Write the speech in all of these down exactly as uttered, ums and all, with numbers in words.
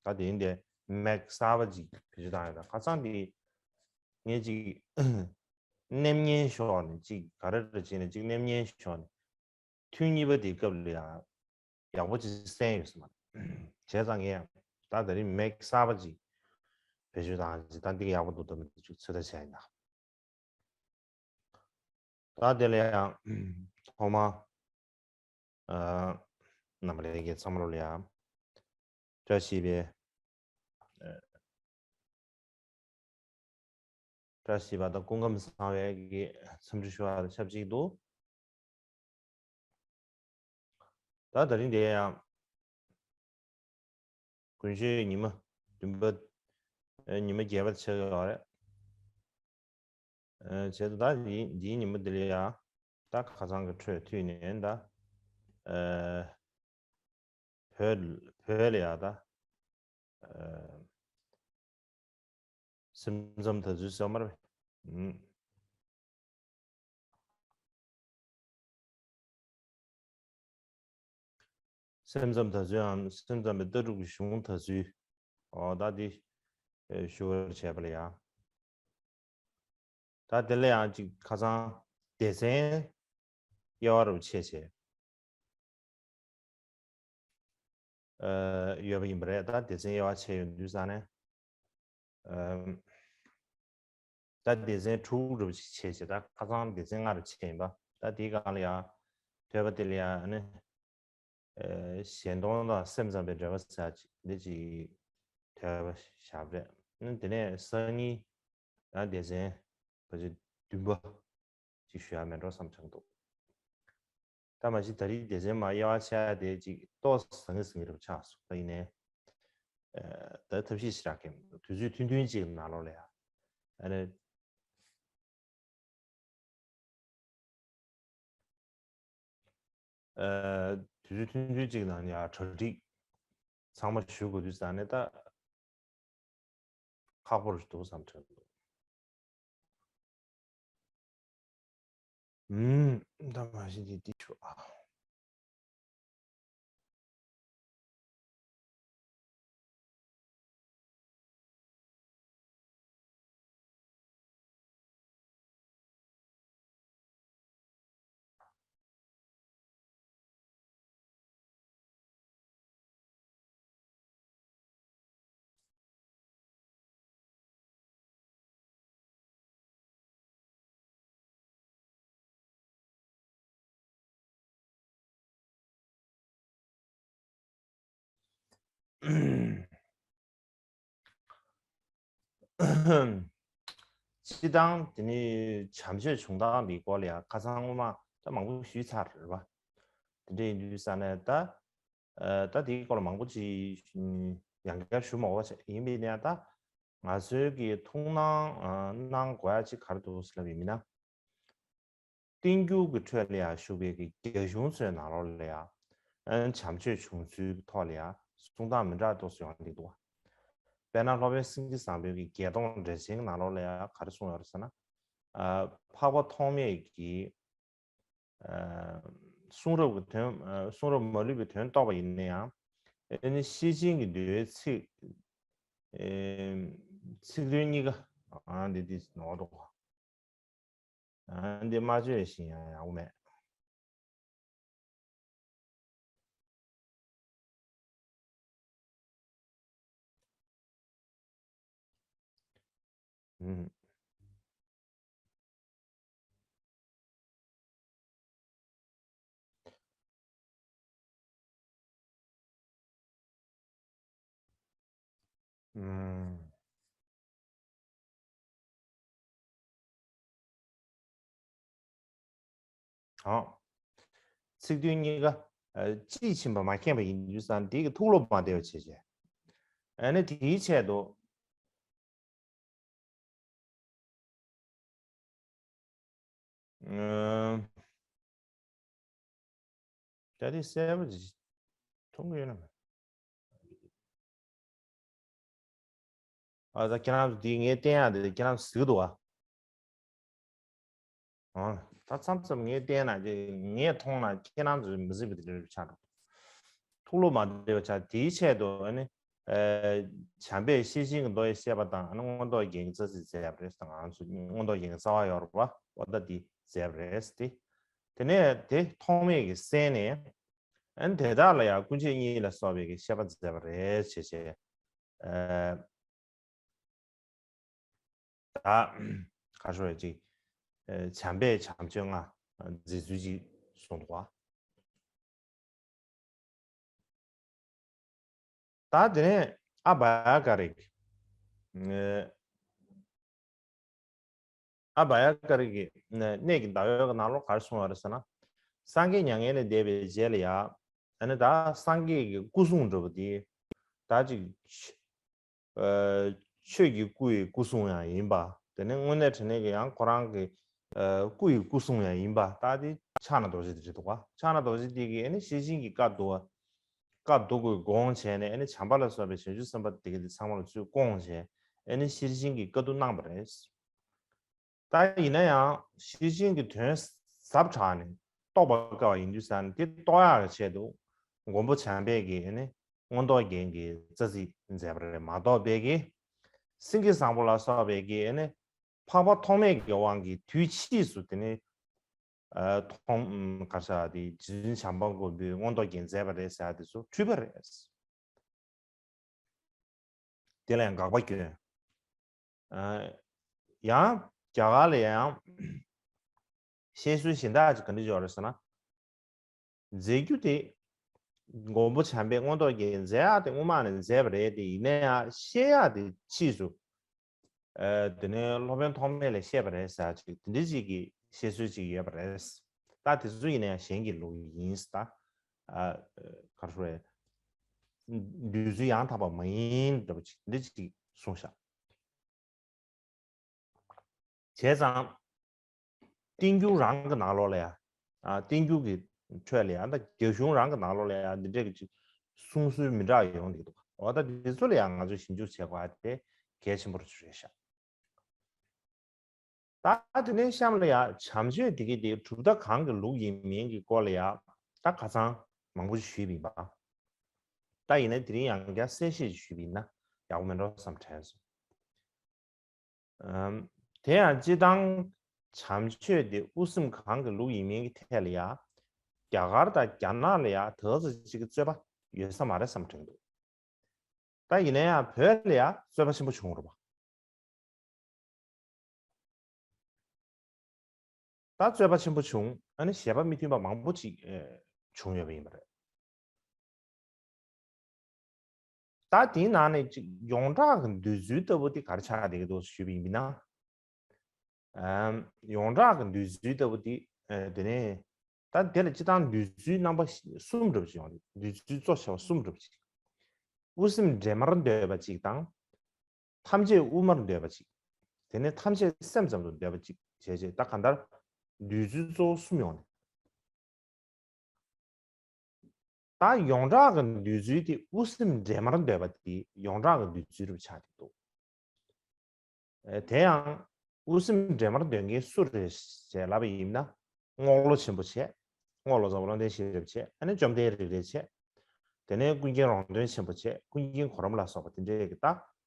ད་དེ་ཡིན་དེ་མེག་གསར་པ་ཅིག་བེད་སྤྱོད་བཏང་ཡོད། ད་ཁ་སང་དེ་ངས་ཅིག་ནེམ་ཉན་ཤོག་ནས་ཅིག་ག་རེ་རེ་བྱས་ནས་ཅིག་ནེམ་ཉན་ཤོག་ནས་ཐུན་གཉིས་པ་དེའི་སྐབས་ལ་ཡང་ཡག་པོ་ཅིག་གསན་ཡོད་ས་མ་རེད། བྱས་ཙང་ངས་ད་ད་རིང་མེག་གསར་པ་ཅིག་བེད་སྤྱོད་བཏང་ཅིག་ད་འདི་ག་ཡག་པོ་འདུག་འདུག་མི་འདུག་ཅིག་ཚོད་ལྟ་བྱས་ཡིན་ད། ད་དེ་ལ་ཡང་ཐོག་མ་ཨ་རྣམ་པ་ལྷན་རྒྱས་ཚང་མ་ལོ་ལ་ཡང་བཀྲ་ཤིས་པའི་ཨ་བཀྲ་ཤིས་པ་དང་སྐུ་ཁམས་བཟང་བའི་གི་འཚམས་འདྲི་ཞུ་བ་དང་ཆབས་ཅིག་ཏུ། ད་ད་རིང་དེ་ཡང་དགུན་ཆོས་ཉི་མ་བདུན་པ་ཨ་ཉི་མ་བརྒྱད་པ་ཆགས་ཡོད་རེད། ཨ་བྱས་ཙང་ད་འདིའི་འདིའི་ཉིན་མོ་འདི་ལ་ཡ་ད་ཁ་སང་གི་འཕྲོས་མཐུད་ནས་ད་ཨ་བོད་བོད་ལ་ཡ་ད་ཨ་སེམས་ཙམ་ད་ཚུལ་བསམ་པར་ཨུམ། སེམས་ཙམ་ད་ཚུལ་འམ་སེམས་ཙམ་པའི་ལྟ་གྲུབ་ཀྱི་གཞུང་ད་ཚུལ། ཨོ་ད་འདི་ཨེ་ཞུ་བར་བྱས་པ་ལ་ཡ། ད་དེ་ལ་ཡང་ཅིག་ཁ་སང་སྡེ་ཚན་དབྱེ་བ་རུ་ཕྱེ་བྱས་ཨ་ཡོད་པ་ཡིན་པ་རེད། ད་སྡེ་ཚན་དབྱེ་བ་ཕྱེ་ཡོང་དུས་ཙང་ནས་ཨ་ད་སྡེ་ཚན་དྲུག་རུ་ཕྱེ་བྱས། ད་ཁ་སང་སྡེ་ཚན་ལྔ་རུ་ཕྱེ་ཡིན་པ། ད་དེའི་སྒང་ལ་ཡང་ཐོས་པ་དེ་ལ་ཡང་ནི་ཨ་གཞན་སྟོང་དང་སེམས་ཙམ་པའི་འབྲེལ་བ་ཟེར་ཅིག་འདི་ཅིག་ཐོས་པ་བཞག་པ་རེད། ཨ་དེ་ནས་སང་ཉིན་ཡང་སྡེ་ཚན་ཕལ་ཆེར་བདུན་པ་ཅིག་ཞུ་ཡ་མེད་འགྲོ་བསམ་བྱུང་འདུག་ད་མ་གཞི་ད་རེས་སྡེ་ཚན་མ་དབྱེ་བ་ཕྱེ་ཡ་དེ་ཅིག་ཏོག་ཙམ་ཟང་ངེ་ཟིང་ངེ་རུ་ཆགས་སོང་། ད་ཡིན་ནའི་ཨ་ད་ཐབས་ཤེས་ཞིག་རག་གི་མི་འདུག་དུས་ཚོད་ཐུང་ཐུང་ཅིག་ནང་ལོགས་ལ་ཡ་ཨ་ནི་ཨ་དུས་ཚོད་ཐུང་ཐུང་ཅིག་ནང་ཡ་གྲ་སྒྲིག་ཚང་མ་ཞུ་དགོས་དུས་ཙང་ནས་ད་ཁག་པོ་རུ་འདུག་བསམ་དྲན་འདུག་ཨུམ། ད་མ་གཞི་འདི་འདི་ཆུ་ཨ། སྤྱི་བཏང་དེ་ནི་བྱམས་ཆོས་བྱུང་སྟངས་འདིའི་སྐོར་ལ་ཡང་ཁ་སང་སྔོན་མ་ད་མང་པོ་ཞུས་ཚར་རེད་བ། དེ་འདྲ་ཡིན་དུས་ས་ནས་ད་ཨ་ད་དེའི་སྐོར་ལ་མང་པོ་ཅིག་ཡང་བསྐྱར་ཞུ་མ་དགོས་པ་ཡིན་པས་ན། ད་ང་ཚོའི་གི་ཐུགས་སྣང་ཨ་གནང་དགོས་ཡ་ཅིག་ག་རེ་འདུག་ཟེར་ལབ་ཡིན་མིན་ན། བསྟན་འགྱུར་གྱི་ཁྲོད་ལ་ཡང་བཞུགས་པའི་གི་རྒྱ་གཞུང་ཚོའི་ནང་ལོགས་ལ་ཡང་ཨ་བྱམས་ཆོས་བྱུང་ཚུལ་གྱི་ཐོག་ལ་ཡང་གསུང་སྟངས་མི་འདྲ་ཏོག་ཙམ་ཡོང་གི་འདུག་དཔེར་ན་སློབ་དཔོན་སེང་གེ་བཟང་པོའི་གི་བརྒྱད་སྟོང་འགྲེལ་ཆེན་གྱི་ནང་ལོགས་ལ་ཡང་ག་རེ་གསུངས་ཡོད་རེད་ཟེར་ན། ཨ་འཕགས་པ་ཐོགས་མེད་ཀྱི་ཨ་གསུང་རབ་ཀྱི་དོན་ཨ་གསུང་རབ་མ་ལུས་པའི་དོན་རྟོགས་པ་ཡིན་ན་ཡང་ཨ་ནི་ཤེར་ཕྱིན་གྱི་མདོའི་ཚིག་ཨེ་ཚིག་དོན་གཉིས་ཀ་ཨ་འདི་འདི་ནོར་འདུག་ཨ་འདི་མ་བརྗོད་བཞིན་ཡང་ཡག་པོ་མེད། ཨུམ། ཨུམ། ཨོ། ཚིག་དོན་གཉིས་ཀ་ཨ་དཔྱིས་ཕྱིན་པ་མ་མཁྱེན་པ་ཡིན་དུས་ཙང་དེ་གི་ཐུགས་བློ་མ་བདེ་བ་བྱེད་བྱས། ཨ་ནི་དེའི་ཆེད་དུ། ཨ། ད་དེ་གསལ་པོ་ཅིག་མཐོང་གི་ཡོད་ན་མེད། ཨ་ད་ཁྱེད་རང་ཚོ་དེ་ངས་བསྟན་ཡག་དེ་ཁྱེད་རང་ཚོ་གཟིགས་འདུག་ཨ། ཨ་ད་མཚམས་མཚམས་ངས་བསྟན་ན་དེ་ངས་མཐོང་ན་ཁྱེད་རང་ཚོས་མི་གཟིགས་པ་དེ་འདྲ་ཆགས་འགྲོ། ཐུགས་བློ་མ་བདེ་བ་ཆགས། དེའི་ཆེད་དུ་ཨ་ནི་ ཨ་བྱམས་པས་ཤེར་ཕྱིན་གྱི་མདོ་ཡི་བཤད་པ་དང་། ཨ་ནི་མངོན་རྟོགས་རྒྱན་གྱི་རྩ་ཚིག་མཛད་པ་རེད། ད་ང་ཚོ་མངོན་རྟོགས་རྒྱན་གྱི་རྩ་བ་ཡོད་རེད་པ། འོ་ད་འདི་མཛད་པ་རེད་དེ། དེ་ནས་དེ་ཐོགས་མེད་ཀྱིས་གསན་ནས། ཨ་ནི་དེ་དག་ལ་ཡང་སྐུ་མཆེད་གཉིས་ལ་སོགས་པའི་གི་བཤད་པ་མཛད་པ་རེད་ཅེས་བྱས། ཨ་ད་ག་རེ་ཞུ་དགོས་རེད། ཅིག་ཨ་བྱམས་པས་བྱམས་ཆོས་ལྔ་མཛད་ཚུལ་ཅིག་གསུངས་འདུག་པ། ད་དེ་ནས་ཨ་བྷ་ཡ་ཀ་ར་གི་ཨ་བྷ་ཡ་ཀ་ར་གི་གནས་ཀྱི་ཟླ་བའི་ནང་ལོགས་ག་རེ་གསུངས་པ་རེད་ཟེར་ན། སངས་རྒྱས་མྱ་ངན་ལས་འདས་པའི་རྗེས་ལ་ཡ། ཨ་ནི་ད་སངས་རྒྱས་ཀྱི་སྐུ་གསུང་འདྲ་པོ་དེ། ད་ཅིག་ཨ་ཆོས་ཀྱི་སྐུ་ཡི་སྐུ་གསུང་ཡང་ཡིན་པ། དེ་ནས་དངོས་གནས་དྲང་གནས་ཀྱི་ཡང་ཁོ་རང་གི་ཨ་སྐུ་ཡི་སྐུ་གསུང་ཡང་ཡིན་པ། ད་དེ་ཕྱག་ན་རྡོ་རྗེ་དེ་རེད་འདུག་ག་ཕྱག་ན་རྡོ་རྗེ་དེ་གིས་ཨ་ནི་ཤེར་ཕྱིན་གྱི་བཀའ་བསྡུ་བ། བཀའ་བསྡུ་དགོས་དགོངས་བྱས་ནས། ཨ་ནི་བྱམས་པ་ལ་སོགས་པའི་བྱང་ཆུབ་སེམས་དཔའ་དེ་ག་དེ་ཚང་མ་ལ་ཚུར་བསྐོངས་བྱས། ཨ་ནི་ཤེར་ཕྱིན་གྱི་བཀའ་བསྡུ་གནང་བ་རེད། ད་ཡིན་ན་ཡང་ཤེར་ཕྱིན་གྱི་དོན་ཟབ་དྲགས་ནས་རྟོགས་པ་དཀའ་བ་ཡིན་དུས་ཙང་ནས། དེ་རྟོགས་ཡག་གི་ཆེད་དུ་མགོན་པོ་བྱམས་པས་ཀྱིས་ཨ་ནི་མངོན་རྟོགས་རྒྱན་གྱི་རྩ་ཚིག་མཛད་པ་རེད་མ་གཏོགས། པས་ཀྱི་སེང་གེ་བཟང་པོ་ལ་སོགས་པས་ཀྱིས་ཨ་ནི་འཕགས་པ་ཐོགས་མེད་ཀྱི་དབང་གིས་དུས་ཕྱིས་སུ་དེ་ནི་ཨ་ཐོག་ག་རེ་ཟེར་དེ་རྗེ་བཙུན་བྱམས་པ་མགོན་པོས་མངོན་རྟོགས་རྒྱན་མཛད་པ་རེད་ཟེར་དེ་ཚོ་འཁྲུལ་པ་རེད། དེ་ལ་ཡང་དགག་པ་བསྐྱོན། ཨ་ཡང་རྒྱ་གར་ལ་ཡང་བཤད་སྲོལ་གཞན་དག་ཅིག་ག་འདྲ་ཅིག་ཡོད་རེད་ཟེར་ན། མཛད་རྒྱུ་དེ་མགོན་པོ་བྱམས་པས་མངོན་རྟོགས་རྒྱན་མཛད་ཡག་དེ་སྔོན་མ་ནས་མཛད་པ་རེད་དེ། ཡིན་ན་ཡང་བཤད་ཡག་དེ་ཕྱིས་སུ་ཨ་དེ་ནས་སློབ་དཔོན་ཐོགས་མེད་ལ་བཤད་པ་རེད་ཟེར་ཅིག་དེ་འདྲ་ཅིག་གི་བཤད་སྲོལ་ཅིག་ཡོད་པ་རེད། ད་དེ་ཚོ་ཡིན་ན་ཡང་གཞན་གྱི་ལུགས་ཡིན་ཟེར། ད་ཨ་ག་རེ་ཞུ་དགོས་རེད། འདོད་ཚུལ་ཡང་དག་པ་མ་ཡིན་འདྲ་པོ་ཅིག་འདི་ཅིག་གསུངས་ཤག་བྱས་ཙང་བསྟན་འགྱུར་རང་གི་ནང་ལོགས་ལ་ཡ། ཨ་བསྟན་འགྱུར་གྱི་ཁྲོད་ལ་ཡ། ད་རྒྱ་གཞུང་རང་གི་ནང་ལོགས་ལ་ཡ་འདི་འདྲས་ཀྱི་ཅིག་གསུང་སྲོལ་མི་འདྲ་ཡོང་གི་འདུག་འོ་ད་འདི་ཚོ་ལ་ཡ་ང་ཚོས་ཞིབ་འཇུག་བྱེད་དགོས་པ་དེ་གལ་ཆེན་པོ་རེད་ཤག་ད་དེ་ནས་གཤམ་ལ་ཡ་བྱམས་ཆོས་དེ་གི་དེ་གྲུབ་མཐའ་གང་གི་ལུགས་ཡིན་མིན་གྱི་སྐོར་ལ་ཡ་ད་ཁ་སང་མང་པོ་ཞིག་ཞུས་པ་ཡིན་པ། ད་ཡིན་ན་དེ་རིང་ཡང་བསྐྱར་གསལ་བཤད་ཞུས་པ་ཡིན་ན་ཡག་པོ་མེད་འགྲོ་བསམ་དྲན་སོང་། ཨམ། དེ་ཡང་སྤྱིར་བཏང་བྱམས་ཆོས་དེ་དབུ་སེམས་གང་གི་ལུགས་ཡིན་མིན་གྱི་ཐད་ལ་ཡ། རྒྱ་གར་དང་རྒྱ་ནག་ལ་ཡ་དེ་ཙམ་ཅིག་གི་རྩོད་པ་ཡོད་ས་མ་རེད་བསམ་དྲན་འདུག་ད་ཡིན་ན་ཡང་བོད་ལ་ཡ་རྩོད་པ་ཆེན་པོ་བྱུང་རེད་པ། ད་རྩོད་པ་ཆེན་པོ་བྱུང་། ཨ་ནི་བཞེད་པ་མི་མཐུན་པ་མང་པོ་ཅིག་ཨེ་བྱུང་ཡོད་པ་ཡིན་པ་རེད། ད་དེའི་ནང་ནས་ཅིག་ཡོངས་གྲགས་ཀྱི་འདོད་ཚུལ་ལྟ་བུ་དེ་ག་རེ་ཆགས་བསྡད་ཀྱི་འདུག་ཞུས་པ་ཡིན་ན། ཨམ། ཡོངས་གྲགས་ཀྱི་འདོད་ཚུལ་ལྟ་བུ་དེ་ཨེ་དེ་ནས་ད་དེ་ལ་སྤྱིར་བཏང་འདོད་ཚུལ་རྣམ་པ་གསུམ་འདྲ་པོ་ཅིག་ཡོང་རེད། འདོད་ཚུལ་གཙོ་ཆེ་བ་གསུམ་འདྲ་པོ་ཅིག་དབུ་སེམས་འདྲེས་མར་འདོད་པ་ཅིག་དང་། ཐམས་ཅད་དབུ་མར་འདོད་པ་ཅིག་དེ་ནས་ཐམས་ཅད་སེམས་ཙམ་དུ་འདོད་པ་ཅིག་བྱས་བྱས། ད་གང་ལྟར་འདོད་ཚུལ་གཙོ་བོ་གསུམ་ཡོང་ནས། ད་ཡོངས་གྲགས་ཀྱི་འདོད་ཚུལ་དེ་དབུ་སེམས་འདྲེས་མར་འདོད་པ་དེ་ཡོངས་གྲགས་ཀྱི་འདོད་ཚུལ་རུ་ཆགས་ཀྱི་འདུག་ཨེ་དེ་ཡང་དབུ་སེམས་འདྲེས་མར་འདོད་མཁན་སུ་རེད་ཅེས་ལབ་པ་ཡིན་ན། རྔོག་ལོ་ཆེན་པོ་བྱས། རྔོག་ལོ་ཙཱ་བ་བློ་ལྡན་ཤེས་རབ་བྱས། ཨ་ནི་བཅོམ་ལྡན་རིག་རལ་བྱས། དེ་ནས་ཀུན་མཁྱེན་རོང་སྟོན་ཆེན་པོ་བྱས། ཀུན་མཁྱེན་གོ་རམས་ལ་སོགས་པ་དེ་འདྲས་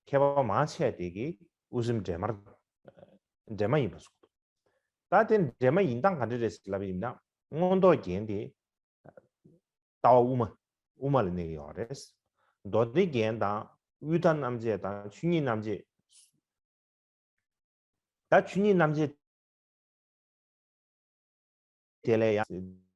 ཀྱི་ད་མཁས་པ་མང་ཆེ་དེ་གིས་དབུ་སེམས་འདྲེས་མར་འདྲེས་མ་ཡིན་པ་གསུངས་འདུག་ད་དེ་འདྲེས་མ་ཡིན་སྟངས་ག་འདྲ་རེད་ཟེར་ལབ་པ་ཡིན་ན། མངོན་རྟོགས་རྒྱན་དེ་ལྟ་བ་དབུ་མ། དབུ་མ་ལ་གནས་ཀྱི་ཡོད་རེད། མདོ་སྡེ་རྒྱན་དང་དབུས་མཐའ་རྣམ་འབྱེད་དང་ཆོས་ཉིད་རྣམ་འབྱེད། ད་ཆོས་ཉིད་རྣམ་འབྱེད་དེ་ལས་ཡང་།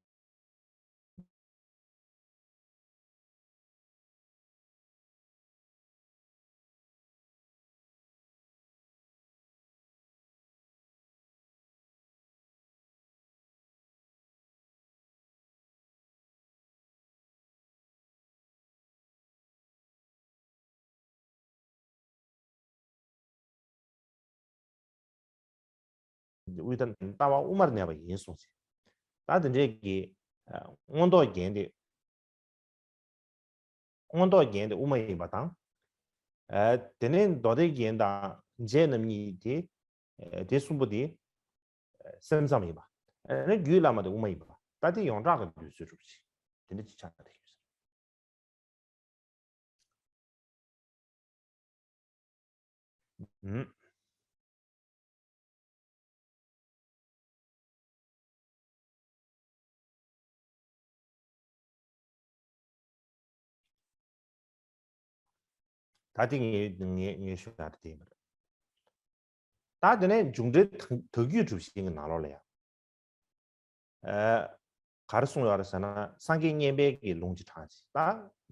དབུས་མཐའ་ལྟ་བ་དབུ་མར་གནས་པ་ཡིན་གསུངས་ཤིང་། ད་དེ་འདྲའི་གི་མངོན་རྟོགས་རྒྱན་དེ། མངོན་རྟོགས་རྒྱན་དེ་དབུ་མ་ཡིན་པ་དང་། ཨ་དེ་ནས་མདོ་སྡེ་རྒྱན་དང་འབྱེད་རྣམ་གཉིས་དེ། ཨ་དེ་གསུམ་པོ་དེ་སེམས་ཙམ་ཡིན་པ། ཨ་ནི་རྒྱུད་བླ་མ་དེ་དབུ་མ་ཡིན་པ། ད་དེ་ཡོངས་གྲགས་ཀྱི་འདོད་ཚུལ་གྲུབ་ཅིང་དེ་འདྲ་ཅིག་ཆགས་བསྡད་ཡོད་ཟེར། ཨུམ། ད་དེ་ངས་ངས་ངས་ཞུ་ཡག་དེ་ཡིན་པ་རེད། ད་དེ་ནས་འབྱུང་འགྲེལ་དག་དག་བརྒྱུད་གྲུབ་ཆེན་གྱི་ནང་ལོགས་ལ་ཡང་། ཨ། ག་རེ་གསུངས་ཡོད་རེད་ཟེར་ན། སངས་རྒྱས་བསྙེན་པའི་གི་ལུང་ཅིག་དྲངས་ཅིག་ད་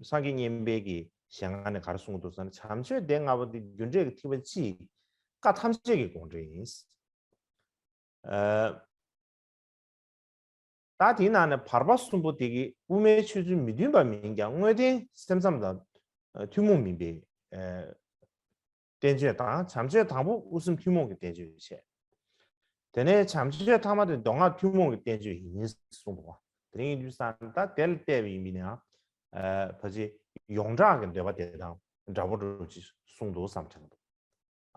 སངས་རྒྱས་བསྙེན་པའི་གི་ཞལ་སྔ་ནས་ག་རེ་གསུངས་འདུག་ཟེར་ན། བྱམས་ཆོས་སྡེ་ལྔ་པོ་འདི་རྒྱུ་འབྲས་ཀྱི་ཐེག་པ་སྤྱི་ཡི་བཀའ་ཐམས་ཅད་ཀྱི་དགོངས་འགྲེལ་ཡིན། ཨ། ད་དེའི་ནང་ནས་བར་པ་གསུམ་པོ་དེ་གི་དབུ་མའི་ཆོས་ཚུལ་མི་མཐུན་པ་མིན་ཀྱང་དངོས་བསྟན་སེམས་ཙམ་དང་ཐུན་མོང་མིན་པའི་བསྟན་བཅོས་དང་། བྱམས་ཆོས་དང་པོ་དབུ་སེམས་ཐུན་མོང་གི་བསྟན་བཅོས་བྱས། དེ་ནས་བྱམས་ཆོས་ཐ་མ་དེ་མདོ་སྔགས་ཐུན་མོང་གི་བསྟན་བཅོས་ཡིན་གསུངས་འདུག་བ། དེ་རིང་ཡིན་དུས་ཙང་ད་དེ་ལ་བལྟས་པ་ཡིན་པ་ཡིན་ན་ཡང་། ཕལ་ཆེར་ཡོངས་གྲགས་ཀྱི་འདོད་པ་དེ་དང་འདྲ་པོ་འདྲ་པོ་ཅིག་གསུངས་འདུག་བསམ་དྲན་འདུག་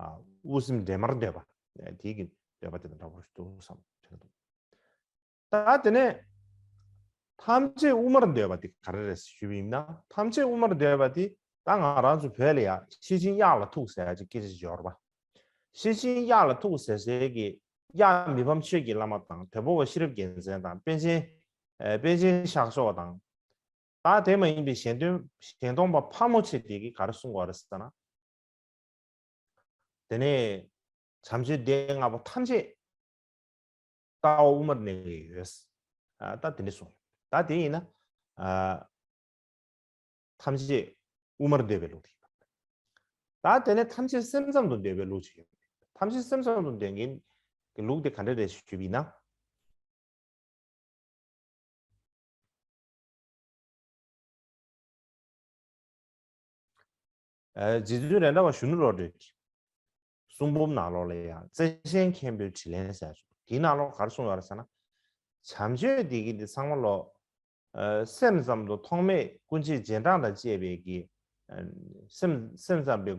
ཨ། དབུ་སེམས་འདྲེས་མར་འདོད་པ། ཨ། དེའི་གི་འདོད་པ་དེ་དང་འདྲ་པོ་ཞིག་འདུག་བསམ་དྲན་འདུག་ད་དེ་ནས་ཐམས་ཅད་དབུ་མར་འདོད་པ་དེ་ག་རེ་རེད་ཞུས་པ་ཡིན་ན། ཐམས་ཅད་དབུ་མར་འདོད་པ་དེ་ད་ང་རང་ཚོ་བོད་ལ་ཡ་ཤེར་ཕྱིན་གཡག་ལ་ཐུག་ཟེར་ཡ་ཅིག་སྐད་ཆ་ཅིག་ཡོད་རེད་པ། ཤེར་ཕྱིན་གཡག་ལ་ཐུག་ཟེར་ཟེར་གི་གཡག་མི་ཕམ་ཆོས་ཀྱི་བླ་མ་དང་དོལ་པོ་བ་ཤེས་རབ་རྒྱལ་མཚན་དང་པཎ་ཆེན། ཨ། པཎ་ཆེན་ཤག་ཤོག་དང་། ད་དེ་མ་ཡིན་པའི་གཞན་དོན་གཞན་སྟོང་པ་ཕག་མོ་ཆེ་དེ་གིས་ག་རེ་གསུངས་པ་རེད་ཟེར་ན། དེ་ནས་བྱམས་ཆོས་སྡེ་ལྔ་པོ་ཐམས་ཅད་ལྟ་བ་དབུ་མར་གནས་ཀྱི་ཡོད། ཨ། ད་དེ་འདྲ་གསུངས། ད་དེ་ཡིན་ན། ཨ། ཐམས་ཅད་དབུ་མར་འདོད་པའི་ལུགས་དེ་ཡིན་པ། ད་དེ་ནས་ཐམས་ཅད་སེམས་ཙམ་དུ་འདོད་པའི་ལུགས་ཅིག་ཡོད། ཐམས་ཅད་སེམས་ཙམ་དུ་འདོད་མཁན་གྱི་ལུགས་དེ་ག་འདྲ་རེད་ཞུས་པ་ཡིན་ན། ཨ། རྗེ་བཙུན་རེད་མདའ་བ་གཞོན་ནུ་བློ་གྲོས་ཀྱི་གསུང་འབུམ་ནང་ལོགས་ལ་ཡང་རྩལ་ཆེན་མཁན་པོའི་དྲིས་ལན་ཟེར་ཡ་ཞིག་དེའི་ནང་ལོགས་ག་རེ་གསུངས་ཡོད་རེད་ཟེར་ན། བྱམས་ཆོས་འདི་གི་འདི་ཚང་མ་ལོ། ཨ། སེམས་ཙམ་དུ་ཐོག་མེད་ཀུན་བྱེད་རྗེས་འབྲང་དང་བཅས་པའི་གི། ཨ། སེམས་སེམས་ཙམ་པའི་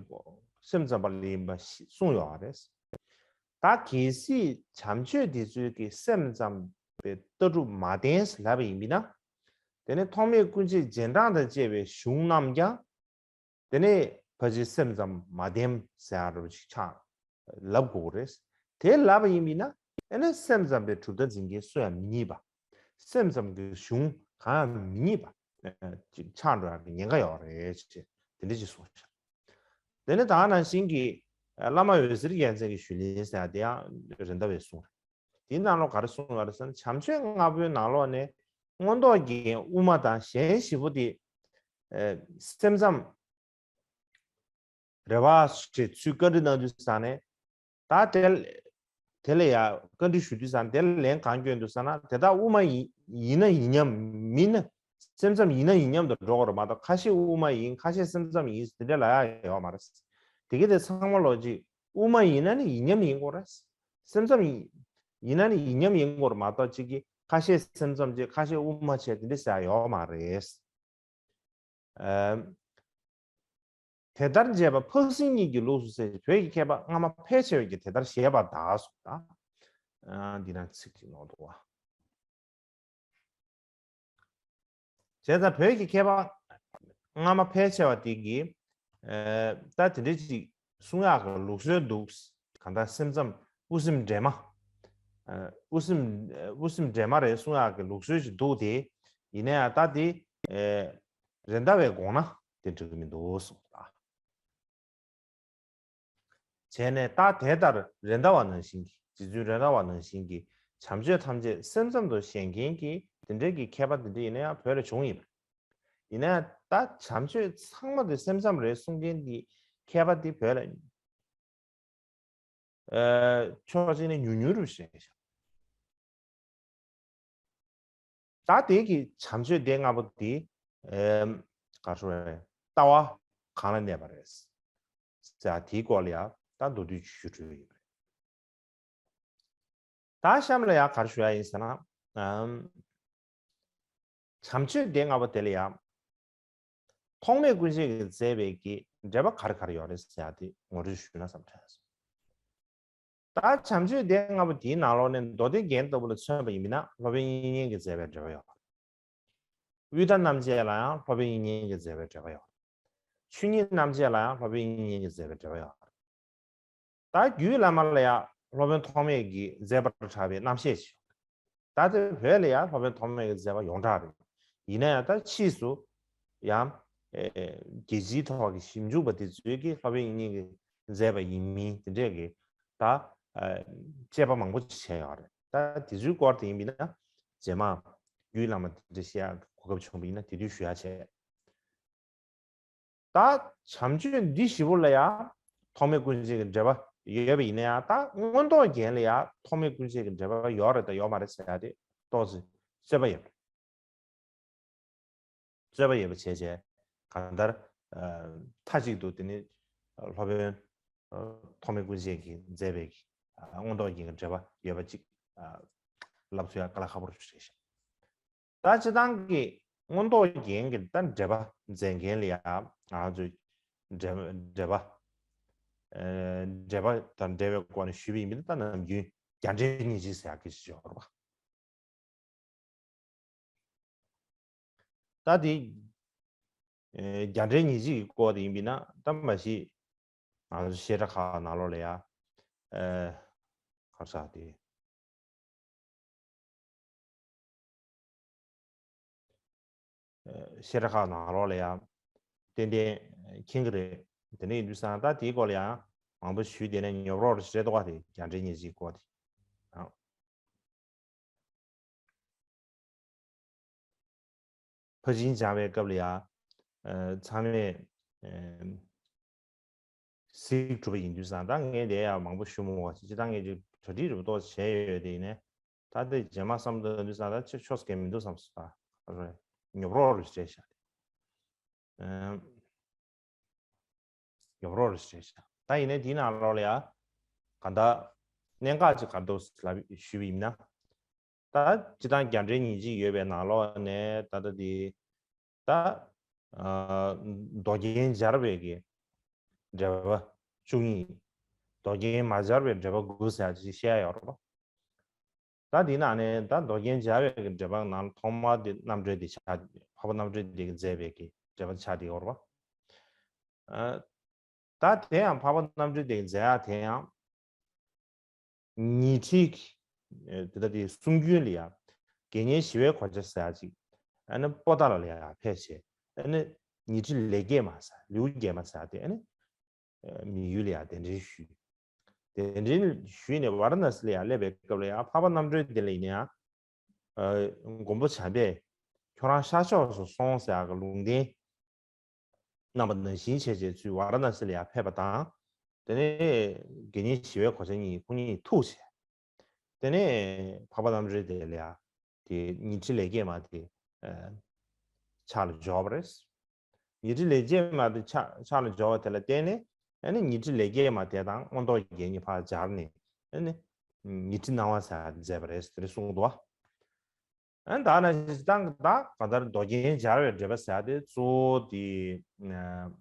སེམས་ཙམ་པ་ལ་ཡིན་པ་གསུངས་ཡོད་རེད། ད་གལ་སྲིད་བྱམས་ཆོས་འདི་ཚོའི་གི་སེམས་ཙམ་པའི་ལྟ་གྲུབ་མ་བསྟན་ལབ་པ་ཡིན་པ་ན། དེ་ནས་ཐོག་མེད་ཀུན་བྱེད་རྗེས་འབྲང་དང་བཅས་པའི་གཞུང་རྣམས་ཀྱང་། དེ་ནས་ཕལ་ཆེར་སེམས་ཙམ་མ་བསྟན་ཟེར་ཡ་རུ་ཅིག་ཆགས་ལབ་དགོས་རེད། དེ་ལབ་པ་ཡིན་པ་ན། ཨ་ནི་སེམས་ཙམ་པའི་གྲུབ་མཐའ་འཛིན་མཁན་སུ་ཡང་མི་རྙེད་པ། སེམས་ཙམ་གྱི་གཞུང་གང་ཡང་མི་རྙེད་པ་ཅིག་ཆགས་འགྲོ་ཡག་གི་ཉེན་ཁ་ཡོད་རེད་ཅེས་དེ་འདྲ་ཅིག་གསུངས་ཤག་དེ་ནས་ད་ག་ནང་བཞིན་གྱི་བླ་མ་འོད་ཟེར་རྒྱལ་མཚན་གྱི་ཞུས་ལན་ཟེར་ཡ་དེ་ཡང་རེད་མདའ་བས་གསུངས་རེད། དེའི་ནང་ལོགས་ག་རེ་གསུངས་ཡོད་རེད་ཟེར་ན། བྱམས་ཆོས་ལྔ་པོའི་ནང་ལོགས་ནས་མངོན་རྟོགས་རྒྱན་དབུ་མ་དང་གཞན་བཞི་པོ་དེ། ཨ། སེམས་ཙམ་རེད་པ་ཞེས་ཚུལ་བཀའ་འདྲི་གནང་དུས་ཙང་ནས། ད་དེ་དེ་ལ་ཡ་བཀའ་འདྲི་ཞུ་དུས་ཙང་དེ་ལ་ལན་གང་སྐྱོན་འདུག་ཟེར་ན། དེ་དག་དབུ་མ་ཡིན་ཡིན་ན་ཡིན་མཉམ། མིན་ན། སེམས་ཙམ་ཡིན་ན་ཡིན་མཉམ་དུ་འགྲོ་དགོས་རེད་མ་གཏོགས། ཁ་ཤས་དབུ་མ་ཡིན། ཁ་ཤས་སེམས་ཙམ་ཡིན། དེ་འདྲ་ལབ་ཡ་ཡོད་མ་རེད། དེ་གི་དེ་ཚང་མ་ལོ་ཅིག་དབུ་མ་ཡིན་ན་ནི་ཡིན་མཉམ་ཡིན་དགོས་རེད། སེམས་ཙམ་ཡིན་ཡིན་ན་ནི་ཡིན་མཉམ་ཡིན་དགོས་རེད་མ་གཏོགས། གཅིག་གིས་ཁ་ཤས་སེམས་ཙམ་བྱས། ཁ་ཤས་དབུ་མ་བྱས། དེ་འདྲ་ཟེར་ཡ་ཡོད་མ་རེད། ཨ། དེ་ལྟར་བྱས་པ་འཕགས་སེང་གཉིས་ཀྱི་ལུགས་སུ་ཟེར། བོད་ཀྱི་མཁས་པ་སྔ་མ་ཕལ་ཆེ་བས་ཀྱིས་དེ་ལྟར་བཞེད་པ་གདའ་གསུངས། ད་ཨ། འདི་ན་ཚིག་ཅིག་ནོར་འདུག་བ། བྱས་ཙང་བོད་ཀྱི་མཁས་པ་སྔ་མ་ཕལ་ཆེ་བ་དེ་གིས། ཨ། ད་དེ་འདྲ་ཅིག་གསུང་ཡག་གི་ལུགས་སྲོལ་འདུག་གང་ལྟར་སེམས་ཙམ་དབུ་སེམས་འདྲེས་མ། ཨ། དབུ་སེམས་དབུ་སེམས་འདྲེས་མ་རེད་གསུང་ཡག་གི་ལུགས་སྲོལ་ཞིག་འདུག་སྟེ། ཡིན་ན་ཡང་ད་དེ། ཨ། རེད་མདའ་བའི་དགོངས་ན་དེ་འགྲིག་གི་མི་འདུག་གསུངས་ད། བྱས་ནས་ད་དེ་ལྟར་རེད་མདའ་བ་ནང་བཞིན་གྱི། རྗེ་བཙུན་རེད་མདའ་བ་ནང་བཞིན་གྱི་བྱམས་ཆོས་ཐམས་ཅད་སེམས་ཙམ་དུ་བཞེད་མཁན་གྱི་དེ་འདྲའི་གི་མཁས་པ་དེ་འདྲ་ཡིན་ན་ཡང་བོད་ལ་བྱུང་ཡིན་པ། ཡིན་ན་ཡང་ད་བྱམས་ཆོས་ཚང་མ་དེ་སེམས་ཙམ་རེད་གསུང་མཁན་གྱི་མཁས་པ་དེ་བོད་ལ། ཨ། ཕྱོགས་གཅིག་ནས་ཉུང་ཉུང་རུ་ཞིག་རེད་ཤག་ད་དེ་གི་བྱམས་ཆོས་སྡེ་ལྔ་པོ་དེ། ཨ། ག་རེ་ཞུ་དགོས་རེད། ལྟ་བ་གང་ལ་གནས་པ་རེད་ཟེར་དེའི་སྐོར་ལ་ཡང་ད་མདོར་བསྡུས་ཞུ་འགྲོ་ཡིན་པ་རེད། ད་གཤམ་ལ་ཡང་ག་རེ་ཞུ་ཡ་ཡིན་ཟེར་ན། ཨམ། བྱམས་ཆོས་སྡེ་ལྔ་པོ་དེ་ལ་ཡང་ཐོགས་མེད་ཀུན་བྱེད་ཀྱིས་མཛད་པའི་གི་འགྲེལ་པ་ག་རེ་ག་རེ་ཡོད་རེད་ཟེར་ཡ་དེ་ངོ་སྤྲོད་ཞུས་ན་བསམ་དྲན་སོང་། ད་བྱམས་ཆོས་སྡེ་ལྔ་པོ་དེའི་ནང་ལོགས་ནས་མདོ་སྡེ་རྒྱན་ལྟ་བུ་ལ་མཚོན་པ་ཡིན་ན་སློབ་དཔོན་དབྱིག་གཉེན་གྱིས་མཛད་པའི་འགྲེལ་པ་ཡོད། དབུས་མཐའ་རྣམ་འབྱེད་ལ་ཡང་སློབ་དཔོན་དབྱིག་གཉེན་གྱིས་མཛད་པའི་འགྲེལ་པ་ཡོད། ཆོས་ཉིད་རྣམ་འབྱེད་ལ་ཡང་སློབ་དཔོན་དབྱིག་གཉེན་གྱིས་མཛད་པའི་འགྲེལ་པ་ཡོད། ད་རྒྱུད་བླ་མ་ལ་ཡང་སློབ་དཔོན་ཐོགས་མེད་ཀྱིས་མཛད་པར་གྲགས་པའི་རྣམ་བཤད་ཅིག་ད་ལྟ་བོད་ལ་ཡང་སློབ་དཔོན་ཐོགས་མེད་ཀྱི་མཛད་པ་ཡོངས་གྲགས་རེད། ཡིན་ན་ཡང་ད་ཕྱིས་སུ་ཡང་ཨེ་རྒྱལ་སྤྱིའི་ཐོག་གི་ཞིབ་འཇུག་པ་དེ་ཚོས་ཀྱིས་སློབ་དཔོན་དབྱིག་གཉེན་གྱིས་མཛད་པ་ཡིན་མིན་དེ་འདྲས་ཀྱི་ད་ཨ་དཔྱད་པ་མང་པོ་ཅིག་བྱས་ཡོད་རེད། ད་དེ་ཚོའི་སྐོར་དེ་ཡིན་པས་ན་རྗེས་མ་རྒྱུད་བླ་མ་དེ་འདྲ་བཤད་ཡག་གོ་སྐབས་བྱུང་བ་ཡིན་ན་དེ་དུས་ཞུ་ཡག་བྱས། ད་བྱམས་ཆོས་འདི་བཞི་པོ་ལ་ཡང་ཐོགས་མེད་སྐུ་མཆེད་ཀྱི་འགྲེལ་པ་ཡོད་པ་ཡིན་ན་ཡང་། ད་མངོན་རྟོགས་རྒྱན་ལ་ཡང་ཐོགས་མེད་སྐུ་མཆེད་ཀྱི་འགྲེལ་པ་ཡོད་རེད་དང་ཡོད་མ་རེད་ཟེར་ཡ་དེ་ཏོག་ཙམ་རྩོད་པ་ཡོད་རེད། རྩོད་པ་ཡོད་པ་བྱས་བྱས་གང་ལྟར་ཨ་མཐའ་གཅིག་ཏུ་དེ་ནི་སློབ་དཔོན་ཨ་ཐོགས་མེད་སྐུ་མཆེད་ཀྱིས་མཛད་པའི་ཨ་མངོན་རྟོགས་རྒྱན་གྱི་འགྲེལ་པ་ཡོད་པ་ཅིག་ཨ་ལབ་ཚུགས་ཡ་དཀའ་ལས་ཁག་པོ་རེད་ཤག་ད་སྤྱིར་བཏང་གི་མངོན་རྟོགས་རྒྱན་གྱི་ད་འགྲེལ་པ་མཛད་མཁན་ལ་ཡང་ང་ཚོས་འགྲེལ་འགྲེལ་པ་ཨ་འགྲེལ་པ་དང་འབྲེལ་བའི་སྒོ་ནས་ཞུས་པ་ཡིན་པས་ན། ད་ནམ་རྒྱུན་རྒྱ་འགྲེལ་ཉེར་གཅིག་ཟེར་ཡག་གི་ཞིག་ཡོད་རེད་པ། ད་དེ་ཨེ་རྒྱ་འགྲེལ་ཉེར་གཅིག་གི་སྐོར་དེ་ཡིན་པས་ན། ད་མ་གཞི་ང་ཚོ་བཤད་གྲྭ་ཁག་ནང་ལོགས་ལ་ཡང་ཨེ་ག་རེ་ཟེར་དེ། བཤད་གྲྭ་ཁག་ནང་ལོགས་ལ་ཡང་ཏན་ཏན་མཁྱེན་གྱི་རེད། དེ་འདྲ་ཡིན་དུས་ཙང་ད་དེའི་སྐོར་ལ་ཡང་མང་པོ་ཞུས་བསྡད་ན་ཉོབ་རོགས་རེད་ཤག་ཏོ་ག་དེ་རྒྱ་འགྲེལ་ཉེར་གཅིག་སྐོར་དེ། ཨ། ཕར་ཕྱིན་སྦྱང་བའི་སྐབས་ལ་ཡང་ཨ་ཚང་མས་ཨ་གཟིགས་གྲུབ་པ་ཡིན་དུས་ཙང་། ད་ངས་དེ་ཡང་མང་པོ་ཞུ་མི་དགོས་པ་ཅིག་ད་ངས་ཅིག་གྲ་སྒྲིག་རིང་པོ་ཏོག་ཙམ་བྱས་ཡོད་དེ། ཡིན་ནའི་ད་དེ་རྗེས་མ་བསམ་བློ་བཏང་དུས་ཙང་ད་ཆེ་ཆོག་གི་མི་འདུག་བསམ་སོང་། ད་ཉོབ་རོགས་རེད་ཤག་ཨ་ཉོབ་རོགས་རེད་ཤག་ད་ཡིན་ནའི་དེའི་ནང་ལོགས་ལ་ཡང་གང་ལྟར་གནད་འགག་ཅིག་ག་རེ་འདུག་ལབ་ཞུས་པ་ཡིན་ན། ད་སྤྱིར་བཏང་རྒྱ་འགྲེལ་ཉེར་གཅིག་ཡོད་པའི་ནང་ལོགས་ནས་ད་ལྟ་དེ་ད་ཨ་མདོ་རྒྱན་སྦྱར་བའི་གི་འགྲེལ་པ་བཅུ་གཉིས། མདོ་རྒྱན་མ་སྦྱར་བའི་འགྲེལ་པ་དགུ་ཟེར་ཡག་ཅིག་བཤད་ཡོད་རེད་པ། ད་དེའི་ནང་ནས་ད་མདོ་རྒྱན་སྦྱར་བའི་གི་འགྲེལ་པ་ནང་ཐོག་མ་དེ་རྣམ་གྲོལ་སྡེ་ཆགས། འཕགས་པ་རྣམ་གྲོལ་སྡེ་གིས་མཛད་པའི་གི་འགྲེལ་པ་ཆགས་བསྡད་ཡོད་རེད་པ། ཨ་ད་དེ་ཡང་འཕགས་པ་རྣམ་གྲོལ་སྡེ་གིས་མཛད་ཡག་དེ་ཡང་ཉི་ཁྲི་གི་ཨེ་དེ་ལྟ་དེ་གསུང་རྒྱུན་ལ་ཡང་དགེ་བསྙེན་ཞི་བའི་གོ་ཆ་ཟེར་ཡག་ཅིག་ཨ་ནི་པོ་ཏཱ་ལ་ལ་ཡང་ཕེབས་བྱས། ཨ་ནི་ཉི་ཁྲི་ལེགས་སྐྱེས་མ་ཟེར་ལེའུ་བརྒྱད་མ་ཟེར་ཡག་དེ་ཨ་ནི་ཨ་མི་ཡུལ་ལ་ཡང་གདན་འདྲེན་ཞུས། གདན་འདྲེན་ཞུས་ནས་ཝཱ་ར་ཎ་སི་ལ་ཡང་སླེབས་པའི་སྐབས་ལ་ཡང་འཕགས་པ་རྣམ་གྲོལ་སྡེ་ལ་ཡིན་ན་ཡང་ཨ་མགོན་པོ་བྱམས་པས་ཁྱོད་རང་ཤར་ཕྱོགས་སུ་སོང་ཟེར་ཡག་གི་ལུང་བསྟན་གནང་བ་ནང་བཞིན་བྱས་བྱས་ཚུར་ཝཱ་ར་ཎ་སི་ལ་ཡང་ཕེབས་པ་དང་། དེ་ནས་དགེ་བསྙེན་ཞི་བའི་གོ་ཆ་གཉིས་ཁོ་གཉིས་ཐུག་བྱས། དེ་ནས་འཕགས་པ་རྣམ་གྲོལ་སྡེ་ལ་ཡང་དེ་ཉི་ཁྲི་ལེགས་སྐྱེས་མ་དེ་ཨ་ཕྱག་ལ་འབྱོར་བ་རེད། ཉི་ཁྲི་ལེགས་སྐྱེས་མ་དེ་ཕྱག་ཕྱག་ལ་འབྱོར་བ་དེ་ལ་བརྟེན་ནས་ཨ་ནི་ཉི་ཁྲི་ལེགས་སྐྱེས་མ་དེ་དང་མངོན་རྟོགས་རྒྱན་གཉིས་ཕར་སྦྱར་ནས་ཨ་ནི་ཉི་ཁྲི་སྣང་བ་ཟེར་མཛད་པ་རེད་ཟེར་གསུངས་འདུག་བ། ཨ་ནི་ད་ནང་བཞིན་བྱས་ཙང་ད་གང་ལྟར་མདོ་རྒྱན་སྦྱར་བའི་འགྲེལ་པ་ཟེར་ཡག་དེ་གཙོ་བོ་དེ་ཨ་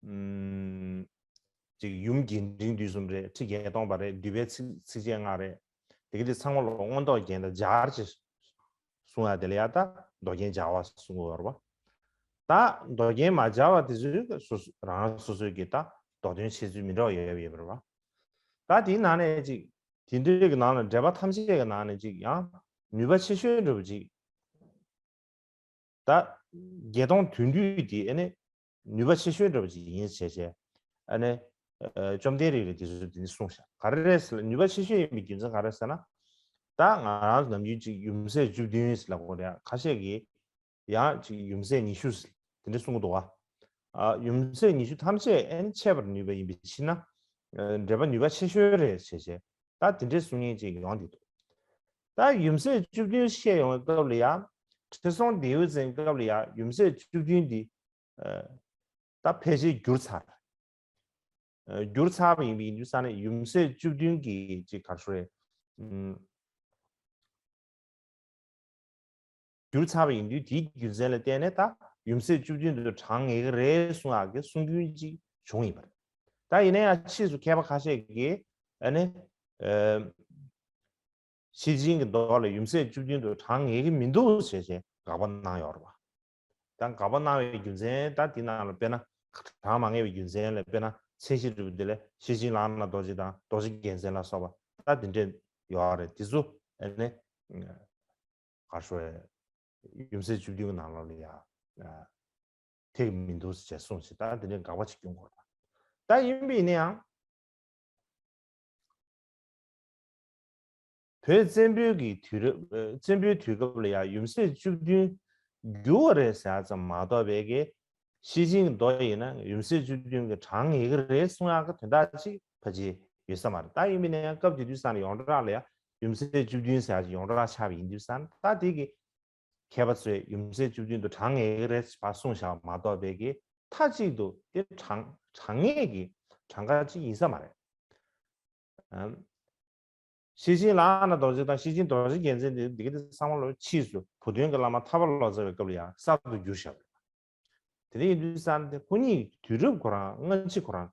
ཨམ་ཅིག་ཡུམ་རྒྱས་འབྲིང་བསྡུས་གསུམ་རེད། ཁྲི་བརྒྱད་སྟོང་པ་རེད། འདུས་པའི་ཚིགས་ཚིགས་བཅད་ལྔ་རེད། དེ་ག་དེ་ཚང་མ་ལོ་མངོན་རྟོགས་རྒྱན་དང་སྦྱར་ཅིག་གསུང་ཡག་དེ་ལ་ཡང་ད་མདོ་རྒྱན་སྦྱར་བ་གསུང་གི་ཡོད་རེད་པ། ད་མདོ་རྒྱན་མ་སྦྱར་བ་དེ་ཚོས་སོ་སོ་རང་རང་སོ་སོའི་གི་ད་མདོ་དོན་འཆད་ཚུལ་མི་འདྲ་བ་ཡོད་ཡོད་རེད་པ། ད་དེའི་ནང་ནས་ཅིག་དེ་འདྲའི་གི་ནང་ལ་འགྲེལ་པ་ཐམས་ཅད་ཀྱི་ནང་ནས་ཅིག་ཡང་ནུས་པ་ཆེ་ཤོས་འདྲ་པོ་ཅིག་ད་བརྒྱད་སྟོང་དོན་བསྡུས་དེ་ཨ་ནི་ནུས་པ་ཆེ་ཤོས་འདྲ་པོ་ཅིག་ཡིན་བྱས་བྱས། ཨ་ནི་ཨ་བཅོམ་ལྡན་རིག་རལ་དེ་ཚོས་དེ་ནི་གསུངས་ཤག་ག་རེ་རེད་ཟེར་ན། ནུས་པ་ཆེ་ཤོས་ཡིན་པའི་རྒྱུ་མཚན་ག་རེ་ཟེར་ན། ད་ང་རང་ཚོ་ནམ་རྒྱུན་ཅིག་ཡུམ་སྲས་བཅུ་བདུན་ཟེར་ལབ་ཀྱི་ཡོད་རེད། ཁ་ཤས་ཀྱིས་ཡང་ཅིག་ཡུམ་སྲས་ཉི་ཤུ་ཟེར་དེ་འདྲ་གསུང་གི་འདུག་བ། ཨ་ཡུམ་སྲས་ཉི་ཤུ་ཐམས་ཅད་ཨ་ནི་འཆད་པར་ནུས་པ་ཡིན་པའི་ཕྱིར་ན། ཨ་འགྲེལ་པ་ནུས་པ་ཆེ་ཤོས་རེད་བྱས་བྱས། ད་དེ་འདྲའི་གསུང་མཁན་ཅིག་ཡོང་བསྡད་འདུག་ད་ཡུམ་སྲས་བཅུ་བདུན་བཤད་ཡོང་བའི་སྐབས་ལ་ཡང་། ཁྲི་སྲོང་ལྡེའུ་བཙན་སྐབས་ལ་ཡང་ཡུམ་སྲས་བཅུ་བདུན་འདི་ཨ་ད་ཕལ་ཆེར་བསྒྱུར་ཚར། ཨ་བསྒྱུར་ཚར་བ་ཡིན་པ་ཡིན་དུས་ཙང་ནས་ཡུམ་སྲས་བཅུ་བདུན་གྱི་ཅིག་ག་རེ་ཞུ་རེད། ཨམ་བསྒྱུར་ཚར་བ་ཡིན་དུས་དེའི་རྒྱུ་མཚན་ལ་བརྟེན་ནས་ད་ཡུམ་སྲས་བཅུ་བདུན་དུ་གྲངས་ངེས་ཀྱི་རེད་གསུང་ཡག་གི་གསུང་རྒྱུན་ཅིག་བྱུང་ཡིན་པ་རེད། ད་ཡིན་ན་ཡང་ཕྱིས་སུ་མཁས་པ་ཁ་ཤས་ཀྱིས་ཨ་ནི་ཨ་ཤེར་ཕྱིན་གྱི་མདོ་ལ་ཡུམ་སྲས་བཅུ་བདུན་དུ་གྲངས་ངེས་ཀྱི་མི་འདུག་ཟེར་བྱས་དགག་པ་གནང་ཡོད་རེད་པ། ད་དགག་པ་གནང་བའི་རྒྱུ་མཚན་ད་དེ་ནང་ལ་དཔེར་ན་གྲངས་མ་ངེས་པའི་རྒྱུ་མཚན་ལ་དཔེར་ན་མཚན་གཞི་རིལ་བུ་དེ་ལས་ཤེར་ཕྱིན་ལག་ན་རྡོ་རྗེ་དང་རྡོ་རྗེ་རྒྱལ་མཚན་ལ་སོགས་པ་ད་དེ་འདྲས་ཡོད་རེད། དེ་ཚོ་ཨ་ནི་ག་རེ་ཞུ་དགོས་རེད། ཡུམ་སྲས་བཅུ་བདུན་གྱི་ནང་ལོགས་ལ་ཡ་ཐེག་མི་འདུག་ཟེར་གསུངས་ཤིང་ད་དེ་འདྲའི་དགག་པ་ཅིག་སྐྱོན་དགོས་རེད། ད་ཡིན་པ་ཡིན་ན་ཡང་། བོད་བཙན་པོའི་གི་དུས་རབས་ཨ། བཙན་པོའི་དུས་སྐབས་ལ་ཡང་ཡུམ་སྲས་བཅུ་བདུན་བསྒྱུར་བ་རེད་ཟེར་ཙམ་མ་གཏོགས་པའི་གི་ཤེར་ཕྱིན་མདོ་ཡིན་ན་ཡུམ་སྲས་བཅུ་བདུན་གྱི་གྲངས་ངེས་ཀྱི་རེད་གསུང་ཡག་གི་དོན་དག་ཅིག་ཕལ་ཆེར་ཡོད་ས་མ་རེད། ད་ཡིན་པ་ཡིན་ན་ཡང་སྐབས་དེ་དུས་ཙམ་ལ་ཡོངས་གྲགས་ལ་ཡང་ཡུམ་སྲས་བཅུ་བདུན་ཟེར་ཡག་ཅིག་ཡོངས་གྲགས་ཆགས་པ་ཡིན་དུས་ཙམ་ད་དེ་གི་མཁས་པ་ཚོས་ཡུམ་སྲས་བཅུ་བདུན་དུ་གྲངས་ངེས་ཀྱི་རེད་ཕར་གསུངས་བཞག་མ་གཏོགས་པའི་གི་མཐའ་གཅིག་ཏུ་དེ་གྲངས་གྲངས་ངེས་ཀྱི་གྲངས་ཀ་གཅིག་ཡིན་ས་མ་རེད། ཨམ། ཤེར་ཕྱིན་ལག་ན་རྡོ་རྗེ་དང་ཤེར་ཕྱིན་རྡོ་རྗེ་རྒྱལ་མཚན་དེ་འདི་ག་དེ་ཚང་མ་ལོ་ཕྱིས་སུ་བོད་དོན་གྱི་བླ་མ་ཐར་པ་ལོ་ཙཱ་བའི་སྐབས་ལ་ཡང་གསར་དུ་བསྒྱུར་བཞག་པ་རེད། དེ་འདྲ་ཡིན་དུས་ཙང་དེ་ཁོ་གཉིས་དུས་རབས་ཁོ་རང་སྔ་ཕྱི་ཁོ་རང་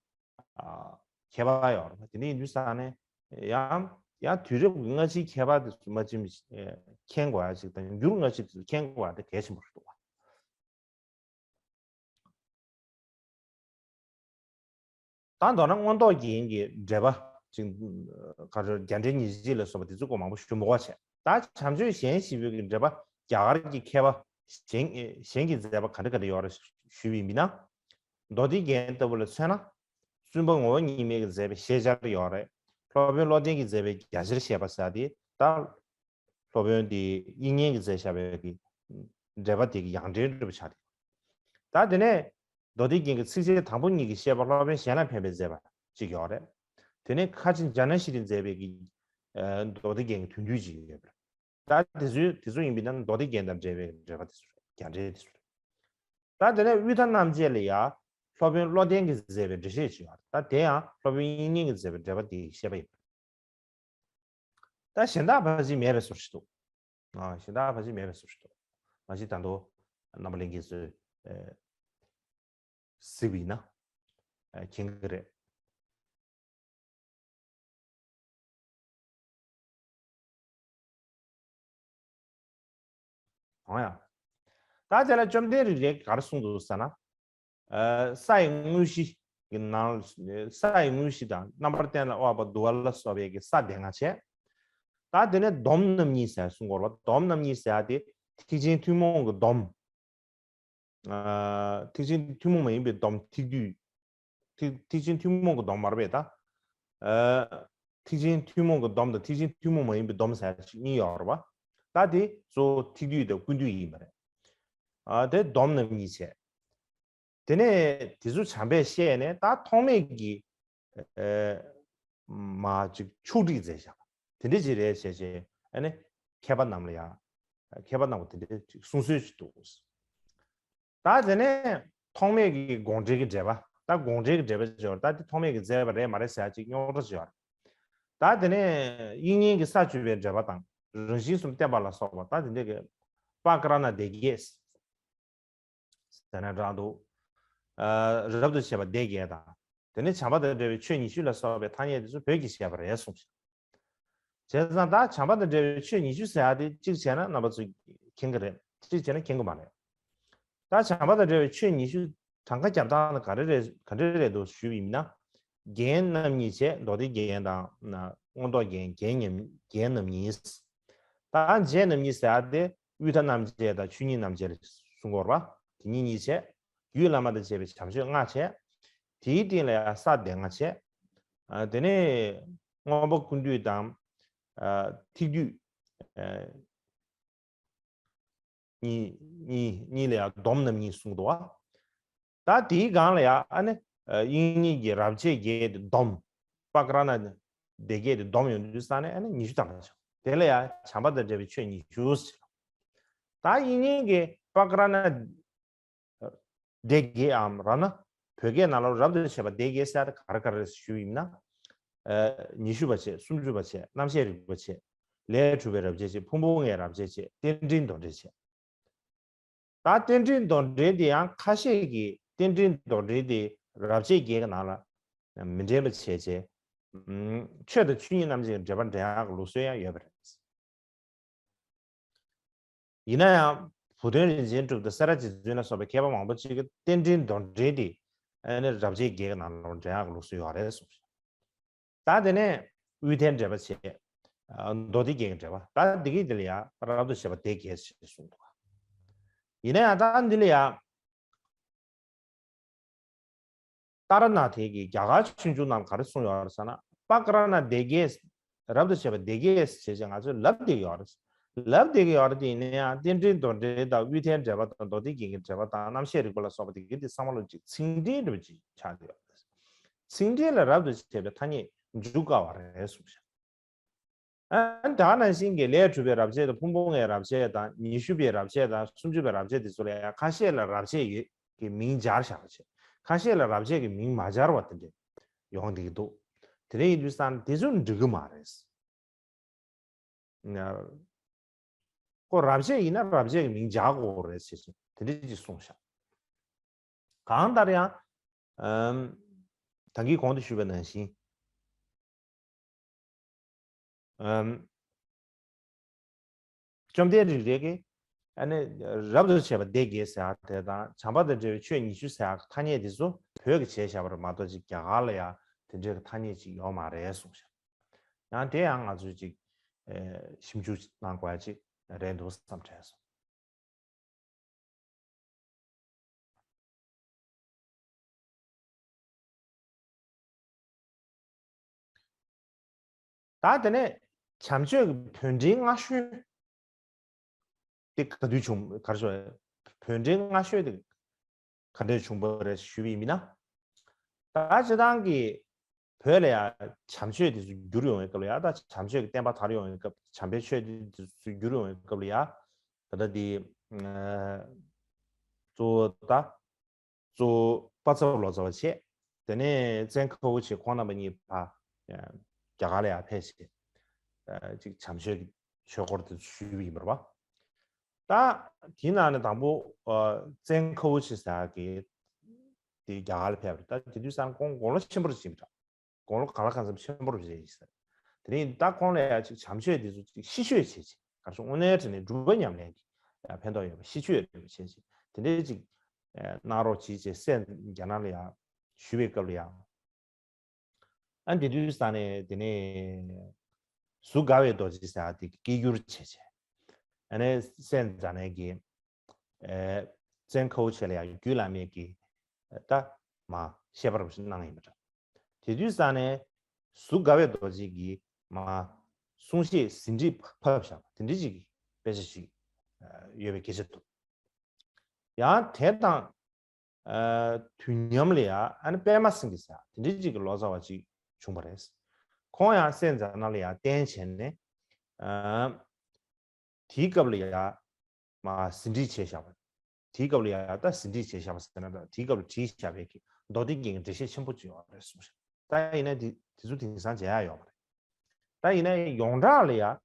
ཨ། ཁྱད་པར་ཡོད་རེད། དེ་འདྲ་ཡིན་དུས་ཙང་ནས་ཡང་ཡང་དུས་རབས་ཀྱི་སྔ་ཕྱིའི་ཁྱད་པར་དེ་ཚོ་མ་ཕྱིན་མཁྱེན་དགོས་ཡ་ཅིག་དང་འགྱུར་སྔ་ཕྱི་དེ་ཚོ་མཁྱེན་དགོས་ཡ་དེ་གལ་ཆེན་པོ་རེད་འདུག་བ། ད་མདོར་ན་མངོན་རྟོགས་རྒྱན་གྱི་འགྲེལ་པ་ཅིག་ག་རེ་རྒྱ་འགྲེལ་ཉེར་གཅིག་ལ་སོགས་པ་དེ་ཚོ་སྐོར་མང་པོ་ཞུ་མི་དགོས་བྱས། ད་བྱམས་ཆོས་གཞན་བཞི་པོའི་གི་འགྲེལ་པ་རྒྱ་གར་གྱི་མཁས་པ་གཞན་གཞན་གྱིས་མཛད་པ་ག་འདྲ་ག་འདྲ་ཡོད་རེད་ཞུས་པ་ཡིན་ན། མདོ་སྡེ་རྒྱན་ལྟ་བུ་ལ་མཚོན་ན། བཙུན་པ་ངོ་བོ་ཉིད་མེད་ཀྱིས་མཛད་པའི་ཤེས་བྱར་ཡོད་རེད། སློབ་དཔོན་བློ་ལྡན་གྱིས་མཛད་པའི་རྒྱ་ཆེར་བཤད་པ་ཟེར་ཡ་དེ་ད། སློབ་དཔོན་དེ་དབྱིག་གཉེན་གྱིས་མཛད་བཞག་པའི་གི་འགྲེལ་པ་དེ་གི་ཡང་འགྲེལ་འགྲེལ་པ་ཆགས་ཏེ། ད་དེ་ནས་མདོ་སྡེ་རྒྱན་གྱི་ཚིགས་བཅད་དང་པོ་གཉིས་ཀྱི་བཤད་པ་སློབ་དཔོན་གཞན་ལ་ཕན་པའི་མཛད་པ་ཅིག་ཡོད་རེད། དེ་ནས་ཁ་ཆེ་འཇག་སྣང་ཤེར་ཕྱིན་མཛད་པའི་གི་མདོ་སྡེ་རྒྱན་གྱི་དོན་བསྡུས་ཅིག་ཡོད་པ་རེད། ད་དེ་ཚོའི་དེ་ཚོ་ཡིན་པས་ན་མདོ་སྡེ་རྒྱན་དང་འབྲེལ་བའི་འགྲེལ་པ་དེ་ཚོ་རེད། རྒྱ་འགྲེལ་དེ་ཚོ་རེད། ད་དེ་ནས་དབུས་མཐའ་རྣམ་འབྱེད་ལ་ཡ་སློབ་དཔོན་བློ་ལྡན་གྱིས་མཛད་པའི་འགྲེལ་བཤད་ཅིག་ཡོད་རེད། ད་དེ་ཡང་སློབ་དཔོན་དབྱིག་གཉེན་གྱིས་མཛད་པའི་འགྲེལ་པ་དེའི་བཤད་པ་ཡིན། ད་གཞན་དག་ཕལ་ཆེར་མེད་པའི་བཟོ་ཞིག་འདུག་ཨ། གཞན་དག་ཕལ་ཆེར་མེད་པའི་བཟོ་ཞིག་འདུག་མ་གཞི་ད་དུང་རྣམ་པ་ལྷན་རྒྱས་ཚོས་ཨེ། གཟིགས་པ་ཡིན་ན་ཨེ། མཁྱེན་གྱི་རེད། འོང་ཡ། ད་དེ་ལ་བཅོམ་ལྡན་རིག་འགྲེལ་ག་རེ་གསུངས་འདུག་ཟེར་ན། ཨ། ས་ཡི་དངོས་གཞི་གི་ནང་ས་ཡི་དངོས་གཞི་དང་རྣམ་པར་གཏན་ལ་དབབ་པ་དུ་བ་ལ་སོགས་པའི་གི་ས་སྡེ་ལྔ་བྱས། ད་དེ་ནས་སྡོམ་རྣམ་གཉིས་ཟེར་གསུང་གི་ཡོད་རེད་པ། སྡོམ་རྣམ་གཉིས་ཟེར་ཡ་དེ་ཐེག་ཆེན་ཐུན་མོང་གི་སྡོམ། ཨ། ཐེག་ཆེན་ཐུན་མོང་མ་ཡིན་པའི་སྡོམ་ཐེག་བསྡུས། ཐེག་ཐེག་ཆེན་ཐུན་མོང་གི་སྡོམ་མ་རེད་པས་ད། ཨ། ཐེག་ཆེན་ཐུན་མོང་གི་སྡོམ་དང་ཐེག་ཆེན་ཐུན་མོང་མ་ཡིན་པའི་སྡོམ་ཟེར་ཞིག་གཉིས་ཡོད་རེད་པ། ད་དེ་གཙོ་བོ་ཐེག་བསྡུས་དང་ཀུན་བསྡུས་ཡིན་པ་རེད། ཨ། དེ་སྡོམ་རྣམ་གཉིས་བྱས། དེ་ནས་དེ་ཚོ་བྱམས་པས་བཤད་ནས་ད་ཐོགས་མེད་ཀྱིས་ཨ། མ་ཅིག་ཕྱོགས་སྒྲིག་མཛད་བཞག་དེ་འདྲ་ཅིག་རེད་བྱས་བྱས་ཨ་ནི་མཁས་པ་རྣམས་ལ་ཡང་མཁས་པ་རྣམས་ཀྱིས་དེ་འདྲ་ཅིག་གསུང་སྲོལ་ཅིག་འདུག་ད་དེ་ནས་ཐོགས་མེད་ཀྱི་དགོངས་འགྲེལ་གྱི་འགྲེལ་པ། ད་དགོངས་འགྲེལ་གྱི་འགྲེལ་པ་ཅིག་ཡོད་རེད། ད་དེ་ཐོགས་མེད་ཀྱིས་མཛད་པ་རེད་མ་རེད་ཟེར་ཡ་ཅིག་རྙོག་དྲ་ཅིག་ཡོད་རེད། ད་དེ་ནས་དབྱིག་གཉེན་གྱིས་ས་བཅུ་པའི་འགྲེལ་པ་དང་རང་བཞིན་གསུམ་བསྟན་པ་ལ་སོགས་པ་ད་དེ་འདྲ་གི་པ་ཀ་ར་ཎ་སྡེ་བརྒྱད་ཟེར་ན་འདྲ་འདུག་ཨ། རབ་ཏུ་བྱེད་པ་སྡེ་བརྒྱད་དང་། དེ་ནས་བྱམས་པ་དང་འབྲེལ་བའི་ཆོས་ཉི་ཤུ་ལ་སོགས་པའི་ཐ་སྙད་དེ་ཚོ་བོད་ཀྱིས་བཤད་པ་རེད་གསུངས་ཤིང་། བྱས་ཙང་ད་བྱམས་པ་དང་འབྲེལ་བའི་ཆོས་ཉི་ཤུ་ཟེར་ཡ་དེ་གཅིག་བྱས་ན་རྣམ་པ་ཚོས་མཁྱེན་གྱི་རེད། གཅིག་བྱས་ན་མཁྱེན་གྱི་མ་རེད། ད་བྱམས་པ་དང་འབྲེལ་བའི་ཆོས་ཉི་ཤུ་གྲངས་ཀ་རྒྱབ་སྟངས་ནི་ག་རེ་རེད་ག་འདྲ་རེད་འདུག་ཞུས་པ་ཡིན་ན། རྒྱན་རྣམ་གཉིས་བྱས། མདོ་སྡེ་རྒྱན་དང་མངོན་རྟོགས་རྒྱན། རྒྱན་རྣམ་རྒྱན་རྣམ་གཉིས། ད་རྒྱན་རྣམ་གཉིས་ཟེར་ཡ་དེ་དབུས་མཐའ་རྣམ་འབྱེད་དང་ཆོས་ཉིད་རྣམ་འབྱེད་ལ་གསུང་གི་ཡོད་རེད་པ། དེ་གཉིས་གཉིས་བྱས། རྒྱུད་བླ་མ་དང་བཅས་པའི་བྱམས་ཆོས་ལྔ་བྱས། དེའི་སྟེང་ལ་ཡང་ས་སྡེ་ལྔ་བྱས། ཨ། དེ་ནས་མངོན་པ་ཀུན་བཏུས་དང་། ཨ། ཐེག་བསྡུས། ཨ། གཉིས་གཉིས་གཉིས་ལ་ཡང་སྡོམ་རྣམ་གཉིས་གསུངས་འདུག་བ། ད་དེའི་སྒང་ལ་ཡང་ཨ་ནི་དབྱིག་གཉེན་གྱི་རབ་བྱེད་བརྒྱད་དེ་སྡོམ། པ་ཀ་ར་ཎ་སྡེ་བརྒྱད་དེ་སྡོམ་ཡོང་དུས་ཙང་ནས་ཨ་ནི་ཉི་ཤུ་ཐམ་པ་ཆགས། དེ་ལ་ཡང་བྱམས་པ་དང་འབྲེལ་བའི་ཆོས་ཉི་ཤུ་ཟེར། ད་དབྱིག་གཉེན་གྱི་པ་ཀ་ར་ཎ་སྡེ་བརྒྱད་འམ་ར་ན་བོད་སྐད་ནང་ལ་རབ་ཏུ་བྱེད་པ་སྡེ་བརྒྱད་ཟེར་ཡ་དེ་ག་རེ་ག་རེ་རེད་ཞུས་ཡིན་ན། ཨ། ཉི་ཤུ་པ་བྱས། སུམ་ཅུ་པ་བྱས། རྣམ་བཤད་རིགས་པ་བྱས། ལས་གྲུབ་པའི་རབ་བྱེད་བྱས། ཕུང་པོ་ལྔའི་རབ་བྱེད་བྱས། རྟེན་འབྲེལ་མདོ་འགྲེལ་བྱས། ད་རྟེན་འབྲེལ་མདོ་འགྲེལ་དེ་ཡང་ཁ་ཤས་ཀྱིས་རྟེན་འབྲེལ་མདོ་འགྲེལ་དེ་རབ་བྱེད་བརྒྱད་ཀྱི་ནང་ལ་མི་འདྲེན་པ་བྱས་བྱས། ཨ། ཆོས་དང་ཆོས་ཉིད་རྣམ་འབྱེད་ཀྱི་འགྲེལ་པ་འདྲེན་ཡག་གི་ལུགས་སྲོལ་ཡང་ཡོད་པ་རེད། ཡིན་ན་ཡང་ བུ་སྟོན་རིན་ཆེན་གྲུབ་དང་སེ་ར་རྗེ་བཙུན་ལ་སོགས་པའི་མཁས་པ་མང་པོ་ཅིག་གིས་རྟེན་འབྲེལ་མདོར་འགྲེལ་དེ་ཨ་ནི་རབ་བྱེད་བརྒྱད་ཀྱི་ནང་ལ་འདྲེན་ཡག་གི་ལུགས་སྲོལ་ཡོད་རེད་གསུངས། ད་དེ་ནས་དབུས་མཐའི་འགྲེལ་པ་བྱས། མདོ་སྡེ་རྒྱན་གྱི་འགྲེལ་པ། ད་འདི་གི་འདི་ལ་ཡང་རབ་ཏུ་བྱེད་པ་སྡེ་བརྒྱད་ཞེས་གསུངས་འདུག། ཡིན་ན་ཡང་ད་འདི་ལ་ཡང་ཏཱ་ར་ནཱ་ཐའི་གི་རྒྱ་གར་ཆོས་འབྱུང་ནང་ག་རེ་གསུངས་ཡོད་རེད་ཟེར་ན། པ་ཀ་ར་ཎ་སྡེ་བརྒྱད། རབ་ཏུ་བྱེད་པ་སྡེ་བརྒྱད་ཞེས་བྱས་ང་ཚོས་ལབ་བསྡད་ཀྱི་ཡོད་རེད། ལབ་བསྡད་ཀྱི་ཡོད་རེད། དེ་ཡིན་ན་ཡང་རྟེན་འབྲེལ་མདོར་འགྲེལ་དང་དབུས་མཐའི་འགྲེལ་པ་དང་མདོ་སྡེ་རྒྱན་གྱི་འགྲེལ་པ་དང་རྣམ་བཤད་རིགས་པ་ལ་སོགས་པ་དེ་གའི་དེ་ཚང་མ་ལ་ཅིག་ཚིག་འགྲེལ་འདྲ་བོ་ཅིག་ཆགས་བསྡད་ཡོད་རེད། ཚིག་འགྲེལ་ལ་རབ་ཏུ་བྱེད་པའི་ཐ་སྙད་འཇུག་དཀའ་བ་རེད་གསུངས་ཤག། ཨ་ད་ནང་བཞིན་གྱི་ལས་གྲུབ་པའི་རབ་བྱེད་དང་ཕུང་པོ་ལྔའི་རབ་བྱེད་དང་ཉི་ཤུ་པའི་རབ་བྱེད་དང་སུམ་ཅུ་པའི་རབ་བྱེད་དེ་ཚོ་ལ་ཡང་ཁ་ཤས་ལ་རབ་བྱེད་ཡོད་ཀྱི་མིང་སྦྱར་བཞག་པ་བྱས། ཁ་ཤས་ལ་རབ་བྱེད་ཀྱི་མིང་མ་སྦྱར་བ་དེ་འདྲས་ཡོང་བསྡད་ཀྱི་འདུག། དེ་འདྲ་ཡིན་དུས་ཙང་དེ་ཚོ་འགྲིག་གི་མ་རེད། ཁོ་རབ་བྱེད་ཡིན་ན་རབ་བྱེད་ཀྱི་མིང་སྦྱར་དགོས་རེད་ཟེར་བྱས་དེ་འདྲ་ཅིག་གསུངས་ཤག། གང་ལྟར་ཡང་ཨམ། ད་གིན་གོང་དུ་ཞུས་པ་ནང་བཞིན། ཨམ། བཅོམ་ལྡན་རིག་འགྲེལ་གྱིས་ཨ་ནི་རབ་ཏུ་བྱེད་པ་སྡེ་བརྒྱད་ཟེར་ཡག་དེ་དང་བྱམས་པ་དང་འབྲེལ་བའི་ཆོས་ཉི་ཤུ་ཟེར་ཡག་ཐ་སྙད་དེ་ཚོ་བོད་ཀྱིས་བྱས་བཞག་པ་རེད་མ་གཏོགས་ཅིག་རྒྱ་གར་ལ་ཡང་དེ་འདྲའི་ཐ་སྙད་ཅིག་ཡོད་མ་རེད་གསུངས་ཤག། ཡང་དེ་ཡང་ང་ཚོས་ཅིག་ཨེ་ཞིབ་འཇུག་གནང་དགོས་ཡ་ཅིག་རེད་འདུག་བསམ་དྲན་སོང་། ད་དེ་ནས་བྱམས་ཆོས་ཀྱི་བོད་འགྲེལ་སྔ་ཤོས་དེ་ག་དུས་བྱུང་ག་རེ་ཞུ་བ། བོད་འགྲེལ་སྔ་ཤོས་དེ་ག་འདྲས་བྱུང་བ་རེད་ཞུས་པ་ཡིན་ན། ད་སྤྱིར་བཏང་གི་བོད་ལ་ཡང་བྱམས་ཆོས་དེ་ཚོ་བསྒྱུར་ཡོང་བའི་སྐབས་ལ་ཡང་ད་བྱམས་ཆོས་ཀྱི་བསྟན་པ་དར་ཡོང་བའི་སྐབས་བྱམས་པའི་ཆོས་དེ་ཚོ་བསྒྱུར་ཡོང་བའི་སྐབས་ལ་ཡང་ད་ལྟ་དེ་གཙོ་བོ་ད། གཙོ་བོ་པ་ཚབ་ལོ་ཙཱ་བ་བྱས། དེ་ནས་བཙན་ཁ་བོ་ཆེ་ཁོང་རྣམ་པ་གཉིས་ཕར་རྒྱ་གར་ལ་ཡར་ཕེབས་བྱས། ཅིག་བྱམས་ཆོས་ཀྱི་ཆོས་སྐོར་དེ་ཞུས་པ་ཡིན་པ་རེད་པ། ད་དེའི་ནང་ནས་དང་པོ་བཙན་ཁ་བོ་ཆེ་ཟེར་ཡག་གི་དེ་རྒྱ་གར་ལ་ཕེབས་པ་རེད། ད་དེ་དུས་ཙང་ཁོང་དགུང་ལོ་ཆེན་པོ་རེད་ཅིག་ཡིན་པ་འདྲ། དགུང་ལོ་གང་ལ་གང་འཚམ་ཆེན་པོ་རེད་ཟེར། དེ་རིང་ད་ཁོང་ལ་ཡང་ཅིག་བྱམས་ཆོས་དེ་ཚོ་ཅིག་ཤིས་བརྗོད་བྱེད་ཅིག་ག་རེ་ཟེར་དངོས་གནས་དྲང་གནས་སྒྲུབ་པ་ཉམས་ལེན་གྱི་ཡང་ཕན་ཐོགས་ཡོད་པ་ཤིས་བརྗོད་རེ་བྱེད་ཅིག་དེ་འདྲའི་ཅིག་གནང་རོགས་གྱིས་ཅེས་སྲས་རྒྱ་ནག་ལ་ཡང་ཞུས་པའི་སྐབས་ལ་ཡང་། ཨ་འདི་དུས་ཙང་ནས་དེ་ནས་གཟུ་དགའ་བའི་རྡོ་རྗེ་ཟེར་ཡག་དེ་སྐད་བསྒྱུར་བྱས་བྱས། ཨ་ནས་སྲས་རྒྱ་ནག་གི་བཙན་ཁ་བོ་ཆེ་ལ་ཡང་རྒྱུད་བླ་མེད་ཀྱི་ད་མ་བཤད་པ་རུ་ཞིག་གནང་ཡིན་པ་འདྲ། དེ་དུས་ཙང་ནས་གཟུ་དགའ་བའི་རྡོ་རྗེ་གིས་མ་གསུང་བཤད་ཟིན་བྲིས་ཕབ་བཞག་པ་དེ་འདྲ་ཅིག་གི་དཔེ་ཆ་ཞིག་ཡོད་པའི་སྐད་ཆ་འདུག། ཡང་དེ་དང་དུས་མཉམ་ལ་ཡང་ཨ་ནི་པད་མ་སེང་གེ་ཟེར་དེ་འདྲ་ཅིག་གི་ལོ་ཙཱ་བ་ཅིག་བྱུང་བ་རེད། ཁོང་ཡང་སྲས་རྒྱ་ནག་ལ་ཡང་བསྟེན་བྱས་ནས། དེའི་སྐབས་ལ་ཡང་མ་ཟིན་བྲིས་བྱས་བཞག་པ། དེའི་སྐབས་ལ་ཡང་ད་ཟིན་བྲིས་བྱས་བཞག་པ་ཟེར་ན་འདྲ། དེའི་སྐབས་ལ་བྲིས་བཞག་པའི་གི་མདོ་སྡེ་རྒྱན་གྱི་འགྲེལ་བཤད་ཆེན་པོ་ཅིག་ཡོད་རེད་གསུངས་ཤག། ད་ཡིན་ན་དེ་དེ་ཚོ་དེང་སང་མཇལ་ཡ་ཡོད་མ་རེད། ད་ཡིན་ན་ཡོངས་གྲགས་ལ་ཡང་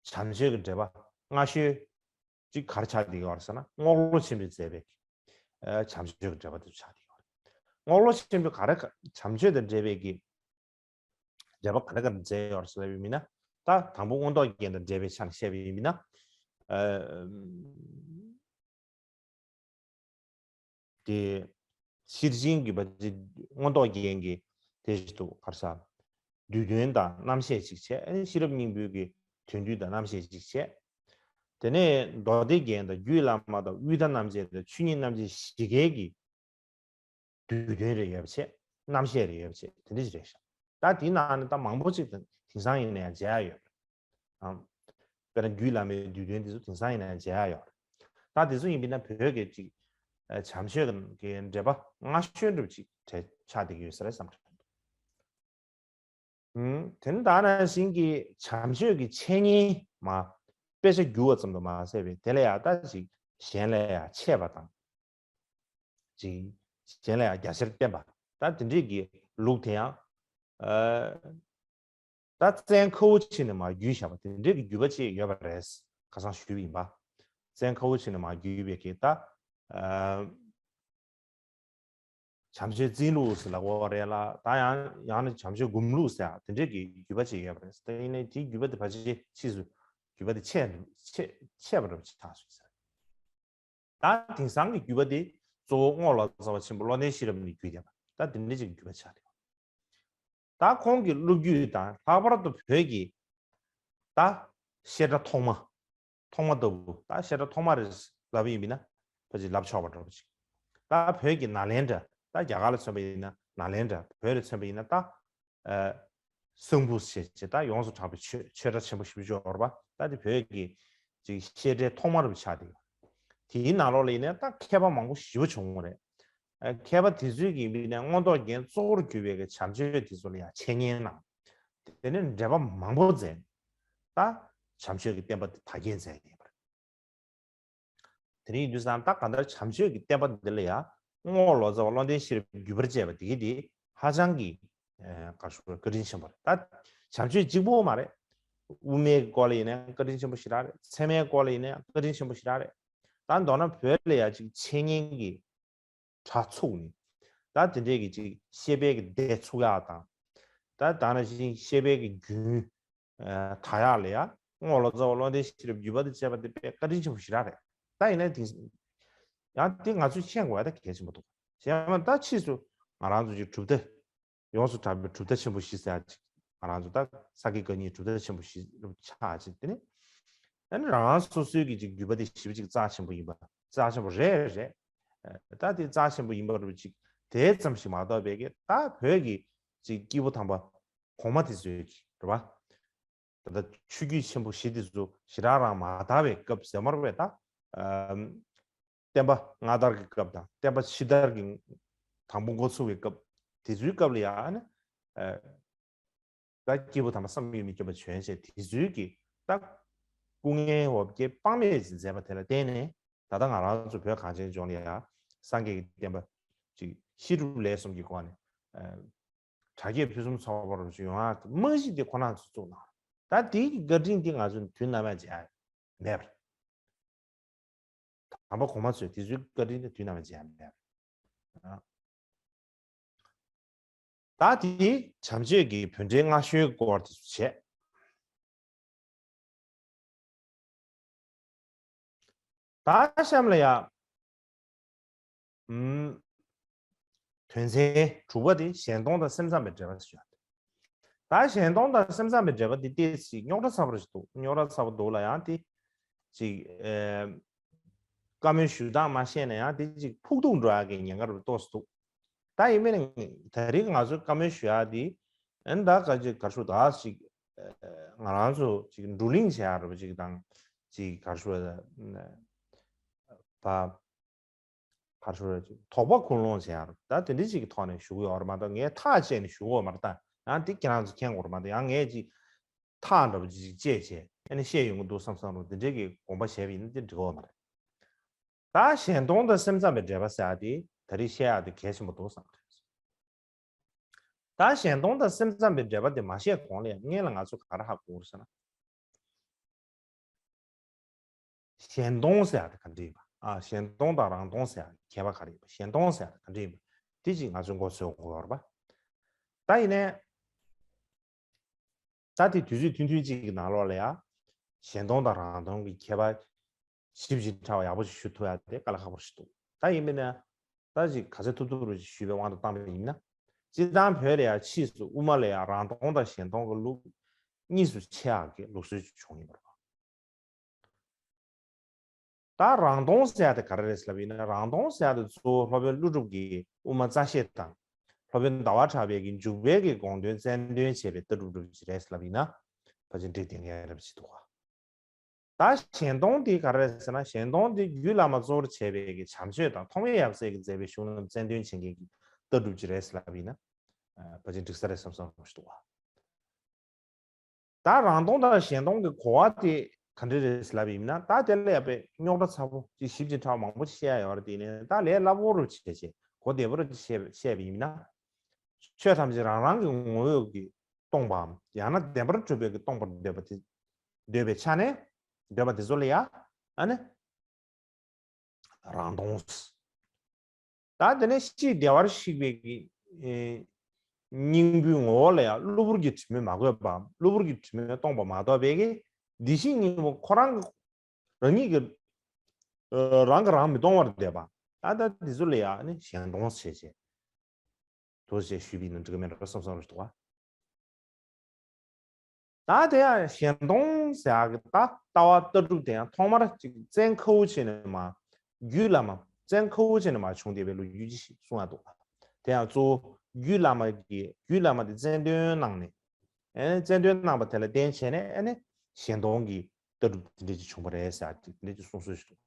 བྱམས་ཆོས་ཀྱི་འགྲེལ་པ་སྔ་ཤོས་ཅིག་ག་རེ་ཆགས་བསྡད་ཡོད་རེད་ཟེར་ན། རྔོག་ལོ་ཆེན་པོས་མཛད་པའི་གི་བྱམས་ཆོས་ཀྱི་འགྲེལ་པ་དེ་ཆགས་བསྡད་ཡོད་རེད། རྔོག་ལོ་ཆེན་པོས་ག་རེ་བྱམས་ཆོས་དང་འབྲེལ་བའི་གི་འགྲེལ་པ་ག་འདྲ་ག་འདྲ་མཛད་ཡོད་ཟེར་བ་ཡིན་ན། ད་དང་པོ་མངོན་རྟོགས་རྒྱན་དང་འབྲེལ་བའི་ཆ་ནས་བཤད་པ་ཡིན་ན། ཨ་དེ་ཤེར་ཕྱིན་གྱི་བ་ཅི་མངོན་རྟོགས་རྒྱན་གྱི་དེ་བཞིན་དུ་ག་རེ་ཟེར། བསྡུས་དོན་དང་རྣམ་བཤད་ཅིག་བྱས། ཨ་ནི་ཤེས་རབ་སྙིང་པོའི་གི་དོན་བསྡུས་དང་རྣམ་བཤད་ཅིག་བྱས། དེ་ནས་མདོ་སྡེ་རྒྱན་དང་རྒྱུད་བླ་མ་དང་དབུས་མཐའ་རྣམ་བཅད་དང་ཆོས་ཉིད་རྣམ་བཅད་བཞི་ཀའི་གི་བསྡུས་དོན་རེ་ཡོད་པ་བྱས། རྣམ་བཤད་རེ་ཡོད་པ་བྱས། དེ་འདྲ་ཞིག་རེད་ཤག། ད་དེའི་ནང་ནས་ད་མང་པོ་ཅིག་དེང་སང་ཡིན་ན་ཡང་མཇལ་ཡ་ཡོད་རེད། ཨང་། དཔེར་ན་རྒྱུད་བླ་མའི་བསྡུས་དོན་དེ་ཚོ་དེང་སང་ཡིན་ན་ཡང་མཇལ་ཡ་ཡོད་རེད། ད་དེ་ཚོ་ཡིན་པས་ན་བོད་ཀྱི་ཅིག་བྱམས་ཆོས་ཀྱི་འགྲེལ་པ་སྔ་ཤོས་འདྲ་པོ་ཅིག་གྲས་ཆགས་བསྡད་ཀྱི་ཡོད་ས་རེད་བསམ་གྱི་འདུག། ཨུམ། དེ་ནི་ད་ནང་བཞིན་གྱི་བྱམས་ཆོས་ཀྱི་འཆད་ཉན་མ་དཔེ་ཆ་བསྒྱུར་བ་ཙམ་དུ་མ་ཟད་པའི་དེ་ལ་ཡང་ད་ཅིག་གཞན་ལས་ཡང་ཆེ་བ་དང་། ཅིག་གཞན་ལས་ཡང་རྒྱ་ཆེར་བསྟན་པ། ད་དེ་འདྲས་ཀྱི་ལུགས་དེ་ཡང་། ཨ། ད་བཙན་ཁ་བོ་ཆེ་ནས་མར་བརྒྱུད་བཞག་པ་དེ་འདྲས་ཀྱི་བརྒྱུད་པ་ཅིག་ཡོད་པ་རེད། ཁ་སང་ཞུས་པ་ཡིན་པ། བཙན་ཁ་བོ་ཆེ་ནས་མར་བརྒྱུད་པའི་གི་ད། ཨ། བྱམས་ཆོས་བཙན་ལུགས་ཟེར་ལབ་ཡོད་རེད་ལ། ད་ཡང་ཡང་ན་བྱམས་ཆོས་སྒོམ་ལུགས་ཟེར་དེ་འདྲས་ཀྱི་བརྒྱུད་པ་ཅིག་ཡོད་པ་རེད། དེ་ཡིན་ནའི་དེའི་བརྒྱུད་པ་དེ་ཕལ་ཆེར་ཕྱིས་སུ་བརྒྱུད་པ་དེ་ཆད་ཆད་ཆད་པ་འདྲ་པོ་ཅིག་ཆགས་སོང་ཟེར། ད་དེང་སང་གི་བརྒྱུད་པ་དེ་གཙོ་བོ་རྔོག་ལོ་ཙཱ་བ་ཆེན་པོ་བློ་ལྡན་ཤེས་རབ་ནས་བརྒྱུད་བསྡད་པ། ད་དེ་འདྲ་ཅིག་གི་བརྒྱུད་པ་ཆགས་བསྡད་པ། ད་ཁོང་གི་སློབ་བརྒྱུད་དང་ལྷག་པར་དུ་བོད་ཀྱི་ད་བཤད་གྲྭ་ཐོག་མ། ཐོག་མ་ལྟ་བུ། ད་བཤད་གྲྭ་ཐོག་མ་རེད་ལབ་ཡིན་པ་ཡིན་ན་ཕལ་ཆེར་ལབ་ཆོག་པ་འདྲ་པོ་ཅིག་ད་བོད་ཀྱི་ནཱ་ལེནྡྲ། ད་རྒྱ་གར་ལ་མཚོན་པ་ཡིན་ན་ནཱ་ལེནྡྲ། བོད་ལ་མཚོན་པ་ཡིན་ན་ད་ཨ་གསང་ཕུ་ཞེས་བྱས། ད་ཡོངས་སུ་གྲགས་པའི་ཆོས་ཆོས་གྲྭ་ཆེན་པོ་བཞི་བཅུ་ཞེ་དགུ་པ། ད་དེ་བོད་ཀྱི་ཅིག་བཤད་གྲྭའི་ཐོག་མ་རུ་ཆགས་བསྡད་ཡོད། དེའི་ནང་ལོགས་ལ་ཡིན་ན་ད་མཁས་པ་མང་པོ་ཞེ་པོ་བྱུང་བ་རེད། ཨ་མཁས་པ་དེ་ཚོའི་གི་མི་ནས་མངོན་རྟོགས་རྒྱན་གཙོ་བོར་གྱུར་པའི་གི་བྱམས་ཆོས་དེ་ཚོ་ལ་ཡང་འཆད་ཉན་གནང་། དེ་ནས་འགྲེལ་པ་མང་པོ་མཛད། ད་བྱམས་ཆོས་ཀྱི་བསྟན་པ་དེ་དར་རྒྱས་མཛད་ཡོད་པ་རེད། དེ་རིང་ཡིན་དུས་ཙང་ད་གང་ལྟར་བྱམས་ཆོས་ཀྱི་བསྟན་པ་འདི་ལ་ཡང་རྔོག་ལོ་ཙཱ་བ་བློ་ལྡན་ཤེས་རབ་བརྒྱུད་པར་བཅས་པ་དེ་གི་དེ་ཧ་ཅང་གི་ཨ་ག་རེ་ཞུ་དགོས་རེད། བཀའ་དྲིན་ཆེན་པོ་རེད། ད་བྱམས་ཆོས་གཅིག་པོ་མ་རེད། དབུ་མའི་སྐོར་ལ་ཡིན་ན་བཀའ་དྲིན་ཆེན་པོ་ཞེ་དྲག་རེད། ཚད་མའི་སྐོར་ལ་ཡིན་ན་བཀའ་དྲིན་ཆེན་པོ་ཞེ་དྲག་རེད། ད་མདོར་ན་བོད་ལ་ཡང་ཅིག་འཆད་ཉན་གྱི་གྲྭ་ཚུགས་ནས། ད་དེ་འདྲའི་གི་ཅིག་བཤད་པའི་གི་སྡེ་ཚུགས་ཡག་དང་། ད་ད་ནང་བཞིན་བཤད་པའི་གི་རྒྱུན་ཨ་དར་ཡག་ལ་ཡང་རྔོག་ལོ་ཙཱ་བ་བློ་ལྡན་ཤེས་རབ་བརྒྱུད་པ་དང་བཅས་པ་དེ་དཔེ་བཀའ་དྲིན་ཆེན་པོ་ཞེ་དྲག་རེད། ད་ཡིན་ན་དེ་ཡང་དེ་ང་ཚོས་མཁྱེན་དགོས་ཡག་ད་གལ་ཆེན་པོ་འདུག་བྱས་ཙང་ད་ཕྱིས་སུ་ང་རང་ཚོ་ཅིག་གྲུབ་མཐའ། ཡོངས་སུ་གྲགས་པའི་གྲུབ་མཐའ་ཆེན་པོ་བཞི་ཟེར་ཡག་ཅིག་ང་རང་ཚོ་ད་ས་དགེ་བཀའ་རྙིང་གྲུབ་མཐའ་ཆེན་པོ་བཞི་ཆགས་ཅིག་དེ་ནི་ཨ་ནི་རང་རང་སོ་སོའི་གི་ཅིག་བརྒྱུད་པ་དེ་ཞེ་པོ་ཅིག་རྩ་ཆེན་པོ་ཡིན་པ། རྩ་ཆེན་པོ་རེད་རེད། ཨ་ད་དེ་རྩ་ཆེན་པོ་ཡིན་པ་རུ་ཅིག་དེ་ཙམ་ཞིག་མ་གཏོགས་པའི་གི་ད་བོད་ཀྱི་ཅིག་སྐྱེས་བུ་དམ་པ་གོང་མ་དེ་ཚོའི་གི་རེད་པ། ད་ལྟ་ཆོས་བརྒྱུད་ཆེན་པོ་བཞི་དེ་ཚོ་ཞེ་དྲག་རང་མ་དར་བའི་སྐབས་ཟེར་མར་བས་ད། ཨམ། བསྟན་པ་སྔ་དར་གྱི་སྐབས་དང་བསྟན་པ་ཕྱི་དར་གྱི་དང་པོ་འགོ་ཚུགས་པའི་སྐབས། དེ་ཚོའི་སྐབས་ལ་ཡང་ནི། ཨ་ད་སྐྱེས་བུ་དམ་པ་བསམ་ཡས་མི་བསྐྱོད་པ་བྱོན་བྱས་དེ་ཚོའི་གི་ད་སྐུ་ངལ་བོ་བསྐྱེད་དཔག་མེད་ཅིག་མཛད་པ་དེ་ལ་བརྟེན་ནས་ད་ལྟ་ང་རང་ཚོ་བོད་གངས་ཅན་ལྗོངས་ལ་ཡང་སངས་རྒྱས་ཀྱི་བསྟན་པ་ཅིག་ཤེས་སྒྲུབ་ལས་གསུམ་གྱི་སྒོ་ནས། ཨ། དྲག་སྐྱེད་ཕུན་སུམ་ཚོགས་པ་རུ་ཡོང་ཡག་གི་རྨང་གཞི་དེ་ཁོ་རང་ཚོས་བཙུགས་གནང་། ད་དེའི་བཀའ་དྲིན་དེ་ང་ཚོས་དུས་ནམ་ཡང་བརྗེད་ཡག་མེད་པ་རེད། དམ་པ་གོང་མ་ཚོས་དེ་ཚོའི་བཀའ་དྲིན་དེ་དུས་ནམ་ཡང་བརྗེད་ཡག་མེད་པ་རེད། ད་དེ་བྱམས་ཆོས་ཀྱི་བོད་འགྲེལ་སྔ་ཤོས་སྐོར་དེ་ཚོ་བྱས། ད་གཤམ་ལ་ཡ། ཨུམ། དོན་ཚན་དྲུག་པ་དེ་གཞན་སྟོང་དང་སེམས་ཙམ་པའི་འགྲེལ་པ་ཞུ་ཡ། ད་གཞན་སྟོང་དང་སེམས་ཙམ་པའི་འགྲེལ་པ་དེ་ཏོག་ཙམ་རྙོག་དྲ་ཚ་པོ་ཞིག་འདུག་རྙོག་དྲ་ཚ་པོ་འདུག་ལ་ཡང་དེ་ཅིག་ཨེ། བཀའ་མོལ་ཞུ་སྟངས་མ་ཤེས་ན་ཡང་དེ་ཅིག་ཕུགས་རྡུགས་འགྲོ་ཡ་གི་ཉེན་ཁ་རུ་ཏོག་ཙམ་འདུག་ད་ཡིན་མིན་ན་ད་རེས་ང་ཚོའི་བཀའ་མོལ་ཞུ་ཡ་དེ། ཨན་ད་ག་ཅིག་ག་རེ་ཞུ་ད་ཅིག་ཨ་ང་རང་ཚོ་ཅིག་བགྲོ་གླེང་བྱེད་ཡ་རེད་པ་ཅིག་དང་། ཅིག་ག་རེ་ཞུ་བ་ད། ག་རེ་ཞུ་རེད། ཅིག་དོགས་པ་ཁུངས་ལུང་བྱེད་ཡ་རེད། ད་དེ་འདྲ་ཅིག་གི་ཐོག་ནས་ཞུ་གི་ཡོད་རེད་མ་གཏོགས་ངས་ཐག་བཅད་ནས་ཞུ་གི་ཡོད་མ་རེད། ད་ཡང་དེ་ཁྱེད་རང་ཚོ་མཁྱེན་དགོས་རེད་མ་གཏོགས་ཡང་ངས་ཅིག་ཐག་འདྲ་པོ་ཅིག་བཅད་བྱས་ཨ་ནི་བཤད་ཡོང་གི་འདུག་བསམ་བསམ་རུང་དེ་འདྲའི་གི་དགོངས་པ་བཞེས་པ་ཡིན་ན་དེ་འགྲིག་གི་ཡོད་མ་རེད། ད་གཞན་སྟོང་དང་སེམས་ཙམ་པའི་འགྲེལ་པ་ཟེར་ཡ་དེ་ད་རེས་བཤད་ཡ་དེ་གལ་ཆེན་པོ་འདུག་བསམ་གི་རེད། ད་གཞན་སྟོང་དང་སེམས་ཙམ་པའི་འགྲེལ་པ་དེ་མ་བཤད་གོང་ལ་ཡང་སྔོན་ལ་ང་ཚོ་ག་རེ་ཧ་གོ་དགོས་རེད་ཟེར་ན། གཞན་སྟོང་ཟེར་ཡ་དེ་ག་འདྲ་ཡིན་པ། ཨ་གཞན་སྟོང་དང་རང་སྟོང་ཟེར་ཡ་ཁྱད་པར་ག་རེ་ཡིན་པ། གཞན་སྟོང་ཟེར་ཡ་དེ་ག་འདྲ་ཡིན་པ། དེ་ཅིག་ང་ཚོས་མགོ་ཚོས་དགོས་རེད་པ། ད་ཡིན་ནའི། ད་དེ་དུས་ཚོད་ཐུང་ཐུང་གཅིག་གི་ནང་ལོགས་ལ་ཡ། གཞན་སྟོང་དང་རང་སྟོང་གི་ཁྱད་པར་ཞིབ་ཅིང་ཕྲ་བ་ཡག་པོ་ཞིག་ཞུ་ཐུབ་ཡ་དེ་དཀའ་ལས་ཁག་པོ་ཞིག་འདུག་ད་ཡིན་མིན་ན། ད་ཅིག་ག་ཚོད་ཐུབ་ཐུབ་རུ་ཞིག་ཞུས་པའི་དབང་དུ་བཏང་པ་ཡིན་ན། སྤྱིར་བཏང་བོད་ལ་ཡ་ཕྱིས་སུ་དབུ་མ་ལ་ཡ་རང་སྟོང་དང་གཞན་སྟོང་གི་ལུགས་གཉིས་སུ་ཕྱེ་ཡག་གི་ལུགས་སྲོལ་ཅིག་བྱུང་ཡིན་པ་རེད། ད་རང་སྟོང་ཟེར་ཡ་དེ་ག་རེ་རེད་ལབ་ཡིན་ན། རང་སྟོང་ཟེར་ཡ་དེ་གཙོ་བོ་སློབ་དཔོན་ཀླུ་སྒྲུབ་ཀྱི་དབུ་མ་རྩ་ཤེ་དང་། སློབ་དཔོན་ཟླ་བ་གྲགས་པའི་གི་འཇུག་པའི་གི་དགོངས་དོན་རྩལ་འདོན་བྱས་པའི་ལྟ་གྲུབ་འདྲ་བོ་ཅིག་རེད་ལབ་ཡིན་ན། ཕལ་ཆེར་འགྲིག་བསྡད་མཁན་རེད་པ་ཅིག་འདུག་ག་ད་གཞན་སྟོང་དེ་ག་རེ་རེད་ཟེར་ན། གཞན་སྟོང་དེ་རྒྱུད་བླ་མ་གཙོ་བོར་བྱས་པའི་གི་བྱམས་ཆོས་དང་ཐོགས་མེད་ཡབ་སྲས་ཀྱིས་མཛད་པའི་གཞུང་རྣམས་རྩལ་འདོན་བྱེད་མཁན་གྱི་ལྟ་གྲུབ་ཅིག་རེད་ལབ་ཡིན་ན། ཕལ་ཆེར་འགྲིག་ས་རེད་བསམ་བསམ་ཞིག་འདུག་ག་ད་རང་སྟོང་དང་གཞན་སྟོང་གི་གོ་བ་དེ་ག་འདྲ་རེད་ལབ་ཡིན་ན། ད་དེ་ལ་ཡ་དཔེ་རྙོག་དྲ་ཚ་པོ་ཅིག་ཞིབ་ཅིང་ཕྲ་བ་མང་པོ་བཤད་ཡ་ཡོད་རེད། དེ་ནས་ད་ལས་སླ་པོ་རུ་བྱས་བྱས་གོ་བདེ་པོ་རུ་བཤད་བཤད་པ་ཡིན་ན། ཆོས་ཐམས་ཅད་རང་རང་གི་ངོ་བོ་གི་སྟོང་པའམ་ཡང་ན་བདེན་པར་གྲུབ་པའི་གི་སྟོང་པར་འདོད་པ་དེ། འདོད་པའི་ཆ་ནས་འདོད་པ་དེ་ཚོ་ལ་ཡ་ཨ་ནི་རང་སྟོང་། ད་དེ་ནས་ཕྱིའི་བདེ་བར་གཤེགས་པའི་གི་ཨེ་སྙིང་པོའི་ངོ་བོ་ལ་ཡང་གློ་བུར་གྱི་དྲི་མས་མ་གོས་པའམ། གློ་བུར་གྱི་དྲི་མས་སྟོང་པ་མ་གཏོགས་པའི་གི་བདེ་གཤེགས་སྙིང་པོ་ཁོ་རང་གི་རང་ཉིད་ཀྱི་ རང་གིས་རང་མི་གཏོང་བར་བསྡད་པ། ད་ལྟ་འདི་ཚོ་ལ་ཡང་ནི་གཞན་སྟོང་ཟེར་བྱས། དོ་ཞེས་ཞུས་པ་ཡིན་ན་འགྲིག་གི་མེད་འགྲོ་བསམ་བསམ་རེད་འདུག་བ། ད་དེ་ཡང་གཞན་སྟོང་ཟེར་ཡག་གི་ད་ལྟ་བ་ལྟ་གྲུབ་དེ་ཡང་ཐོག་མར་ཅིག་བཙན་ཁ་བོ་བྱས་ནས་མ། རྒྱུད་བླ་མ་བཙན་ཁ་བོ་བྱས་ནས་མ་བྱུང་བསྡད་པའི་ལོ་རྒྱུས་ཅིག་གསུང་ཡག་འདུག་དེ་ཡང་གཙོ་བོ་རྒྱུད་བླ་མ་གི་རྒྱུད་བླ་མ་དེ་རྩལ་འདོན་གནང་ནས། ཨེ་ནི་རྩལ་འདོན་གནང་པ་དེ་ལ་བརྟེན་བྱས་ནས་ཨེ་ནི་གཞན་སྟོང་གི་ལྟ་གྲུབ་དེ་འདྲ་ཅིག་བྱུང་བ་རེད་ཟེར་ཡག་ཅིག་དེ་འདྲ་ཅིག་གསུང་སྲོལ་ཞིག་འདུག་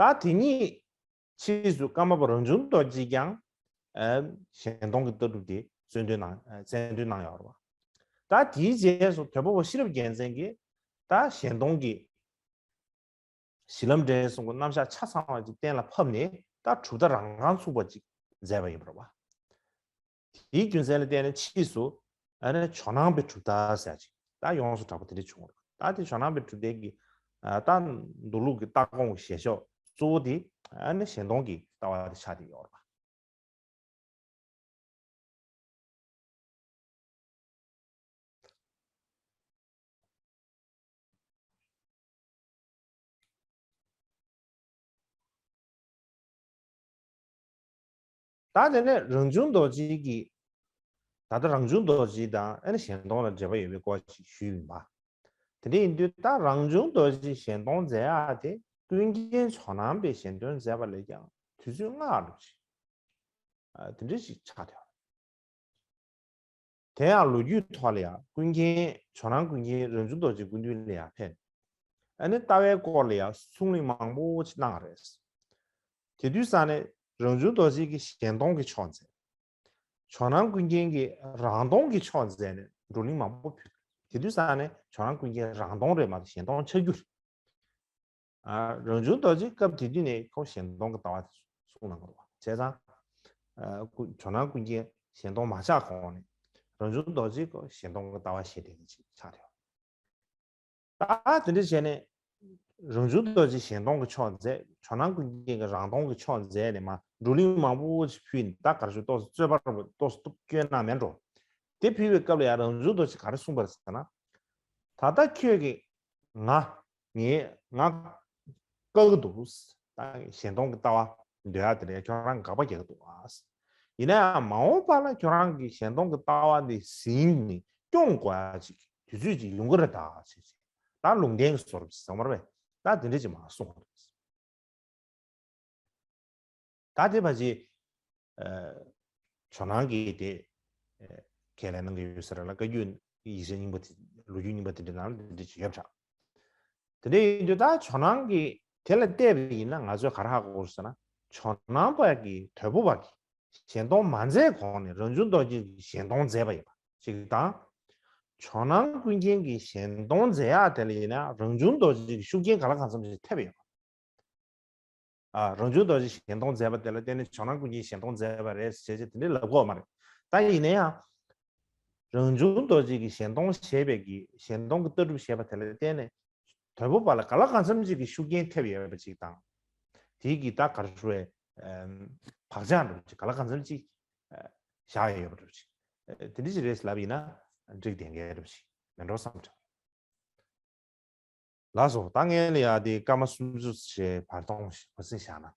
ད་དེ་ཉིད་ཕྱིས་སུ་ཀརྨ་པ་རང་བྱུང་རྡོ་རྗེས་ཀྱང་ཨ་གཞན་སྟོང་གི་ལྟ་གྲུབ་དེ་གསོལ་འདོན་གནང་ཨ་རྩལ་འདོན་གནང་ཡོད་རེད་བ། ད་དེའི་རྗེས་སུ་དོལ་པོ་པ་ཤེས་རབ་རྒྱལ་མཚན་གྱིས་ད་གཞན་སྟོང་གི་གཞི་ལམ་འབྲས་གསུམ་གྱི་རྣམ་གཞག་ཆ་ཚང་བ་ཅིག་གཏན་ལ་ཕབ་ནས་ད་གྲུབ་མཐའ་རང་རྐང་ཚུགས་པ་ཅིག་མཛད་པ་ཡིན་པ་རེད་བ། དེའི་རྒྱུ་མཚན་ལ་བརྟེན་ནས་ཕྱིས་སུ་ཨ་ནི་ཇོ་ནང་པའི་གྲུབ་མཐའ་ཟེར་ཅིག་ད་ཡོངས་སུ་གྲགས་པ་དེ་འདྲ་བྱུང་བ་རེད། ད་དེ་ཇོ་ནང་པའི་གྲུབ་མཐའི་གི་ཨ་ད་མདོ་ལུགས་ཀྱི་ལྟ་དགོངས་ཀྱི་བཞེད་ཕྱོགས་གཙོ་བོ་དེ་ཨ་ནི་གཞན་སྟོང་གི་ལྟ་བ་དེ་ཆགས་བསྡད་ཡོད་རེད་པ། ད་དེ་ནས་རང་བྱུང་རྡོ་རྗེ་གི་ད་ལྟ་རང་བྱུང་རྡོ་རྗེ་དང་ཨ་ནི་གཞན་སྟོང་ལ་འབྲེལ་བ་ཡོད་པའི་སྐོར་ཞིག་ཞུས་ཡིན་པ། དེ་འདྲ་ཡིན་དུས་ད་རང་བྱུང་རྡོ་རྗེ་གཞན་སྟོང་མཛད་ཡག་དེ་ཀུན་མཁྱེན་ཇོ་ནང་པས་གཞན་སྟོན་མཛད་པ་ལས་ཀྱང་དུས་ཚོད་སྔ་བ་འདྲ་ཞིག་ཨ་དེ་འདྲ་ཞིག་ཆགས་བསྡད་པ། དེ་ཡང་ལོ་རྒྱུས་ཐོག་ལ་ཡང་ཀུན་མཁྱེན་ཇོ་ནང་ཀུན་མཁྱེན་རང་བྱུང་རྡོ་རྗེ་སྐུ་མདུན་ལ་ཡང་ཕེབས། ཨ་ནི་ལྟ་བའི་སྐོར་ལ་ཡང་གསུང་གླེང་མང་པོ་ཞིག་གནང་བ་རེད། དེ་དུས་ཙང་ནས་རང་བྱུང་རྡོ་རྗེ་གིས་གཞན་སྟོང་གི་ཕྱོགས་མཛད། ཇོ་ནང་ཀུན་མཁྱེན་གྱིས་རང་སྟོང་གི་ཕྱོགས་མཛད་ནས་བགྲོ་གླེང་མང་པོ་ཕུལ། དེ་དུས་ཙང་ནས་ཇོ་ནང་ཀུན་མཁྱེན་རང་སྟོང་རེད་མ་གཏོགས་གཞན་སྟོང་ཆགས་རྒྱུ་རེད། ཨ་རང་བྱུང་རྡོ་རྗེ་སྐབས་དེ་དུས་ནས་ཁོ་གཞན་སྟོང་གི་ལྟ་བ་དེ་གསུངས་གནང་གི་འདུག་བ། བྱས་ཙང་ཨ་ཀུན་ཇོ་ནང་ཀུན་མཁྱེན་གཞན་སྟོང་མ་ཆགས་གོང་ནས་རང་བྱུང་རྡོ་རྗེ་ཁོ་གཞན་སྟོང་གི་ལྟ་བ་བཤད་བསྡད་མཁན་ཅིག་ཆགས་བསྡད་ཡོད། ད་དེ་འདྲ་བྱས་ནས་རང་བྱུང་རྡོ་རྗེ་གཞན་སྟོང་གི་ཕྱོགས་མཛད། ཇོ་ནང་ཀུན་མཁྱེན་གྱིས་རང་སྟོང་གི་ཕྱོགས་མཛད་ནས་མ་བགྲོ་གླེང་མང་པོ་ཞིག་ཕུལ་ནས་ད་ག་རེ་ཞུ་ཏོག་ཙམ་རྩོད་པ་ཏོག་ཙམ་སྐྱོན་གནང་མེད་འགྲོ། དེ་ཕུལ་བའི་སྐབས་ལ་ཡང་རང་བྱུང་རྡོ་རྗེ་ག་རེ་གསུངས་པ་རེད་ཟེར་ན། ད་ལྟ་ཁྱོད་ཀྱིས་ང་ངའི་ང་བཀག་གི་འདུག་ད་གཞན་སྟོང་གི་ལྟ་བ་འདོད་ཡག་དེ་ལ་ཁྱོད་རང་དགག་པ་རྒྱག་གི་འདུག་ཨ། ཡིན་ན་ཡང་མ་འོངས་པ་ལ་ཁྱོད་རང་གིས་གཞན་སྟོང་གི་ལྟ་བ་འདི་ཟིན་ནས་སྐྱོང་དགོས་ཡག་ཅིག་དུས་ཚོད་ཅིག་ཡོང་གི་རེད་ད་ཟེར་ཅིག་ད་ལུང་བསྟན་གྱི་བཟོ་འདྲ་ཅིག་ཟེར་བ་རེད་པས། ད་དེ་འདྲ་ཅིག་མར་གསུངས་པ་རེད། ད་དེ་བ་ཅིག་ཨ་ཇོ་ནང་གིས་དེ་ཨ་ཁས་ལེན་གནང་གི་ཡོད་ས་རེད་ལ། བཀའ་བརྒྱུད་ཡིག་ཆ་རྙིང་པ་དེ་ལོ་རྒྱུས་རྙིང་པ་དེ་འདྲའི་ནང་ལ་དེ་འདྲ་ཅིག་ཡོད་པ་འདྲ། དེ་འདྲ་ཡིན་དུས་ད་ཇོ་ནང་གིས་དེ་ལ་བལྟས་པ་ཡིན་ན་ང་ཚོས་ག་རེ་ཧ་གོ་དགོས་ཟེར་ན། ཇོ་ནང་པ་གིས་དོལ་པོ་པ་གིས་གཞན་སྟོང་མ་མཛད་གོང་ནས་རང་བྱུང་རྡོ་རྗེ་གིས་གཞན་སྟོང་མཛད་པ་ཡིན་པ་ཅིག་དང་། ཇོ་ནང་ཀུན་མཁྱེན་གྱིས་གཞན་སྟོང་མཛད་ཡག་དེ་ལ་ཡིན་ན་རང་བྱུང་རྡོ་རྗེ་གི་ཤུགས་རྐྱེན་གང་ལ་གང་འཚམ་ཞིག་ཐེབས་ཡོད་པ། ཨ་རང་བྱུང་རྡོ་རྗེ་གཞན་སྟོང་མཛད་པ་དེ་ལ་བརྟེན་ནས་ཇོ་ནང་ཀུན་མཁྱེན་གཞན་སྟོང་མཛད་པ་རེད་ཟེར་བྱས་དེ་འདྲའི་ལབ་ཀྱི་ཡོད་མ་རེད། ད་ཡིན་ན་ཡང་རང་བྱུང་རྡོ་རྗེ་གིས་གཞན་སྟོང་བཞེད་པའི་གི་གཞན་སྟོང་གི་ལྟ་གྲུབ་བཞེད་པ་དེ་ལ་བརྟེན་ནས་དོལ་པོ་པ་ལ་གང་ལ་གང་འཚམ་ཅིག་གི་ཤུགས་རྐྱེན་ཐེབས་ཡོད་པ་ཅིག་དང་། དེའི་གི་ད་ག་རེ་ཞུ་བའི་ཨམ་བག་ཆགས་འདྲ་པོ་ཅིག་གང་ལ་གང་འཚམ་ཅིག་ཨ་བཞག་ཡོད་པ་འདྲ་པོ་ཅིག་ཨ་དེ་འདྲ་ཅིག་རེད་ལབ་ཡིན་ན་འགྲིག་བསྡད་མཁན་འདྲ་པོ་ཅིག་མེད་འགྲོ་བསམ་འདྲ། ལགས་སོ། ད་ངས་ལ་ཡ་དེ་སྐར་མ་སུམ་ཅུ་ཞེས་བར་སྟོང་ཞིག་བར་སྲིད་བཞག་ན།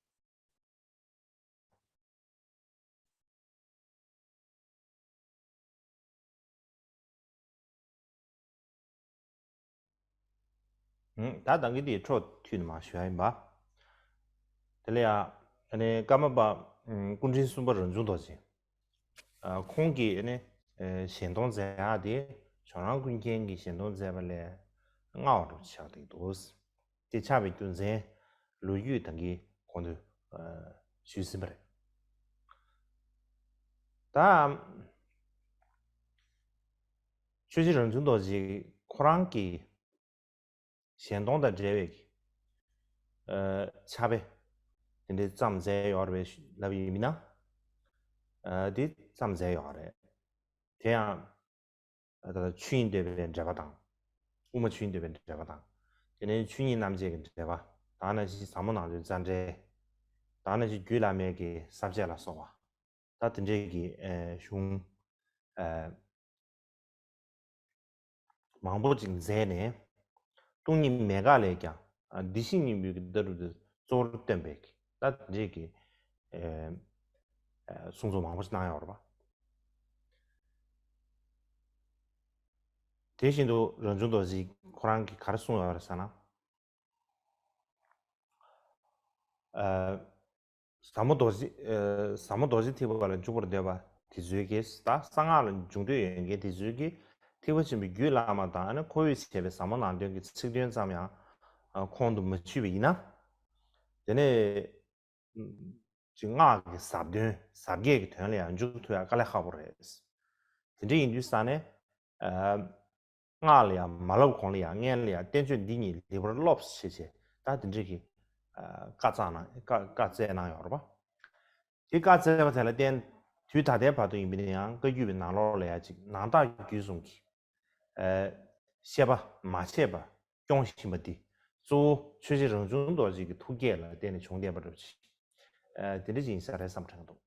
ཨུམ། ད་ད་གིན་དེ་འཕྲོ་མཐུད་ནས་མར་ཞུ་ཡ་ཡིན་པ། དེ་ལ་ཡ་ཨ་ནི་ཀརྨ་པ་ཨུམ་སྐུ་ཕྲེང་གསུམ་པ་རང་བྱུང་རྡོ་རྗེ། ཨ་ཁོང་གིས་ཨ་ནི་ཨ་གཞན་སྟོང་མཛད་ཡག་དེ་ཇོ་ནང་ཀུན་མཁྱེན་གྱིས་གཞན་སྟོང་མཛད་པ་ལས་སྔ་བ་འདྲ་ཆགས་བསྡད་འདུག་དེ་ཆགས་པའི་རྒྱུ་མཚན་ལོ་རྒྱུས་ད་གིན་གོང་དུ་ཨ་ཞུས་ཟིན་པ་རེད། ད་ཆོས་རྗེ་རང་བྱུང་རྡོ་རྗེ་ཁོ་རང་གིས་གཞན་སྟོང་དང་འབྲེལ་བའི་ཨ་ཕྱག་དཔེ་དེ་འདྲའི་བརྩམས་མཛད་ཡོད་རེད་ལབ་ཡིན་མིན་ན། ཨ་དེ་བརྩམས་མཛད་ཡོད་རེད། དེ་ཡང་ཨ་ད་ཆོས་དབྱིངས་བསྟོད་པའི་འགྲེལ་པ་དང་། དབུ་མ་ཆོས་དབྱིངས་བསྟོད་པའི་འགྲེལ་པ་དང་། དེ་ནས་ཆོས་ཉིད་རྣམ་འབྱེད་ཀྱི་འགྲེལ་པ། ད་ནང་བཞིན་ཟབ་མོ་ནང་དོན་རྩ་འགྲེལ། ད་ནང་བཞིན་རྒྱུད་བླ་མེད་ཀྱི་ས་བཅད་ལ་སོགས་པ། ད་དེ་འདྲའི་གི་ཨ་གཞུང་ཨ་མང་པོ་ཅིག་མཛད་ནས། སྟོང་ཉིད་མེད་དགག་ལས་ཀྱང་ ཨ་བདེ་གཤེགས་སྙིང་པོའི་གི་ལྟ་གྲུབ་དེ་གཙོ་བོར་བཏོན་པའི་གི་ད་དེ་འདྲའི་གི་ཨེ་ཨེ་གསུང་རྩོམ་མང་པོ་ཞིག་གནང་ཡོད་རེད་པ། དེ་བཞིན་དུ་རང་བྱུང་རྡོ་རྗེ་ཁོ་རང་གིས་ག་རེ་གསུངས་ཡོད་རེད་ཟེར་ན། ཨ་ཟབ་མོ་རྡོ་རྗེ། ཨ་ཟབ་མོ་རྡོ་རྗེ་ཐེག་པ་ལ་འཇུག་པར་འདོད་པ་དེ་ཚོའི་གི་ད་གསང་སྔགས་ལ་འཇུག་འདོད་ཡོད་མཁན་དེ་ཚོའི་གི་ཐེག་པ་ཆེན་པོའི་རྒྱུད་བླ་མ་དང་ཨ་ནི་ཁོ་བོས་བྱས་པའི་ཟབ་མོ་ནང་དོན་གྱི་ཚིག་དོན་ཙམ་ཡང་ཨ་ཁོང་དུ་མ་ཆུད་པ་ཡིན་ན། དེ་ནས་ཅིག་སྔགས་ཀྱི་ཟབ་དོན་ཟབ་རྒྱས་ཀྱི་དོན་ལ་ཡང་འཇུག་ཐུབ་ཡ་དཀའ་ལས་ཁག་པོ་རེད། དེ་འདྲ་ཡིན་དུས་ཙང་ནས་ཨ་སྔགས་ལ་ཡང་མ་བསླབ་གོང་ལ་ཡང་སྔོན་ལ་ཡང་བསྟན་བཅོས་འདི་གཉིས་ལེགས་པར་སློབས་ཞེས་བྱས་ད་དེ་འདྲ་གི་ཨ་བཀའ་བསྩལ་གནང་བཀའ་བཀའ་བསྩལ་གནང་ཡོད་རེད་པ། དེ་བཀའ་བསྩལ་བ་དེ་ལ་བརྟེན་དུས་ད་ལྟའི་བར་དུ་ཡིན་པ་ན་ཡང་བཀའ་བརྒྱུད་པའི་ནང་ལོགས་ལ་ཡང་ཅིག་ནང་རྟགས་རྒྱུད་གསུམ་གྱི་ཨ་བཤད་པ་མ་ཆད་པར་སྐྱོང་བཞིན་པ་འདི་གཙོ་བོ་ཆོས་རྗེ་རང་བྱུང་རྡོ་རྗེ་གི་ཐུགས་བསྐྱེད་ལ་བརྟེན་ནས་བྱུང་བསྡད་པ་འདྲ་པོ་ཅིག་ཨ་དེ་འདྲ་ཅིག་ཡིན་ས་རེད་བསམ་དྲན་འདུག་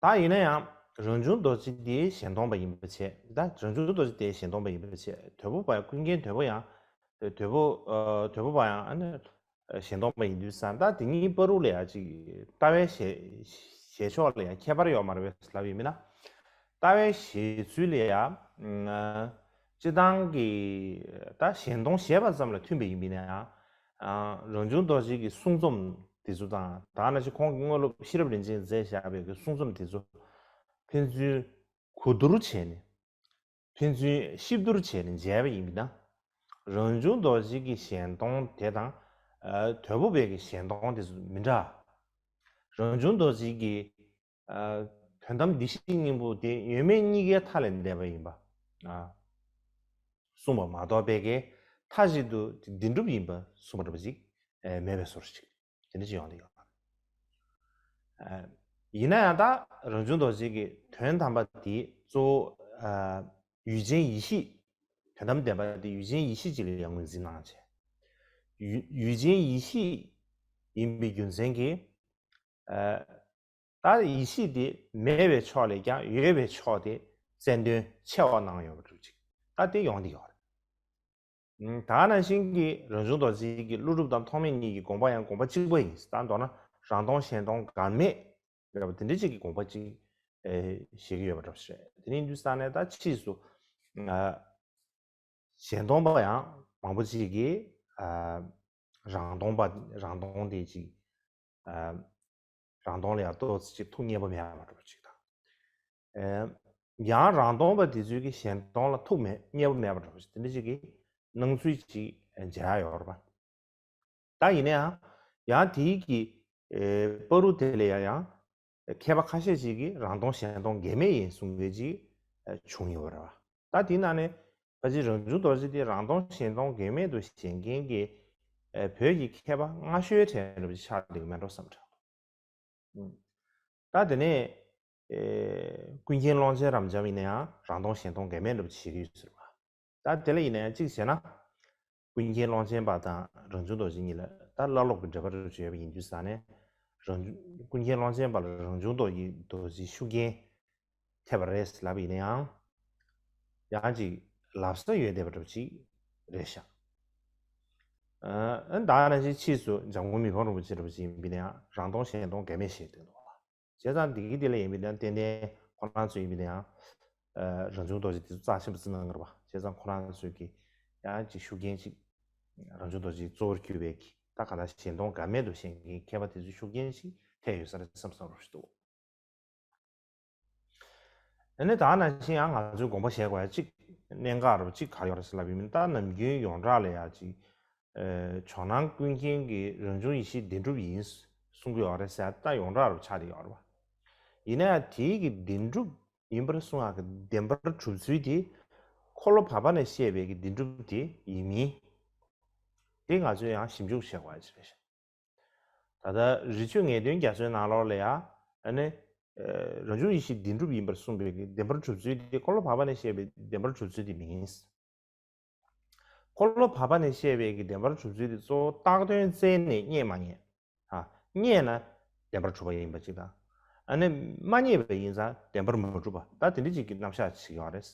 ད་ཡིན་ན་ཡང་རང་བྱུང་རྡོ་རྗེ་འདི་གཞན་སྟོང་པ་ཡིན་པ་བྱས། ད་རང་བྱུང་རྡོ་རྗེ་དེ་གཞན་སྟོང་པ་ཡིན་པ་བྱས། དོལ་པོ་པ་ཀུན་མཁྱེན་དོལ་པོ་ཡང་དོལ་པོ་ཨ་དོལ་པོ་པ་ཡང་ཨ་ནི་གཞན་སྟོང་པ་ཡིན་དུས་ཙང་ད་དེ་གཉིས་བར་དུ་ལ་ཡང་ཅིག་ལྟ་བའི་བཞེད་བཞེད་ཕྱོགས་ལ་ཡང་ཁྱད་པར་ཡོད་མ་རེད་པས་ལབ་ཡིན་མིན་ན། ལྟ་བའི་བཞེད་ཚུལ་ལ་ཡང་སྤྱི་བཏང་གི་ད་གཞན་སྟོང་བཞེད་པ་ཙམ་ལ་མཐུན་པ་ཡིན་མིན་ན་ཡང་རང་བྱུང་རྡོ་རྗེ་གི་གསུང་རྩོམ་དེ་ཚོ་དང་ད་ནང་བཞིན་ཁོང་གི་དངོས་སློབ་ཤེས་རབ་རིན་ཆེན་མཛད་བཞག་པའི་གི་གསུང་རྩོམ་དེ་ཚོ་ཕན་ཚུན་གོ་བསྡུར་བྱས་ནས་ཕན་ཚུན་གཤིབ་བསྡུར་བྱས་ནས་མཇལ་བ་ཡིན་པ་ན། རང་བྱུང་རྡོ་རྗེ་གི་གཞན་སྟོང་དེ་དང་ཨ་དོལ་པོ་པའི་གི་གཞན་སྟོང་དེ་ཚོ་མི་འདྲ། རང་བྱུང་རྡོ་རྗེ་གི་ཨ་དོན་དམ་བདེ་གཤེགས་སྙིང་པོ་དེ་ཡོད་མེད་གཉིས་ཀའི་མཐའ་ལས་འདས་པ་ཡིན་པ། ཨ་གསུངས་པ་མ་གཏོགས་པའི་གི་མཐའ་གཅིག་ཏུ་བདེན་གྲུབ་ཡིན་པ་གསུངས་པ་འདྲ་པོ་ཅིག་ཨ་མེད་པའི་བཟོ་འདྲ་ཅིག་དེ་འདྲ་ཅིག་ཡོང་གི་ཡོད། ཨ་ཡིན་ན་ཡང་ད་རང་བྱུང་རྡོ་རྗེ་གི་དོན་དམ་པ་དེ་གཙོ་བོ་ཨ་ཡུལ་ཅན་ཡེ་ཤེས། དོན་དམ་བདེན་པ་དེ་ཡུལ་ཅན་ཡེ་ཤེས་ཅིག་ལ་ཡང་ངོས་འཛིན་གནང་བྱས། ཡུལ་ཡུལ་ཅན་ཡེ་ཤེས་ཡིན་པའི་རྒྱུ་མཚན་གྱིས་ཨ་ད་ཡེ་ཤེས་དེ་མེད་པའི་ཕྱོགས་ལས་ཀྱང་ཡོད་པའི་ཕྱོགས་དེ་རྩལ་འདོན་ཆེ་བ་གནང་ཡོད་པ་འདྲ་ཅིག་ད་དེ་ཡོང་གི་ཡོད་རེད། ད་ནང་བཞིན་གྱི་རང་བྱུང་རྡོ་རྗེ་གི་ཀླུ་སྒྲུབ་དང་ཐོགས་མེད་གཉིས་ཀྱི་དགོངས་པ་ཡང་དགོངས་པ་གཅིག་པ་ཡིན། ད་མདོར་ན་རང་སྟོང་གཞན་སྟོང་འགལ་མེད་རེད་པ། དེ་འདྲ་གཅིག་གི་དགོངས་པ་གཅིག་ཨེ་བཞེས་ཀྱི་ཡོད་པ་འདྲ་པོ་ཞིག་རེད། དེ་ནས་ཡིན་དུས་ཙང་ནས་ད་ཕྱིས་སུ་ཨ་གཞན་སྟོང་པ་ཡང་མང་པོ་ཅིག་གིས་ཨ་རང་སྟོང་པ་རང་སྟོང་དེ་ཅིག་ཨ་རང་སྟོང་ལ་ཡང་ཏོག་ཙམ་ཅིག་ཐུགས་མཉེས་པོ་མེད་པ་འདྲ་པོ་ཅིག་དང་། ཨེ་ཡང་རང་སྟོང་པ་དེ་ཚོའི་གི་གཞན་སྟོང་ལ་ཐུགས་མེད་མཉེས་པོ་མེད་པ་འདྲ་པོ་ཅིག་དེ་འདྲ་ཅིག་གི་སྣང་ཚུལ་ཅིག་མཇལ་ཡོད་རེད་པ། ད་ཡིན་ན་ཡང་ཡང་དེའི་གི་ཨེ་བར་དུ་དེ་ལ་ཡང་ཡང་མཁས་པ་ཁ་ཤས་ཅིག་གིས་རང་སྟོང་གཞན་སྟོང་འགལ་མེད་ཡིན་གསུང་མཁན་ཅིག་ཨེ་བྱུང་ཡོད་རེད་པ། ད་དེའི་ནང་ནས་ཕལ་ཆེར་རང་བྱུང་རྡོ་རྗེ་དེ་རང་སྟོང་གཞན་སྟོང་འགལ་མེད་དུ་བཞེད་མཁན་གྱི་ཨེ་བོད་ཀྱི་མཁས་པ་སྔ་ཤོས་གྲས་འདྲ་པོ་ཅིག་ཆགས་བསྡད་ཀྱི་མེད་འགྲོ་བསམ་དྲན། ད་དེ་ནས་ཨེ་ཀུན་མཁྱེན་ཀློང་ཆེན་རབ་འབྱམས་ཡིན་ན་ཡང་རང་སྟོང་གཞན་སྟོང་འགལ་མེད་འདྲ་པོ་བྱེད་ཀྱི་ཡོད་ཟེར་བ། ད་དེ་ལ་ཡིན་ན་ཡང་གཅིག་བྱས་ན། ཀུན་མཁྱེན་ཀློང་ཆེན་པ་དང་རང་བྱུང་རྡོ་རྗེ་གཉིས་ལ་ད་བླ་སློབ་ཀྱི་འབྲེལ་བ་འདྲ་པོ་ཡོད་པ་ཡིན་དུས་ཙང་ནས། རང་བྱུང་ཀུན་མཁྱེན་ཀློང་ཆེན་པ་ལ་རང་བྱུང་རྡོ་རྗེ་རྡོ་རྗེའི་ཤུགས་རྐྱེན་ཐེབས་པ་རེད་ལབ་པ་ཡིན་ན་ཡང་། ཡང་ཅིག་ལབ་ས་ཡོད་བསྡད་པ་འདྲ་པོ་ཅིག་རེད་ཤག་ཨ་ད་ནང་བཞིན་ཕྱིས་སུ་འཇམ་མགོན་མི་ཕམ་རིན་པོ་ཆེ་འདྲ་པོ་ཅིག་ཡིན་པ་ཡིན་ན་ཡང་རང་སྟོང་གཞན་སྟོང་འགལ་མེད་བཤད་འདུག་བ། བྱས་ཙང་འདི་གི་འདི་ལ་ཡིན་པ་ཡིན་ན་ཏན་ཏན་ཁོ་རང་ཚོ་ཡིན་པ་ཡིན་ན་ཡང་། ཨ་རང་བྱུང་རྡོ་རྗེ་དེ་ཚོ་རྩ་ཆེན་པོ་བརྩི་གནང་གི་རེད་བ། བྱས་ཙང་ཁོ་རང་ཚོས་ཀྱི་ཡང་ཅིག་ཤུགས་རྐྱེན་ཅིག་རང་བྱུང་རྡོ་རྗེ་གཙོ་བོར་གྱུར་པའི་གི་ད་ག་ད་གཞན་སྟོང་འགལ་མེད་དུ་བཞེད་མཁན་མཁས་པ་དེ་ཚོའི་ཤུགས་རྐྱེན་ཅིག་ཐེབས་ཡོད་ས་རེད་བསམ་བསམ་རོགས་ཞུ་འདུག་ཨ་ནི་ད་ནང་བཞིན་ཡང་ང་ཚོའི་དགོངས་པ་བཞེས་དགོས་ཡ་གཅིག་གནད་འགག་རུ་གཅིག་ག་རེ་ཡོད་རེད་ཟེར་ལབ་ཡིན་མིན་ད་ནམ་རྒྱུན་ཡོངས་གྲགས་ལ་ཡ་གཅིག་ཨེ་ཇོ་ནང་ཀུན་མཁྱེན་གྱི་རང་བྱུང་ཡེ་ཤེས་བདེན་གྲུབ་ཡིན་གསུང་གི་ཡོད་རེད་ཟེར་ཡ་ད་ཡོངས་གྲགས་རུ་ཆགས་བསྡད་ཡོད་རེད་བ། ཡིན་ན་ཡང་དེའི་གི་བདེན་གྲུབ་ཡིན་པར་གསུང་ཡ་གི་བདེན་པར་གྲུབ་ཚུལ་དེ་འཁོར་ལོ་བར་པ་ནས་བཤད་པའི་གི་བདེན་གྲུབ་དེ་ཡིན་མིན་དེ་ང་ཚོས་ཡང་ཞིབ་འཇུག་བྱེད་དགོས་ཡ་ཅིག་རེད་ཤག་ད་ལྟ་རི་ཆོས་ངེས་དོན་རྒྱ་མཚོའི་ནང་ལོགས་ལ་ཡ་ཨ་ནི་ཨ་རང་བྱུང་ཡེ་ཤེས་བདེན་གྲུབ་ཡིན་པར་གསུངས་པའི་གི་བདེན་པར་གྲུབ་ཚུལ་དེ་འཁོར་ལོ་བར་པ་ནས་བཤད་པའི་བདེན་པར་གྲུབ་ཚུལ་དེ་མིན། འཁོར་ལོ་བར་པ་ནས་བཤད་པའི་གི་བདེན་པར་གྲུབ་ཚུལ་དེ་གཙོ་བོ་རྟགས་དོན་རྩལ་ནས་རྙེད་མ་རྙེད། ཨ་རྙེད་ན་བདེན་པར་གྲུབ་པ་ཡིན་པ་ཅིག་དང་། ཨ་ནི་མ་རྙེད་པ་ཡིན་ཙང་བདེན་པར་མ་གྲུབ་པ་ད་དེ་འདྲ་ཅིག་གི་རྣམ་གཞག་ཅིག་ཡོད་རེད།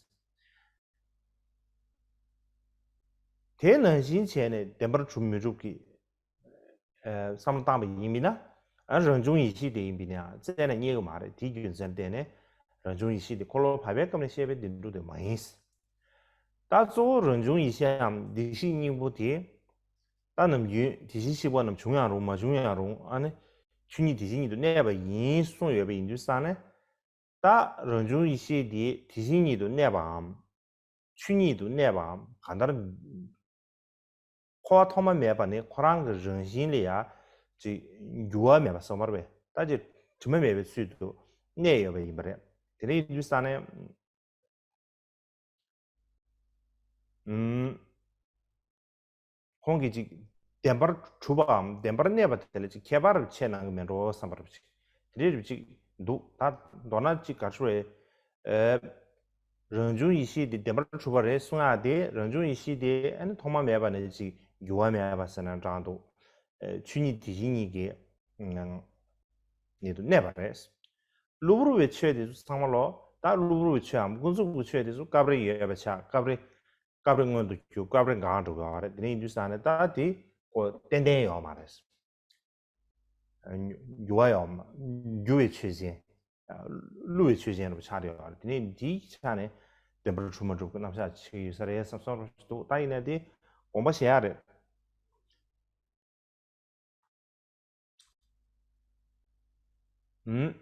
དེ་ནང་བཞིན་བྱས་ནས་བདེན་པར་གྲུབ་མི་གྲུབ་ཀྱི་ཨ་བསམ་བློ་བཏང་པ་ཡིན་པ་ཡིན་ན། ཨ་རང་བྱུང་ཡེ་ཤེས་དེ་ཡིན་པ་ཡིན་ན་ཡང་བཙལ་ནས་རྙེད་ཀྱི་མ་རེད། དེའི་རྒྱུ་མཚན་བརྟེན་ནས་རང་བྱུང་ཡེ་ཤེས་དེ་འཁོར་ལོ་བར་པའི་སྐབས་ནས་བཤད་པའི་བདེན་གྲུབ་དེ་མ་ཡིན། ད་གཙོ་བོ་རང་བྱུང་ཡེ་ཤེས་འམ་བདེ་གཤེགས་སྙིང་པོ་དེ། ད་ནམ་རྒྱུན་དེ་བཞིན་གཤེགས་པ་རྣམས་བྱུང་ཡང་རུང་མ་བྱུང་ཡང་རུང་ཨ་ནི་ཆོས་ཉིད་དེ་བཞིན་ཉིད་དུ་གནས་པ་ཡིན་གསུངས་ཡོད་པ་ཡིན་དུས་ཙང་ནས། ད་རང་བྱུང་ཡེ་ཤེས་དེ་དེ་བཞིན་ཉིད་དུ་གནས་པའམ། ཆོས་ཉིད་དུ་གནས་པའམ་གང་ལྟར། འཁོར་བ་ཐོག་མ་མེད་པ་ནས་ཁོ་རང་གི་རང་བཞིན་ལ་ཡང་ཅིག་འགྱུར་བ་མེད་པ་ཟེར་བ་རེད་པས། ད་ཅིག་དྲི་མ་མེད་པའི་ཚུལ་དུ་གནས་ཡོད་པ་ཡིན་པ་རེད། དེ་འདྲ་ཡིན་དུས་ཙང་ནས། ཨུམ། ཁོང་གིས་ཅིག་བདེན་པར་གྲུབ་པའམ་བདེན་པར་གནས་པ་དེ་ལ་ཅིག་ཁྱད་པར་ཕྱེ་གནང་གི་མེད་འགྲོ་བསམ་པ་རེད་པ་ཅིག་དེ་འདྲ་རེད་པ་ཅིག་འདུག་ད་མདོར་ན་ཅིག་ག་རེ་ཞུ་དགོས་རེད། ཨེ། རང་བྱུང་ཡེ་ཤེས་དེ་བདེན་པར་གྲུབ་པ་རེད་གསུང་ཡག་དེ་རང་བྱུང་ཡེ་ཤེས་དེ་ཨ་ནི་ཐོག་མ་མེད་པ་ནས་ཅིག་འགྱུར་བ་མེད་པ་ཟེར་ན་འདྲ་འདུག་ཨེ། ཆོས་ཉིད་དེ་བཞིན་ཉིད་ཀྱི་ངང་ཉིད་དུ་གནས་པ་རེད། གློ་བུར་བའི་ཆོས་དེ་ཚོ་ཚང་མ་ལོ། ད་གློ་བུར་བའི་ཆོས་འམ་ཀུན་རྫོབ་ཀྱི་ཆོས་དེ་ཚོ་སྐབས་རེ་ཡོད་པ་ཆགས། སྐབས་རེ་སྐབས་རེ་མངོན་དུ་གྱུར། སྐབས་རེ་འགག་འགྲོ་གི་ཡོད་རེད། དེ་འདྲ་ཡིན་དུས་ཙང་ནས་ད་དེ་ཀོ་ཏན་ཏན་ཡོད་མ་རེད། འགྱུར་བ་ཡོད་མ། འགྱུར་བའི་ཆོས་ཅན། བསླུ་བའི་ཆོས་ཅན་རུ་ཆགས་བསྡད་ཡོད་རེད། དེ་ནས་འདིའི་ཆ་ནས་བདེན་པར་གྲུབ་མ་གྲུབ་ཀྱི་རྣམ་གཞག་ཅིག་ཡོད་ས་རེད་བསམ་བསམ་རུ་འདུག་ད་ཡིན་ན་དེ་དགོངས་པ་བཞེས་ཡག་རེད། ཨུམ།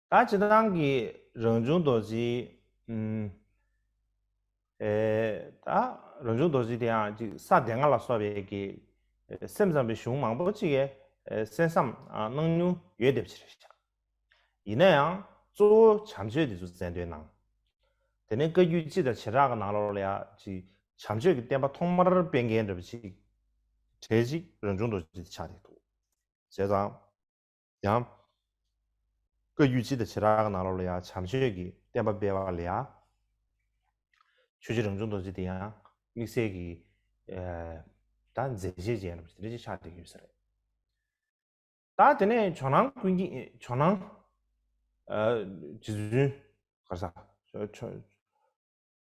ད་སྤྱིར་བཏང་གི་རང་བྱུང་རྡོ་རྗེ། ཨུམ། ཨེ། ད་རང་བྱུང་རྡོ་རྗེ་དེ་ཡང་ཅིག་ས་སྡེ་ལྔ་ལ་སོགས་པའི་གི་ཨེ་སེམས་ཙམ་པའི་གཞུང་མང་པོ་ཅིག་གིས་ཨེ་གསན་བསམ་ཨ་གནང་མྱོང་ཡོད་བསྡད་པ་ཅིག་རེད་ཤག་ཡིན་ན་ཡང་གཙོ་བོ་བྱམས་ཆོས་འདི་ཚོ་རྩལ་འདོན་གནང་། དེ་ནས་བཀའ་བརྒྱུད་སྤྱི་དང་བྱེ་བྲག་གི་ནང་ལོགས་ལ་ཡང་ཅིག་བྱམས་ཆོས་ཀྱི་བསྟན་པ་ཐོག་མར་སྤེལ་མཁན་འདྲ་པོ་ཅིག་གྲས་ཅིག་རང་བྱུང་རྡོ་རྗེ་དེ་ཆགས་བསྡད་འདུག་བྱས་ཙང་། ཡང་། བཀའ་བརྒྱུད་སྤྱི་དང་བྱེ་བྲག་གི་ནང་ལོགས་ལ་ཡང་བྱམས་ཆོས་ཀྱི་བསྟན་པ་སྤེལ་བ་ལ་ཡང་། ཆོས་རྗེ་རང་བྱུང་རྡོ་རྗེ་དེ་ཡང་དམིགས་བསལ་གྱི། ཨེ། ད་མཛད་རྗེས་ཅན་རེད་པ་དེ་འདྲ་ཅིག་ཆགས་བསྡད་ཀྱི་ཡོད་ས་རེད། ད་དེ་ནས་ཇོ་ནང་ཀུན་མཁྱེན་ཇོ་ནང་། ཨ། རྗེ་བཙུན། ག་རེ་ཟ། ཇོ་ཇོ།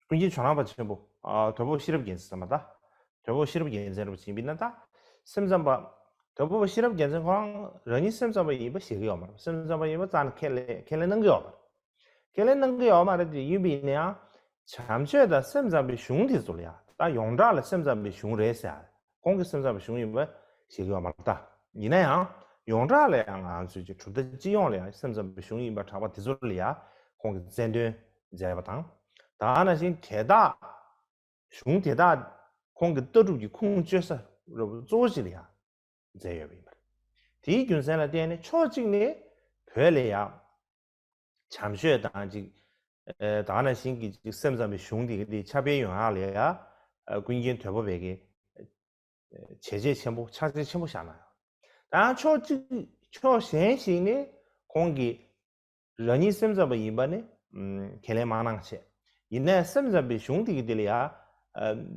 ཀུན་མཁྱེན་ཇོ་ནང་པ་ཆེན་པོ། ཨ། དོལ་པོ་ཤེས་རབ་རྒྱལ་མཚན་ཟེར་མ་ད། དོལ་པོ་ཤེས་རབ་རྒྱལ་མཚན་རུ་ཕྱིན་པ་ཡིན་ན་ད། སེམས་ཙམ་པ། དོལ་པོ་ཤེས་རབ་རྒྱལ་མཚན་ཁོ་རང་རང་ཉིད་སེམས་ཙམ་པ་ཡིན་པ་ཞེད་ཀྱི་ཡོད་མ་རེད། སེམས་ཙམ་པ་ཡིན་པ་རྩ་ནས་ཁས་ལེན་ཁས་ལེན་གནང་གི་ཡོད་མ་རེད། ཁས་ལེན་གནང་གི་ཡོད་མ་རེད་དེ་ཡིན་པ་ཡིན་ན་ཡང་། བྱམས་ཆོས་དང་སེམས་ཙམ་པའི་གཞུང་དེ་ཚོ་ལ་ཡང་ད་ཡོངས་གྲགས་ལ་སེམས་ཙམ་པའི་གཞུང་རེད་ཟེར། ཁོང་གི་སེམས་ཙམ་པའི་གཞུང་ཡིན་པ་ཞིག་ཡོད་མ་རེད་ད། ཡིན་ན་ཡང་ཡོངས་གྲགས་ལ་ཡང་ང་ཚོས་ཀྱི་གྲུབ་མཐའ་སྤྱི་ཡོངས་ལ་ཡང་སེམས་ཙམ་པའི་གཞུང་ཡིན་པ་གྲགས་པ་དེ་ཚོ་ལ་ཡང་ཁོང་གིས་རྩལ་འདོན་མཛད་པ་དང་། ད་ནང་བཞིན་དེ་དག་གཞུང་དེ་དག་ཁོང་གི་ལྟ་གྲུབ་ཀྱི་ཁུངས་བཅོལ་ས་རུ་གཙོ་བོ་ཞིག་ལ་ཡང་མཛད་ཡོད་པ་ཡིན་པ་རེད། དེའི་རྒྱུ་མཚན་ལ་བརྟེན་ནས་ཕྱོགས་གཅིག་ནས་བོད་ལ་ཡང་། བྱམས་ཆོས་དང་ཅིག་ཨེ། ད་ག་ནང་བཞིན་གྱི་ཅིག་སེམས་ཙམ་པའི་གཞུང་དེ་ག་དེ་ཁྱབ་སྤེལ་ཡོང་ཡག་ལ་ཡ། ཨ། ཀུན་མཁྱེན་དོལ་པོ་པའི་གི། ཨེ། བྱས་རྗེས་ཆེན་པོ་ཕྱག་རྗེས་ཆེན་པོ་བཞག་གནང་ཡོད། ད་ཕྱོགས་གཅིག་ཕྱོགས་གཞན་ཞིག་ནས་ཁོང་གིས་རང་ཉིད་སེམས་ཙམ་པ་ཡིན་པ་ནི། ཨམ། ཁས་ལེན་མ་གནང་བྱས། ཡིན་ནའི་སེམས་ཙམ་པའི་གཞུང་དེ་ག་དེ་ལ་ཡ། ཨ།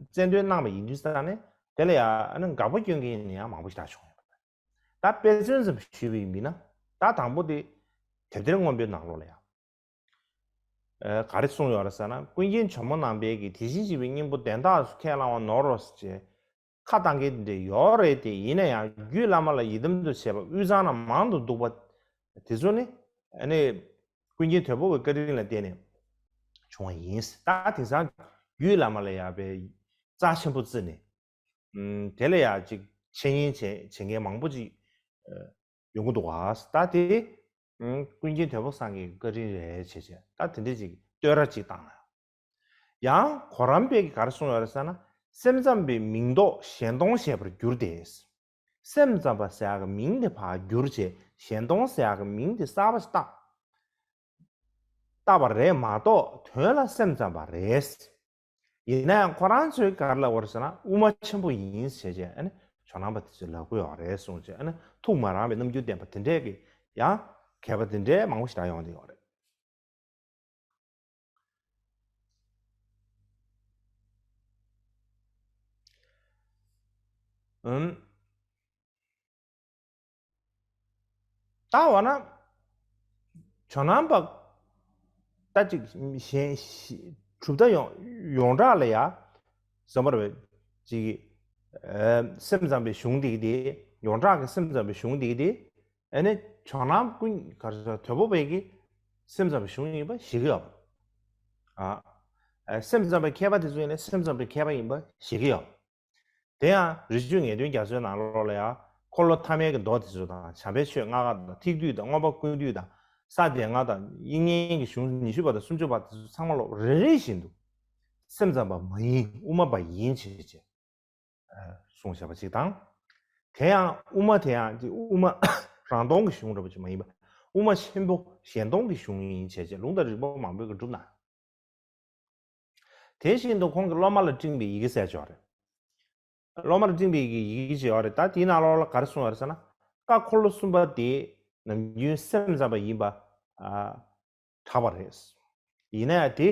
རྩལ་འདོན་གནང་བ་ཡིན་དུས་ཙང་ནས་དེ་ལ་ཡ་ཨ་ནི་དགག་པ་སྐྱོན་མཁན་ཡང་མང་པོ་ཞིག་རག་བྱུང་ཡོད་པ་རེད། ད་དཔེ་མཚོན་ཙམ་ཞུས་པ་ཡིན་ན། ད་དང་པོ་དེ་དེབ་ཐེར་སྔོན་པོའི་ནང་ལོགས་ལ་ཡང་། ཨ། ག་རེ་གསུངས་ཡོད་རེད་ཟེར་ན། ཀུན་མཁྱེན་ཇོ་མོ་ནང་པའི་གི་དེ་བཞིན་གཤེགས་པའི་སྙིང་པོ་དོན་དག་སུ་ཁས་བླང་བ་ནོར་རོ་ཞེས་ཁ་བཏང་མཁན་དེ་འདྲ་ཡོད་རེད་དེ། ཡིན་ན་ཡང་རྒྱུད་བླ་མ་ལ་ཡི་དམ་དུ་བྱས་པ་དབུས་གཙང་ན་མང་དུ་འདུག་པ་དེ་ཚོ་ནི། ཨ་ནི་ཀུན་མཁྱེན་དོལ་པོ་བའི་བཀའ་དྲིན་ལ་བརྟེན་ནས་བྱུང་བ་ཡིན། ད་དེང་སང་རྒྱུད་བླ་མ་ལ་ཡ་པའི་རྩ་ཆེན་པོ་བརྩིས་ནས། ཨུམ། དེ་ལ་ཡ་ཅིག་འཆད་ཉན་བྱེད་བྱེད་མཁན་མང་པོ་ཅིག་ཨ། ཡོང་གི་འདུག་ག་ད་དེ། ཨུམ། ཀུན་མཁྱེན་དོལ་པོ་སངས་རྒྱས་ཀྱི་བཀའ་དྲིན་རེད་བྱས་བྱས། ད་དེ་འདྲས་ཅིག་བསྟོད་ར་ཅིག་བཏང་ན། ཡང་གོ་རམས་པས་ག་རེ་གསུངས་ཡོད་རེད་ཟེར་ན། སེམས་ཙམ་པའི་མིང་འདོགས་གཞན་སྟོང་ཞེས་པར་འགྱུར་ཏེ། སེམས་ཙམ་པ་ཟེར་ཡག་གི་མིང་དེ་ཕར་བསྒྱུར་བྱས་གཞན་སྟོང་ཟེར་ཡག་གི་མིང་དེ་གསར་པ་ཞིག་བཏགས། བཏགས་པ་རེད་མ་གཏོགས་དོན་ལ་སེམས་ཙམ་པ་རེད། ཡིན་ན་ཡང་ཁོ་རང་ཚོས་ག་རེ་ལབ་ཡོད་རེད་ཟེར་ན། དབུ་མ་ཆེན་པོ་ཡིན་ཟེར་བྱས་ཨ་ནི་ཇོ་ནང་པ་དེ་ཚོས་ལབ་ཀྱི་ཡོད་རེད་གསུངས་བྱས། ཨ་ནི་ཐུགས་མ་རངས་པའི་རྣམ་འགྱུར་བསྟན་པ་དེ་འདྲས་ཀྱི་ཡང་མཁས་པ་དེ་འདྲས་མང་པོ་ཞིག་རག་ཡོང་བསྡད་ཡོད་རེད། ཨུམ། ད་འོ་ན། ཇོ་ནང་པ། ད་ཅིག་གཞན་གྲུབ་མཐའ་ཡོངས་ཡོངས་གྲགས་ལ་ཡ། ཟེར་བ་རེད། ཅིག་ཨ་སེམས་ཙམ་པའི་གཞུང་འདི་གི་དེ། ཡོངས་གྲགས་ཀྱི་སེམས་ཙམ་པའི་གཞུང་འདི་གི་དེ། ཨ་ནི་ཇོ་ནང་ཀུན་ག་རེ་ཟེར། དོལ་པོ་པའི་གི་སེམས་ཙམ་པའི་གཞུང་ཡིན་པ་ཞིག་ཡོད། ཨ་ཨ་སེམས་ཙམ་པའི་མཁས་པ་དེ་ཚོ་ཡིན་ན་སེམས་ཙམ་པའི་མཁས་པ་ཡིན་པ་ཞིག་ཡོད། དེ་ཡང་རི་ཆུ་ངེས་དོན་རྒྱ་མཚོའི་ནང་ལོགས་ལ་ཡང་འཁོར་ལོ་ཐ་མའི་གི་མདོ་དེ་ཚོ་དང་། བྱམས་པའི་ཆོས་ལྔ་ཀ་དང་། ཐེག་བསྡུས་དང་། མངོན་པ་ཀུན་བསྡུས་དང་། ས་སྡེ་ལྔ་དང་། དབྱིག་གཉེན་གྱི་གཞུང་ཉི་ཤུ་པ་དང་སུམ་ཅུ་པ་དེ་ཚོ་ཚང་མ་ལོག་རེ་རེ་བཞིན་དུ་སེམས་ཙམ་པ་མ་ཡིན། དབུ་མ་པ་ཡིན་བྱས་བྱས་གསུངས་བཞག་པ་ཅིག་དང་། དེ་ཡང་དབུ་མ་དེ་ཡང་དབུ་མ་རང་སྟོང་གི་གཞུང་འདྲ་པོ་ཅིག་མ་ཡིན་པ། དབུ་མ་ཆེན་པོ་གཞན་སྟོང་གི་གཞུང་ཡིན་བྱས་བྱས་ལུང་དང་རིགས་པ་མང་པོས་ཀྱིས་བསྒྲུབས་གནང་། དེ་བཞིན་དུ་ཁོང་གིས་སློབ་མ་ལ་སྤྲིངས་པའི་ཡི་གེ་ཟེར་ཅིག་ཡོད་རེད། སློབ་མ་ལ་སྤྲིངས་པའི་ཡི་གེ་ཅིག་ཡོད་རེད། ད་དེའི་ནང་ལོགས་ལ་ག་རེ་གསུངས་ཡོད་རེད་ཟེར་ན། བཀའ་འཁོར་ལོ་གསུམ་པ་དེ་ནམ་རྒྱུན་སེམས་ཙམ་པ་ཡིན་པ་ཨ་གྲགས་པ་རེད། ཡིན་ན་ཡང་དེ་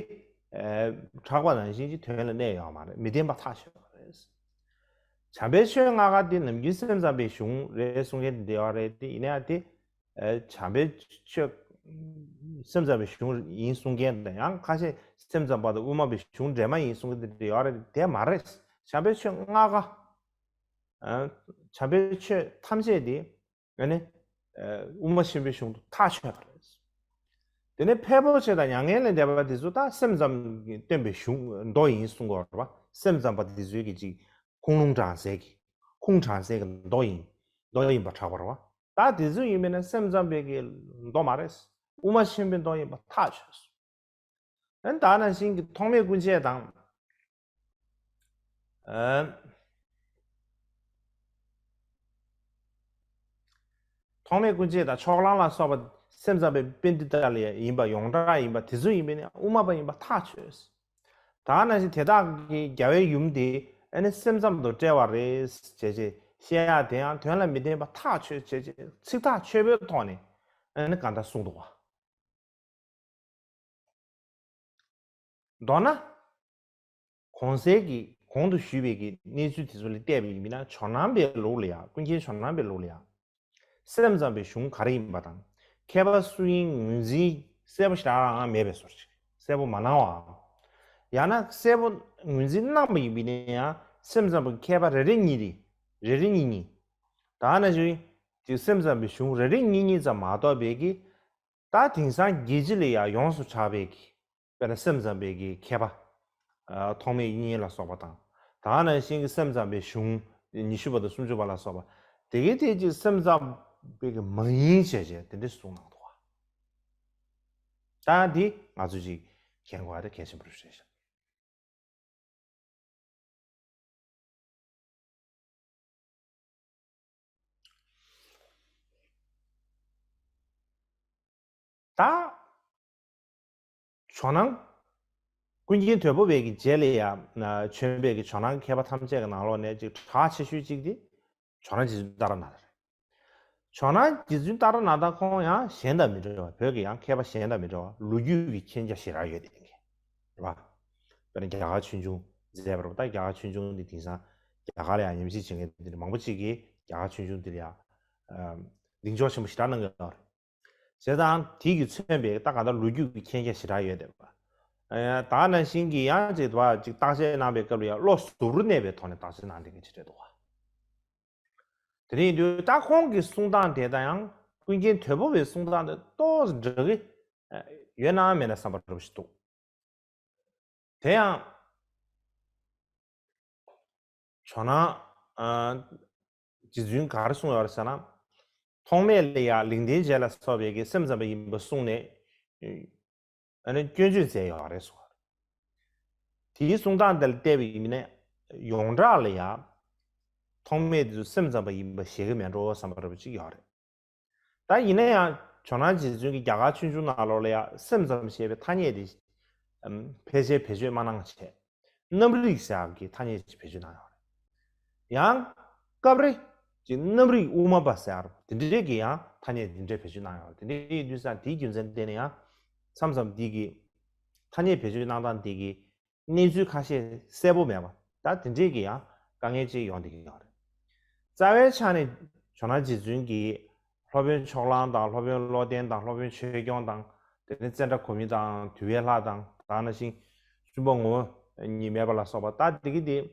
ཨ་གྲགས་པ་ནང་བཞིན་གྱི་དོན་ལ་གནས་ཡོད་མ་རེད། མི་བདེན་པ་ཐག་ཆོད་པ་རེད། བྱམས་པའི་ཆོས་ལྔ་ཀ་དེ་ནམ་རྒྱུན་སེམས་ཙམ་པའི་གཞུང་རེད་གསུང་མཁན་དེ་འདྲ་ཡོད་རེད། དེ་ཡིན་ན་ཡང་དེ་ཨ་བྱམས་པའི་ཆོས་སེམས་ཙམ་པའི་གཞུང་ཡིན་གསུང་མཁན་དང་། ཡང་ཁ་ཤས་སེམས་ཙམ་པ་དང་དབུ་མ་པའི་གཞུང་འདྲེས་མ་ཡིན་གསུང་མཁན་དེ་འདྲ་ཡོད་རེད། དེ་མ་རེད། བྱམས་པའི་ཆོས་ལྔ་ཀ་ཨ་བྱམས་པའི་ཆོས་ཐམས་ཅད་དེ་ཨ་ནི་ཨ་དབུ་མ་ཆེན་པོའི་གཞུང་དུ་ཐག་ཆོད་པ་རེད། དེ་ནས་ཕལ་པོ་ཆེ་དང་མྱ་ངན་ལས་འདས་པ་དེ་ཚོ་ད་སེམས་ཙམ་གྱིས་སྟོན་པའི་གཞུང་མདོ་ཡིན་གསུང་གི་ཡོད་རེད་པ། སེམས་ཙམ་པ་དེ་ཚོའི་གི་ཅིག་ཁུངས་ལུང་དྲངས་སའི་གི་ཁུངས་དྲངས་སའི་གི་མདོ་ཡིན། མདོ་ཡིན་པ་གྲགས་པ་རེད་པ། ད་དེ་ཚོ་ཡིན་པས་ན་སེམས་ཙམ་པའི་གི་མདོ་མ་རེད། དབུ་མ་ཆེན་པོའི་མདོ་ཡིན་པ་ཐག་ཆོད་སོང་། ཨ་ནི་ད་ནང་བཞིན་གྱི་ཐོགས་མེད་སྐུ་མཆེད་དང་། ཨ་ཐོགས་མེད་སྐུ་མཆེད་དང་ཕྱོགས་གླང་ལ་སོགས་པ་སེམས་ཙམ་པའི་པཎྜི་ཏ་ལ་ཡིན་པ། ཡོངས་གྲགས་ཡིན་པ། དེ་ཚོ་ཡིན་པས་ན་དབུ་མ་པ་ཡིན་པ་ཐག་ཆོད། ད་ནང་བཞིན་དེ་དག་གི་རྒྱལ་བའི་ཡུམ་དེ་ཨ་ནི་སེམས་ཙམ་དུ་བཀྲལ་བ་རེད་ཅེས་བཤད་ཡ་དེ་ཡང་དོན་ལ་མི་ལྡན་པ་ཐག་ཆོད་ཅེས་ཚིག་ཐག་ཆོད་པོའི་ཐོག་ནས་ཨ་ནི་གང་ལྟར་གསུངས་འདུག་བ། མདོར་ན། གོང་གསལ་གྱི་གོང་དུ་ཞུས་པའི་གི་གནས་ཚུལ་དེ་ཚོ་ལ་བལྟས་པ་ཡིན་ན། ཇོ་ནང་པའི་ལུགས་ལ་ཡང་། ཀུན་མཁྱེན་ཇོ་ནང་པའི་ལུགས་ལ་ཡང་སེམས་ཙམ་པའི་གཞུང་ག་རེ་ཡིན་པ་དང་། མཁས་པ་སུ་ཡིན་ངོས་འཛིན་གསལ་པོ་ཞེ་དྲག་རང་མེད་པའི་བཟོ་ཅིག་གསལ་པོ་མ་གནང་བའམ། ཡང་ན་གསལ་པོ་ངོས་འཛིན་གནང་བ་ཡིན་པ་ཡིན་ན་ཡང་སེམས་ཙམ་པའི་མཁས་པ་རེ་རེ་གཉིས་རེ། རེ་རེ་གཉིས་གཉིས། ད་ནང་བཞིན་གྱི་སེམས་ཙམ་པའི་གཞུང་རེ་རེ་གཉིས་གཉིས་ཙམ་མ་གཏོགས་པའི་གི་ད་དེང་སང་རྒྱལ་སྤྱི་ལ་ཡང་ཡོངས་སུ་གྲགས་པའི་གི་དཔེར་ན་སེམས་ཙམ་པའི་གི་མཁས་པ། ཨ་ཐོགས་མེད་དབྱིག་གཉེན་ལ་སོགས་པ་དང་། ད་ནང་བཞིན་གྱི་སེམས་ཙམ་པའི་གཞུང་ཉི་ཤུ་པ་དང་སུམ་ཅུ་པ་ལ་སོགས་པ། དེ་གའི་དེ་ཅིག་སེམས་ཙམ་པའི་གི་མ་ཡིན་བྱས་བྱས་དེ་འདྲ་གསུངས་གནང་འདུག་བ། ད་འདི་ང་ཚོས་ཅིག་མཁྱེན་དགོས་པ་དེ་གལ་ཆེན་པོ་རེད་ཤག་ད། ཇོ་ནང་། ཀུན་མཁྱེན་དོལ་པོ་པའི་གི་རྗེས་ལ་ཡང་བྱོན་པའི་གི་ཇོ་ནང་མཁས་པ་ཐམས་ཅད་ཀྱི་ནང་ལོགས་ནས་ཅིག་གྲགས་ཆེ་ཤོས་གཅིག་དེ་ཇོ་ནང་རྗེ་བཙུན་ཏཱ་ར་ནཱ་ཐ་རེད། ཇོ་ནང་རྗེ་བཙུན་ཏཱ་ར་ནཱ་ཐ་ཁོང་ཡང་གཞན་དང་མི་འདྲ་བ། བོད་ཀྱི་ཡང་མཁས་པ་གཞན་དང་མི་འདྲ་བ། ལོ་རྒྱུས་ཀྱི་མཁྱེན་རྒྱ་ཞེ་དྲག་ཡོད་དེ་མཁན་རེད་པ། དཔེར་ན་རྒྱ་གར་ཆོས་འབྱུང་མཛད་པ་རེད་པ། ད་རྒྱ་གར་ཆོས་འབྱུང་འདི་དེང་སང་རྒྱ་གར་ལ་ཡང་ཉམས་ཞིབ་བྱེད་མཁན་འདི་མང་པོ་ཅིག་གིས་རྒྱ་གར་ཆོས་འབྱུང་འདི་ལ་ཡང་ཨམ་གདེང་འཇོག་ཆེན་པོ་ཞེ་དྲག་གནང་གི་ཡོད་རེད། བྱས་ཙང་དེ་གིས་མཚོན་པའི་ད་གང་ལྟར་ལོ་རྒྱུས་ཀྱི་མཁྱེན་རྒྱ་ཞེ་དྲག་ཡོད་བསྡད་པ། ཨ་ད་ནང་བཞིན་གྱི་ཡང་ཅིག་བ་ཅིག་བརྟག་དཔྱད་གནང་བའི་སྐབས་ལ་ཡང་བློ་གཟུ་བོར་གནས་པའི་ཐོག་ནས་བརྟག་དཔྱད་གནང་བསྡད་མཁན་ཅིག་རེད་འདུག་བ། དེ་ནས་ཡིན་དུས་ད་ཁོང་གི་གསུང་སྟངས་དེ་དང་ཡང་ཀུན་མཁྱེན་དོལ་པོ་པའི་གསུང་སྟངས་དེ་ཏོག་ཙམ་འདྲ་གི་ཡོད་ན་མེད་ན་བསམ་པ་འདྲ་པོ་ཞིག་འདུག་དེ་ཡང་ཇོ་ནང་ཨ་རྗེ་བཙུན་ག་རེ་གསུངས་ཡོད་རེད་ཟེར་ན། ཐོགས་མེད་ལ་ཡང་ལེགས་ལྡན་འབྱེད་ལ་སོགས་པའི་གི་སེམས་ཙམ་པ་ཡིན་པ་གསུངས་ནས། ཨ་ནི་སྐྱོན་བརྗོད་མཛད་ཡོད་རེད་གསུངས། དེའི་གསུང་སྟངས་དེ་ལ་བལྟས་པ་ཡིན་ན་ཡོངས་གྲགས་ལ་ཡང་ཐོགས་མེད་དེ་ཚོ་སེམས་ཙམ་པ་ཡིན་པ་བཞེད་གི་མེད་འགྲོ་བསམ་པ་འདྲ་པོ་ཅིག་ཡོད་རེད། ད་ཡིན་ན་ཡང་ཇོ་ནང་རྗེ་བཙུན་གྱིས་རྒྱ་གར་ཆོས་འབྱུང་ནང་ལོགས་ལ་ཡང་སེམས་ཙམ་ཞེས་པའི་ཐ་སྙད་དེ་ཨམ་ཕལ་ཆེར་བེད་སྤྱོད་མ་གནང་བྱས། རྣམ་རིག་ཟེར་ཡག་གི་ཐ་སྙད་ཅིག་བེད་སྤྱོད་གནང་ཡོད་རེད། ཡང་སྐབས་རེ་ཅིག་རྣམ་རིག་དབུ་མ་པ་ཟེར་ཡག་དེ་འདྲའི་གི་ཡང་ཐ་སྙད་དེ་འདྲ་བེད་སྤྱོད་གནང་ཡོད་རེད། དེ་འདྲའི་ཡིན་དུས་ཙང་དེའི་རྒྱུ་མཚན་བརྟེན་ནས་ཡང་མཚམས་མཚམས་འདི་གི་ཐ་སྙད་བེད་སྤྱོད་གནང་སྟངས་འདི་གི་གནས་ཚུལ་ཁ་ཤས་གསལ་པོ་མེད་པ། ད་དེ་འདྲའི་གི་ཡང་དཀའ་ངལ་ཅིག་ཡོང་བསྡད་ཀྱི་ཡོད་རེད། རྩ་བའི་ཆ་ནས་ཇོ་ནང་རྗེ་བཙུན་གྱིས་སློབ་དཔོན་ཕྱོགས་གླང་དང་། སློབ་དཔོན་བློ་ལྡན་དང་། སློབ་དཔོན་ཆོས་སྐྱོང་དང་། དེ་ནས་ཙནྡྲ་གོ་མི་དང་། དུད་པའི་ལྷ་དང་། ད་ནང་བཞིན་བཙུན་པ་ངོ་བོ་ཉིད་མེད་པ་ལ་སོགས་པ། ད་དེ་གི་དེ་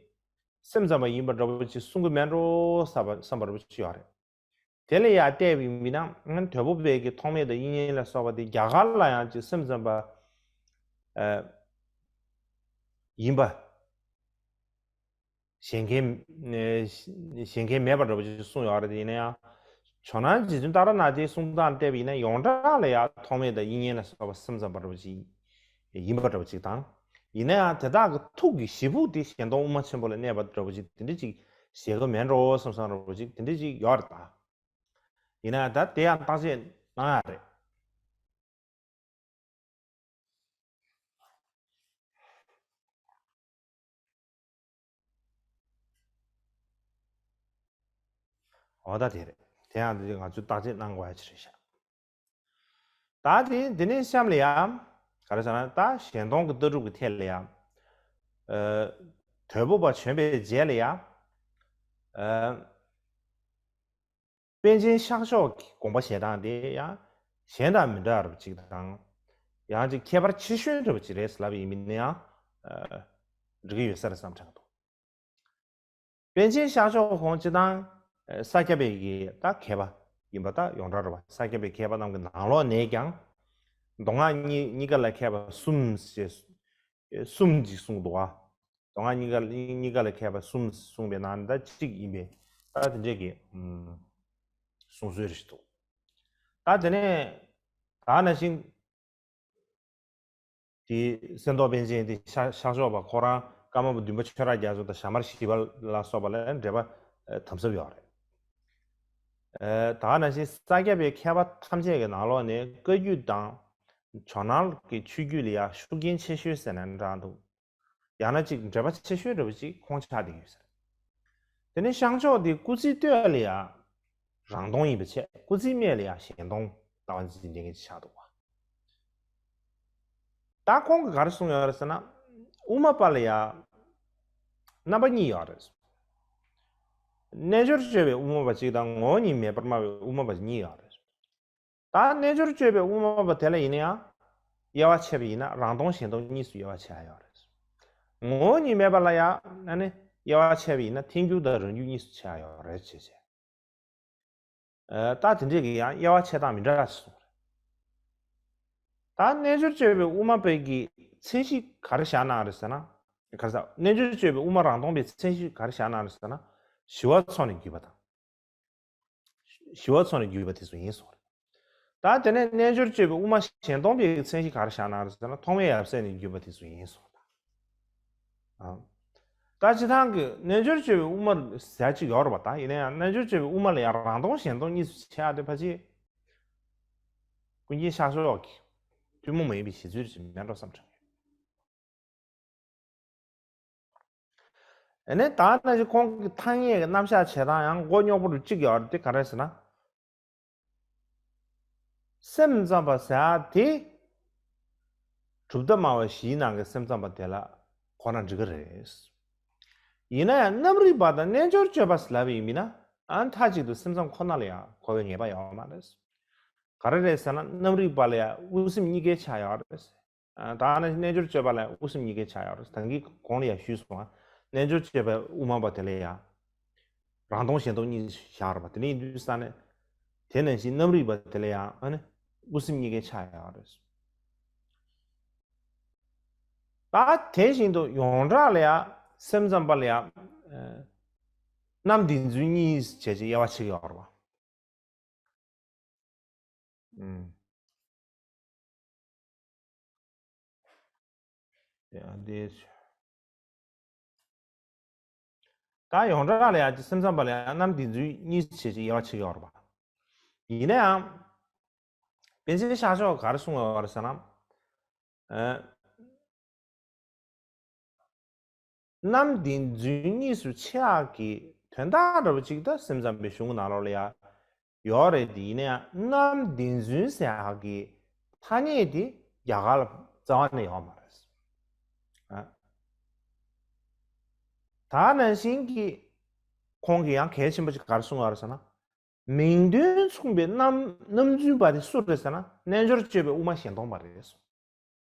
སེམས་ཙམ་པ་ཡིན་པ་འདྲ་པོ་ཅིག་གསུང་གི་མེད་འགྲོ་བསམ་པ་བསམ་པ་འདྲ་པོ་ཅིག་ཡོད་རེད། དེ་ལ་ཡང་བལྟས་པ་ཡིན་ན་དོལ་པོ་པའི་གི་ཐོགས་མེད་དང་དབྱིག་གཉེན་ལ་སོགས་པ་དེ་རྒྱ་གར་ལ་ཡང་ཅིག་སེམས་ཙམ་པ་ཨ་ཡིན་པ་བཞེད་མཁན་ཨ་བཞེད་མཁན་མེད་པ་འདྲ་པོ་ཅིག་གསུངས་ཡོད་རེད། དེ་ཡིན་ན་ཡང་ཇོ་ནང་རྗེ་བཙུན་ཏཱ་ར་ནཱ་ཐའི་གསུང་སྟངས་བལྟས་པ་ཡིན་ན་ཡོངས་གྲགས་ལ་ཡང་ཐོགས་མེད་དང་དབྱིག་གཉེན་ལ་སོགས་པ་སེམས་ཙམ་པ་འདྲ་པོ་ཅིག་ཡིན་པ་འདྲ་པོ་ཅིག་དང་། ཡིན་ན་ཡང་དེ་དག་གི་ཐུགས་ཀྱི་ཞེ་ཕུགས་དེ་གཞན་སྟོང་དབུ་མ་ཆེན་པོ་ལ་གནས་པ་འདྲ་པོ་ཅིག་དེ་འདྲ་ཅིག་བཞེད་གི་མེད་འགྲོ་བསམ་བསམ་འདྲ་པོ་ཅིག་དེ་འདྲ་ཅིག་ཡོད་རེད་ད། ཡིན་ན་ཡང་ད་དེ་ཡང་བརྟག་དཔྱད་གནང་ཡག་རེད། འོ་ད་དེ་རེད། དེ་ཡང་དེ་ང་ཚོས་བརྟག་དཔྱད་གནང་དགོས་ཡ་ཅིག་རེད་ཤག་ད་དེ་དེ་ནས་གཤམ་ལ་ཡང་ག་རེ་ཟེར་ན་ད་གཞན་སྟོང་གི་ལྟ་གྲུབ་ཀྱི་ཐད་ལ་ཡང་ཨ་དོལ་པོ་པ་བྱོན་པའི་རྗེས་ལ་ཡང་ཨ་པཎ་ཆེན་ཤག་མཆོག་གི་དགོངས་པ་བཞེས་སྟངས་དེ་ཡང་གཞན་དང་མི་འདྲ་བ་ཅིག་དང་། ཡང་ཅིག་ཁྱད་པར་ཆེ་ཤོས་འདྲ་བ་ཅིག་རེད་ལབ་ཡིན་མིན་ཡང་ཨ་འགྲིག་གི་ཡོད་ས་རེད་བསམ་དྲན་འདུག་པཎ་ཆེན་ཤག་མཆོག་ཁོང་སྤྱི་བཏང་ཨ་ས་སྐྱ་པའི་གི་ད་མཁས་པ་ཡིན་པ་ད་ཡོངས་གྲགས་རེད་བ། ས་སྐྱ་པའི་མཁས་པ་རྣམས་ཀྱི་ནང་ལོགས་ནས་ཀྱང་མདོ་སྔགས་གཉིས་གཉིས་ཀ་ལ་མཁས་པ་གསུམ་ཞེས་གསུམ་ཅིག་གསུངས་འདུག་བ། མདོ་སྔགས་གཉིས་ཀ་གཉིས་ཀ་ལ་མཁས་པ་གསུམ་གསུངས་པའི་ནང་ནས་ད་གཅིག་ཡིན་པས་ད་དེ་འདྲས་ཀྱི་ཨམ་གསུང་སྲོལ་རེ་ཞིག་འདུག་ད་དེ་ནས་ད་ནང་བཞིན་དེ་སེམས་རྟོགས་པཎ་ཆེན་དེ་ཤ་ཤག་ཤོག་པ་ཁོ་རང་ཀརྨ་པ་བདུན་པ་ཆོས་གྲགས་རྒྱ་མཚོ་དང་ཞྭ་དམར་ཞི་བ་ལ་སོགས་པ་ལ་འགྲེལ་པ་ཨ་དམ་ཟབ་ཡོད་རེད། ཨ་ད་ནང་བཞིན་ས་སྐྱ་པའི་མཁས་པ་ཐམས་ཅད་ཀྱི་ནང་ལོགས་ནས་བཀའ་བརྒྱུད་དང་ཇོ་ནང་གི་ཆོས་བརྒྱུད་ལ་ཡང་ཤུགས་རྐྱེན་ཆེ་ཤོས་ཟེར་ན་འདྲ་འདུག་ཡང་ན་ཅིག་འགྲེལ་པ་ཆེ་ཤོས་འདྲ་བོ་ཅིག་ཁོང་ཆགས་བསྡད་ཡོད་ཟེར། དེ་ནས་ཤག་མཆོག་དེ་སྐུ་ཚེའི་སྟོད་ལ་ཡང་རང་སྟོང་ཡིན་པ་བྱས། སྐུ་ཚེའི་སྨད་ལ་ཡང་གཞན་སྟོང་ལྟ་བ་འཛིན་མཁན་ཅིག་ཆགས་འདུག་བ། ད་ཁོང་གིས་ག་རེ་གསུངས་ཡོད་རེད་ཟེར་ན། དབུ་མ་པ་ལ་ཡང་རྣམ་པ་གཉིས་ཡོད་རེད། རྣལ་འབྱོར་སྤྱོད་པའི་དབུ་མ་པ་གཅིག་དང་ངོ་བོ་ཉིད་མེད་པར་སྨྲ་བའི་དབུ་མ་པ་གཉིས་ཡོད་རེད། ད་རྣལ་འབྱོར་སྤྱོད་པའི་དབུ་མ་པ་དེ་ལ་ཡིན་ན་ཡང་དབྱེ་བ་ཕྱེ་བ་ཡིན་ན་རང་སྟོང་གཞན་སྟོང་གཉིས་སུ་དབྱེ་བ་ཕྱེ་ཡ་ཡོད་རེད། ངོ་བོ་ཉིད་མེད་པ་ལ་ཡང་ཨ་ནི་དབྱེ་བ་ཕྱེ་བ་ཡིན་ན་ཐལ་འགྱུར་དང་རང་རྒྱུད་གཉིས་སུ་ཕྱེ་ཡ་ཡོད་རེད་ཅེས་བྱས། ཨ་ད་དེ་འདྲས་ཀྱི་ཡང་དབྱེ་བ་ཕྱེ་སྟངས་མི་འདྲ་ཞིག་གསུངས་རེད། ད་རྣལ་འབྱོར་སྤྱོད་པའི་དབུ་མ་པའི་གི་མཚན་གཞི་ག་རེ་བཞག་གནང་རེད་ཟེར་ན། ག་རེ་ཟེར། རྣལ་འབྱོར་སྤྱོད་པའི་དབུ་མ་རང་སྟོང་པའི་མཚན་གཞི་ག་རེ་བཞག་གནང་རེད་ཟེར་ན། ཞི་བ་ཚོགས་ནས་བརྒྱུད་པ་དང་། ཞི་བ་ཚོགས་ནས་བརྒྱུད་པ་དེ་ཚོ་ཡིན་གསུངས་རེད། ད་དེ་ནས་རྣལ་འབྱོར་སྤྱོད་པའི་དབུ་མ་གཞན་སྟོང་པའི་མཚན་གཞི་ག་རེ་བཞག་གནང་རེད་ཟེར་ན། ཐོགས་མེད་ཡབ་སྲས་ནས་བརྒྱུད་པ་དེ་ཚོ་ཡིན་གསུངས་རེད། ཨ། ད་སྤྱི་བཏང་གི་རྣལ་འབྱོར་སྤྱོད་པའི་དབུ་མ་ཟེར་ཅིག་ཡོད་རེད་པ། ད་ཡིན་ན་ཡང་རྣལ་འབྱོར་སྤྱོད་པའི་དབུ་མ་ལ་ཡང་རང་སྟོང་གཞན་སྟོང་གཉིས་སུ་ཕྱེ་ཡ་དེ་ཕལ་ཆེར་ཀུན་མཁྱེན་ཤག་མཆོག་གི་ཐུན་མོང་མ་ཡིན་པའི་བཞེད་ཚུལ་ཅིག་མེད་འགྲོ་བསམ་དྲན། ཨ་ནི་ད་ནང་བཞིན་ཁོང་གི་ཐ་སྙད་ཀྱི་རྣམ་གཞག་བྱེད་སྟངས་ཡང་མགོ་རྙོག་པོ་རུ་གཅིག་ཡོད་རེད། དེ་ག་རེ་ཟེར་ན། སེམས་ཙམ་པ་ཟེར་ཡ་དེ་གྲུབ་མཐའ་སྨྲ་བ་བཞིའི་ནང་གི་སེམས་ཙམ་པ་དེ་ལ་ཁོ་ན་འགྲིག་གི་རེད། ཡིན་ན་ཡང་རྣམ་རིག་པ་དང་རྣལ་འབྱོར་སྤྱོད་པ་ཟེར་ལབ་པ་ཡིན་ན། ཨ་མཐའ་གཅིག་ཏུ་སེམས་ཙམ་ཁོ་ན་ལ་ཡང་གོ་བའི་ངེས་པ་ཡོད་མ་རེད། ག་རེ་རེད་ཟེར་ན། རྣམ་རིག་པ་ལ་ཡང་དབུ་སེམས་གཉིས་ཀའི་ཆ་ཡོད་རེད། ཨ་ད་ནི་རྣལ་འབྱོར་སྤྱོད་པ་ལ་དབུ་སེམས་གཉིས་ཀའི་ཆ་ཡོད་རེད། ད་གིན་གོང་ལ་ཡང་ཞུས་སོང་ང་། རྣལ་འབྱོར་སྤྱོད་པའི་དབུ་མ་པ་དེ་ལ་ཡང་རང་སྟོང་གཞན་སྟོང་གཉིས་བཞག་རེད་པ། དེ་ནས་ཡིན་དུས་ས་ནས་དེ་ནང་བཞིན་རྣམ་རིག་པ་དེ་ལ་ཡང་ཨ་ནི་དབུ་སེམས་གཉིས་ཀའི་ཆ་ཡོད་རེད། ད་དེ་བཞིན་དུ་ཡོངས་གྲགས་ལ་ཡང་སེམས་ཙམ་པ་ལ་ཡང་ཨ་རྣམ་བདེན་རྫུན་གཉིས་བྱས་ཅིག་དབྱེ་བ་ཕྱེ་གི་ཡོད་རེད་པ། ཨུམ། ཡ་དེ། ད་ཡོངས་གྲགས་ལ་ཡང་སེམས་ཙམ་པ་ལ་ཡང་རྣམ་བདེན་རྫུན་གཉིས་བྱས་ཅིག་དབྱེ་བ་ཕྱེ་གི་ཡོད་རེད་པ། ཡིན་ན་ཡང་། པཎ་ཆེན་ཤཱཀྱ་མཆོག་ག་རེ་གསུངས་ཡོད་རེད་ཟེར་ན། ཨ། རྣམ་བདེན་རྫུན་གཉིས་སུ་ཕྱེ་ཡག་གི་དོན་དག་འདྲ་པོ་ཅིག་ད་སེམས་ཙམ་པའི་གཞུང་གི་ནང་ལོགས་ལ་ཡང་ཡོད་རེད་དེ། ཡིན་ན་ཡང་རྣམ་བདེན་རྫུན་ཟེར་ཡག་གི་ཐ་སྙད་དེ་རྒྱ་གར་ལ་རྩ་བ་ནས་ཡོད་མ་རེད། ཨ། ད་ནང་བཞིན་གྱི་ཁོང་གིས་ཡང་གལ་ཆེན་པོ་ཅིག་ག་རེ་གསུངས་ཡོད་རེད་ཟེར་ན། མིང་དོན་མཚུངས་པའི་རྣམ་རྣམ་རྫུན་པ་དེ་སུ་རེད་ཟེར་ན། རྣལ་འབྱོར་སྤྱོད་པའི་དབུ་མ་གཞན་སྟོང་པ་རེད་གསུངས།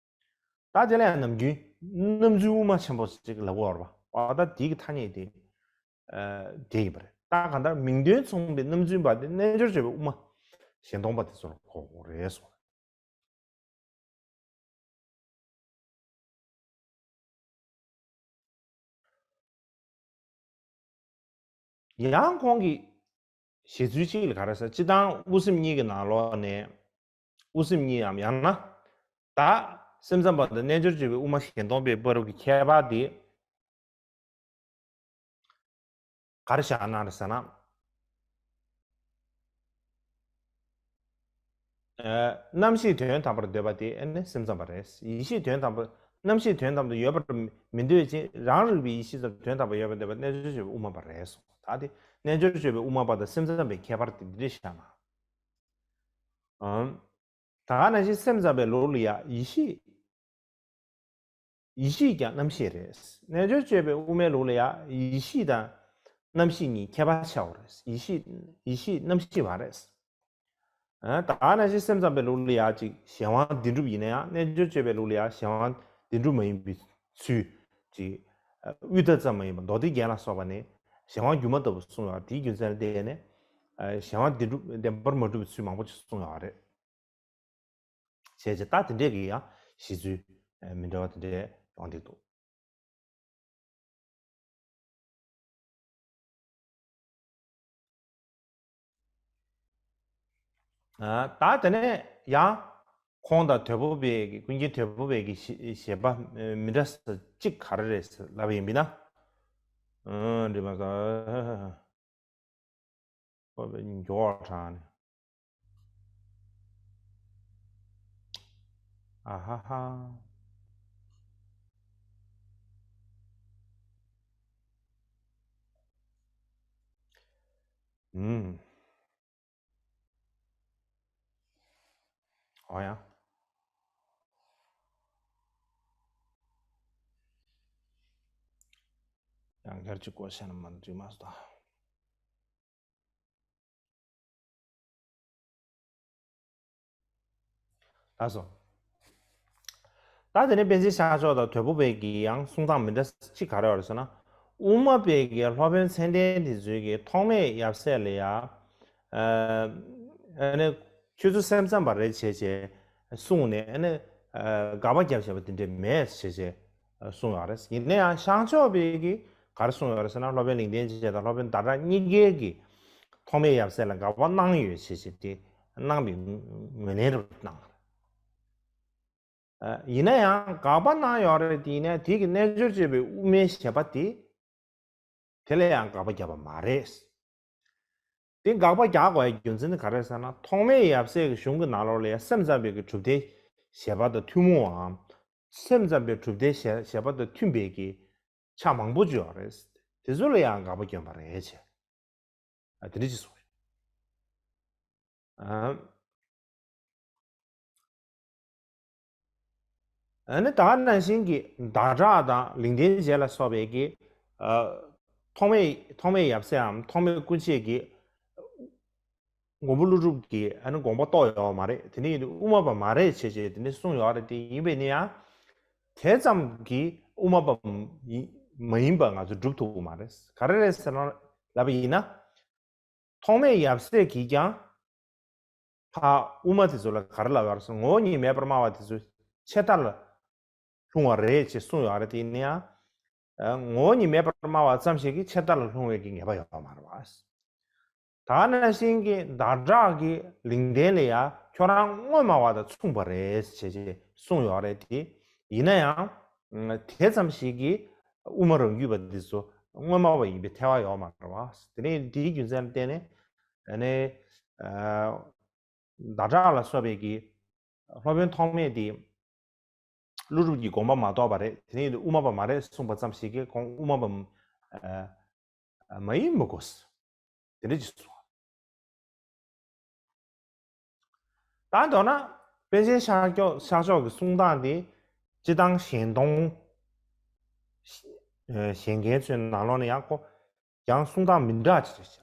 ད་དེ་ལ་ཡང་ནམ་རྒྱུན་རྣམ་རྫུན་དབུ་མ་ཆེན་པོ་ཅིག་ལབ་ཀྱི་ཡོད་རེད་པ། འོ་ད་དེ་གི་ཐ་སྙད་དེ་ཨ་དེ་ཡིན་པ་རེད། ད་གང་ལྟར་མིང་དོན་མཚུངས་པའི་རྣམ་རྫུན་པ་དེ་རྣལ་འབྱོར་སྤྱོད་པའི་དབུ་མ་གཞན་སྟོང་པ་དེ་ཚོར་གོ་དགོས་རེད་གསུངས། ཡང་ཁོང་གི་བཞེད་ཚུལ་གཅིག་ལ་ག་རེ་ཟེར། སྤྱིར་བཏང་དབུ་སེམས་གཉིས་ཀྱི་ནང་ལོགས་ནས། དབུ་སེམས་གཉིས་འམ་ཡང་ན། ད་སེམས་ཙམ་པ་དང་རྣལ་འབྱོར་སྤྱོད་པའི་དབུ་མ་གཞན་སྟོང་པའི་བར་གྱི་ཁྱད་པར་དེ་ག་རེ་བཞག་ན་རེད་ཟེར་ན། ཨ་རྣམ་ཤེས་དོན་དམ་པར་འདོད་པ་དེ་ཨ་ནི་སེམས་ཙམ་པ་རེད། ཡེ་ཤེས་དོན་དམ་པར། རྣམ་ཤེས་དོན་དམ་དུ་ཡོད་པར་མི་འདོད་ཅིང་རང་རིག་པའི་ཡེ་ཤེས་སམ་དོན་དམ་པར་ཡོད་པར་འདོད་པ་རྣལ་འབྱོར་སྤྱོད་པའི་དབུ་མ་པ་རེད་གསུངས། ད་དེ་རྣལ་འབྱོར་སྤྱོད་པའི་དབུ་མ་པ་དང་སེམས་ཙམ་པའི་ཁྱད་པར་དེ་འདི་འདྲ་བཞག་ན། ཨམ། ད་ག་ནང་བཞིན་སེམས་ཙམ་པའི་ལུགས་ལ་ཡང་ཡེ་ཤེས། ཡེ་ཤེས་ཀྱང་རྣམ་ཤེས་རེད། རྣལ་འབྱོར་སྤྱོད་པའི་དབུ་མའི་ལུགས་ལ་ཡང་ཡེ་ཤེས་དང་རྣམ་ཤེས་གཉིས་ཁྱད་པར་ཆེ་བ་རེད། ཡེ་ཤེས། ཡེ་ཤེས་རྣམ་ཤེས་མ་རེད། ཨ། ད་ག་ནང་བཞིན་སེམས་ཙམ་པའི་ལུགས་ལ་ཡང་ཅིག་གཞན་དབང་བདེན་གྲུབ་ཡིན་ན་ཡང་རྣལ་འབྱོར་སྤྱོད་པའི་ལུགས་ལ་ཡང་གཞན་དབང་བདེན་གྲུབ་མ་ཡིན་པའི་ཚུལ། ཅིག་དབུས་མཐའ་ཙམ་མ་ཡིན་པ་མདོ་སྡེ་རྒྱན་ལ་སོགས་པ་ནས་གཞན་དབང་སྒྱུ་མ་ལྟ་བུ་གསུངས་ཡོད་པ་དེའི་རྒྱུ་མཚན་ལ་བརྟེན་ནས། ཨ། གཞན་དབང་བདེན་གྲུབ་བདེན་པར་མ་གྲུབ་པའི་ཚུལ་མང་པོ་ཅིག་གསུངས་ཡོད་པ་རེད། བྱས་ཙང་ད་དེ་འདྲས་ཀྱི་ཡང་བཞེད་ཚུལ་མི་འདྲ་བ་དེ་འདྲས་ཡོང་གི་འདུག་ཨ། ད་དེ་ནས་ཡང་ཁོང་དང་དོལ་པོ་པའི་གི། ཀུན་མཁྱེན་དོལ་པོ་པའི་གི་བཞེད་པ་མི་འདྲ་ས་གཅིག་ག་རེ་རེད་ལབ་པ་ཡིན་པས་ན། ཨ། འདྲི་མ་ས། ཁོ་པའི་མགྱོགས་དྲགས་ནས། ཨ་ཧ་ཧ། ཨུམ། ཨོ་ཡ། ཡང་སྐྱར་གཅིག་བཀོད་བྱས་ན་མ་འགྲིག་མ་སོང་ད། ལགས་སོ། ད་དེ་ནས་པཎ་ཆེན་ཤཱཀྱ་མཆོག་དང་དོལ་པོ་པའི་གི་ཡང་གསུང་སྟངས་མི་འདྲ་གཅིག་ག་རེ་ཡོད་རེད་ཟེར་ན། དབུ་མ་པའི་གི་སློབ་དཔོན་མཚན་ལྡན་དེ་ཚོའི་གི་ཐོགས་མེད་ཡབ་སྲས་ལ་ཡ། ཨ་ནི་ཁྱོད་ཚོ་སེམས་ཙམ་པ་རེད་བྱས་བྱས་གསུངས་ནས། ཨ་ནི་དགག་པ་བརྒྱབ་བྱས་པ་དེ་འདྲས་མེད་བྱས་བྱས་གསུངས་ཡོད་རེད། ཡིན་ན་ཡང་ཤཱཀྱ་མཆོག་པའི་གི་ག་རེ་གསུངས་ཡོད་རེད་ཟེར་ན། སློབ་དཔོན་ལེགས་ལྡན་འབྱེད་དང་སློབ་དཔོན་ཟླ་གྲགས་གཉིས་ཀའི་གི་ཐོགས་མེད་ཡབ་སྲས་ལ་དགག་པ་གནང་ཡོད་བྱས་བྱས་དེ་གནང་བའི་ངོས་ལེན་རེད་གནང་། ཨ། ཡིན་ན་ཡང་དགག་པ་གནང་ཡོད་རེད་དེ། ཡིན་ན་དེ་གི་རྣལ་འབྱོར་སྤྱོད་པའི་དབུ་མའི་བཞེད་པ་དེ། དེ་ལ་ཡང་དགག་པ་བརྒྱབ་པ་མ་རེད། དེ་དགག་པ་རྒྱག་དགོས་ཡ་རྒྱུ་མཚན་དེ་ག་རེ་ཟེར་ན། ཐོགས་མེད་ཡབ་སྲས་ཀྱི་གཞུང་གི་ནང་ལོགས་ལ་ཡང་སེམས་ཙམ་པའི་གི་གྲུབ་མཐའི་བཞེད་པ་དང་ཐུན་མོང་བའམ། སེམས་ཙམ་པའི་གྲུབ་མཐའི་བཞེད་བཞེད་པ་དང་མཐུན་པའི་གི་ཆ་མང་པོ་ཅིག་ཡོད་རེད། དེ་ཚོ་ལ་ཡང་དགག་པ་བསྐྱོན་པ་རེད་བྱས། ཨ། དེ་འདྲ་ཅིག་གསུངས་ཡོད། ཨ། ཨ་ནི་ད་ག་ནང་བཞིན་གྱི་ཟླ་གྲགས་དང་ལེགས་ལྡན་འབྱེད་ལ་སོགས་པའི་གི། ཨ། ཐོགས་མེད་ཐོགས་མེད་ཡབ་སྲས་འམ་ཐོགས་མེད་སྐུ་མཆེད་ཀྱི་མགོན་པོ་ཀླུ་སྒྲུབ་ཀྱི་ཨ་ནི་དགོངས་པ་རྟོགས་ཡོད་མ་རེད། དེ་ནི་དབུ་མ་པ་མ་རེད་བྱས་བྱས་དེ་འདྲ་གསུངས་ཡོད་རེད། དེ་ཡིན་པས་ན་ཡང་དེ་ཙམ་གྱིས་དབུ་མ་པ་མ་ཡིན་པ་ང་ཚོས་སྒྲུབ་ཐུབ་ཀྱི་མ་རེད། ག་རེ་རེད་ཟེར་ན་ལབ་པ་ཡིན་ན། ཐོགས་མེད་ཡབ་སྲས་ཀྱིས་ཀྱང་ཕ་དབུ་མ་དེ་ཚོ་ལ་ག་རེ་ལབ་ཡོད་རེད་ཟེར། ངོ་བོ་ཉིད་མེད་པར་སྨྲ་བ་དེ་ཚོ་ཆད་ལྟ་ལ་ལྷུང་བ་རེད་ཅེས་གསུངས་ཡོད་རེད། དེ་ཡིན་ན་ཡང་། ངོ་བོ་ཉིད་མེད་པར་སྨྲ་བ་ཙམ་ཞིག་གིས་ཆད་ལྟ་ལ་ལྷུང་བའི་གི་ངེས་པ་ཡོད་མ་རེད་པ། ད་ག་ནང་བཞིན་གྱི་ཟླ་གྲགས་ཀྱི་ལེགས་ལྡན་ལ་ཡང་ཁྱོད་རང་དངོས་སྨྲ་བ་དང་མཚུངས་པ་རེད་ཅེས་ཅེས་གསུངས་ཡོད་རེད་དེ། ཡིན་ན་ཡང་དེ་ཙམ་ཞིག་གིས་དབུ་མ་རང་རྒྱུད་པ་འདི་ཚོ་དངོས་སྨྲ་བ་ཡིན་པའི་ཐལ་བ་ཡོད་མ་རེད་པ། དེ་ནས་དེའི་རྒྱུ་མཚན་ལ་བརྟེན་ནས་ཨ་ནི། ཨ། ཟླ་གྲགས་ལ་སོགས་པའི་གི་སློབ་དཔོན་ཐོགས་མེད་དེ་ཀླུ་སྒྲུབ་ཀྱི་དགོངས་པ་མ་རྟོགས་པ་རེད། དེ་ནས་དབུ་མ་པ་མ་རེད་གསུངས་པ་ཙམ་ཞིག་གིས་ཁོང་དབུ་མ་པ་མ་ཡིན་མི་དགོས། དེ་འདྲ་ཅིག་གསུངས། ད་མདོར་ན་པཎ་ཆེན་ཤཱཀྱ་ཤཱཀྱ་མཆོག་གི་གསུང་སྟངས་དེ་སྤྱིར་བཏང་གཞན་སྟོང་། གཞན་མཁན་ཚོའི་ནང་ལོགས་ནས་ཡང་ཁོ་ཡང་གསུང་སྟངས་མི་འདྲ་ཅིག་རེད་ཤག་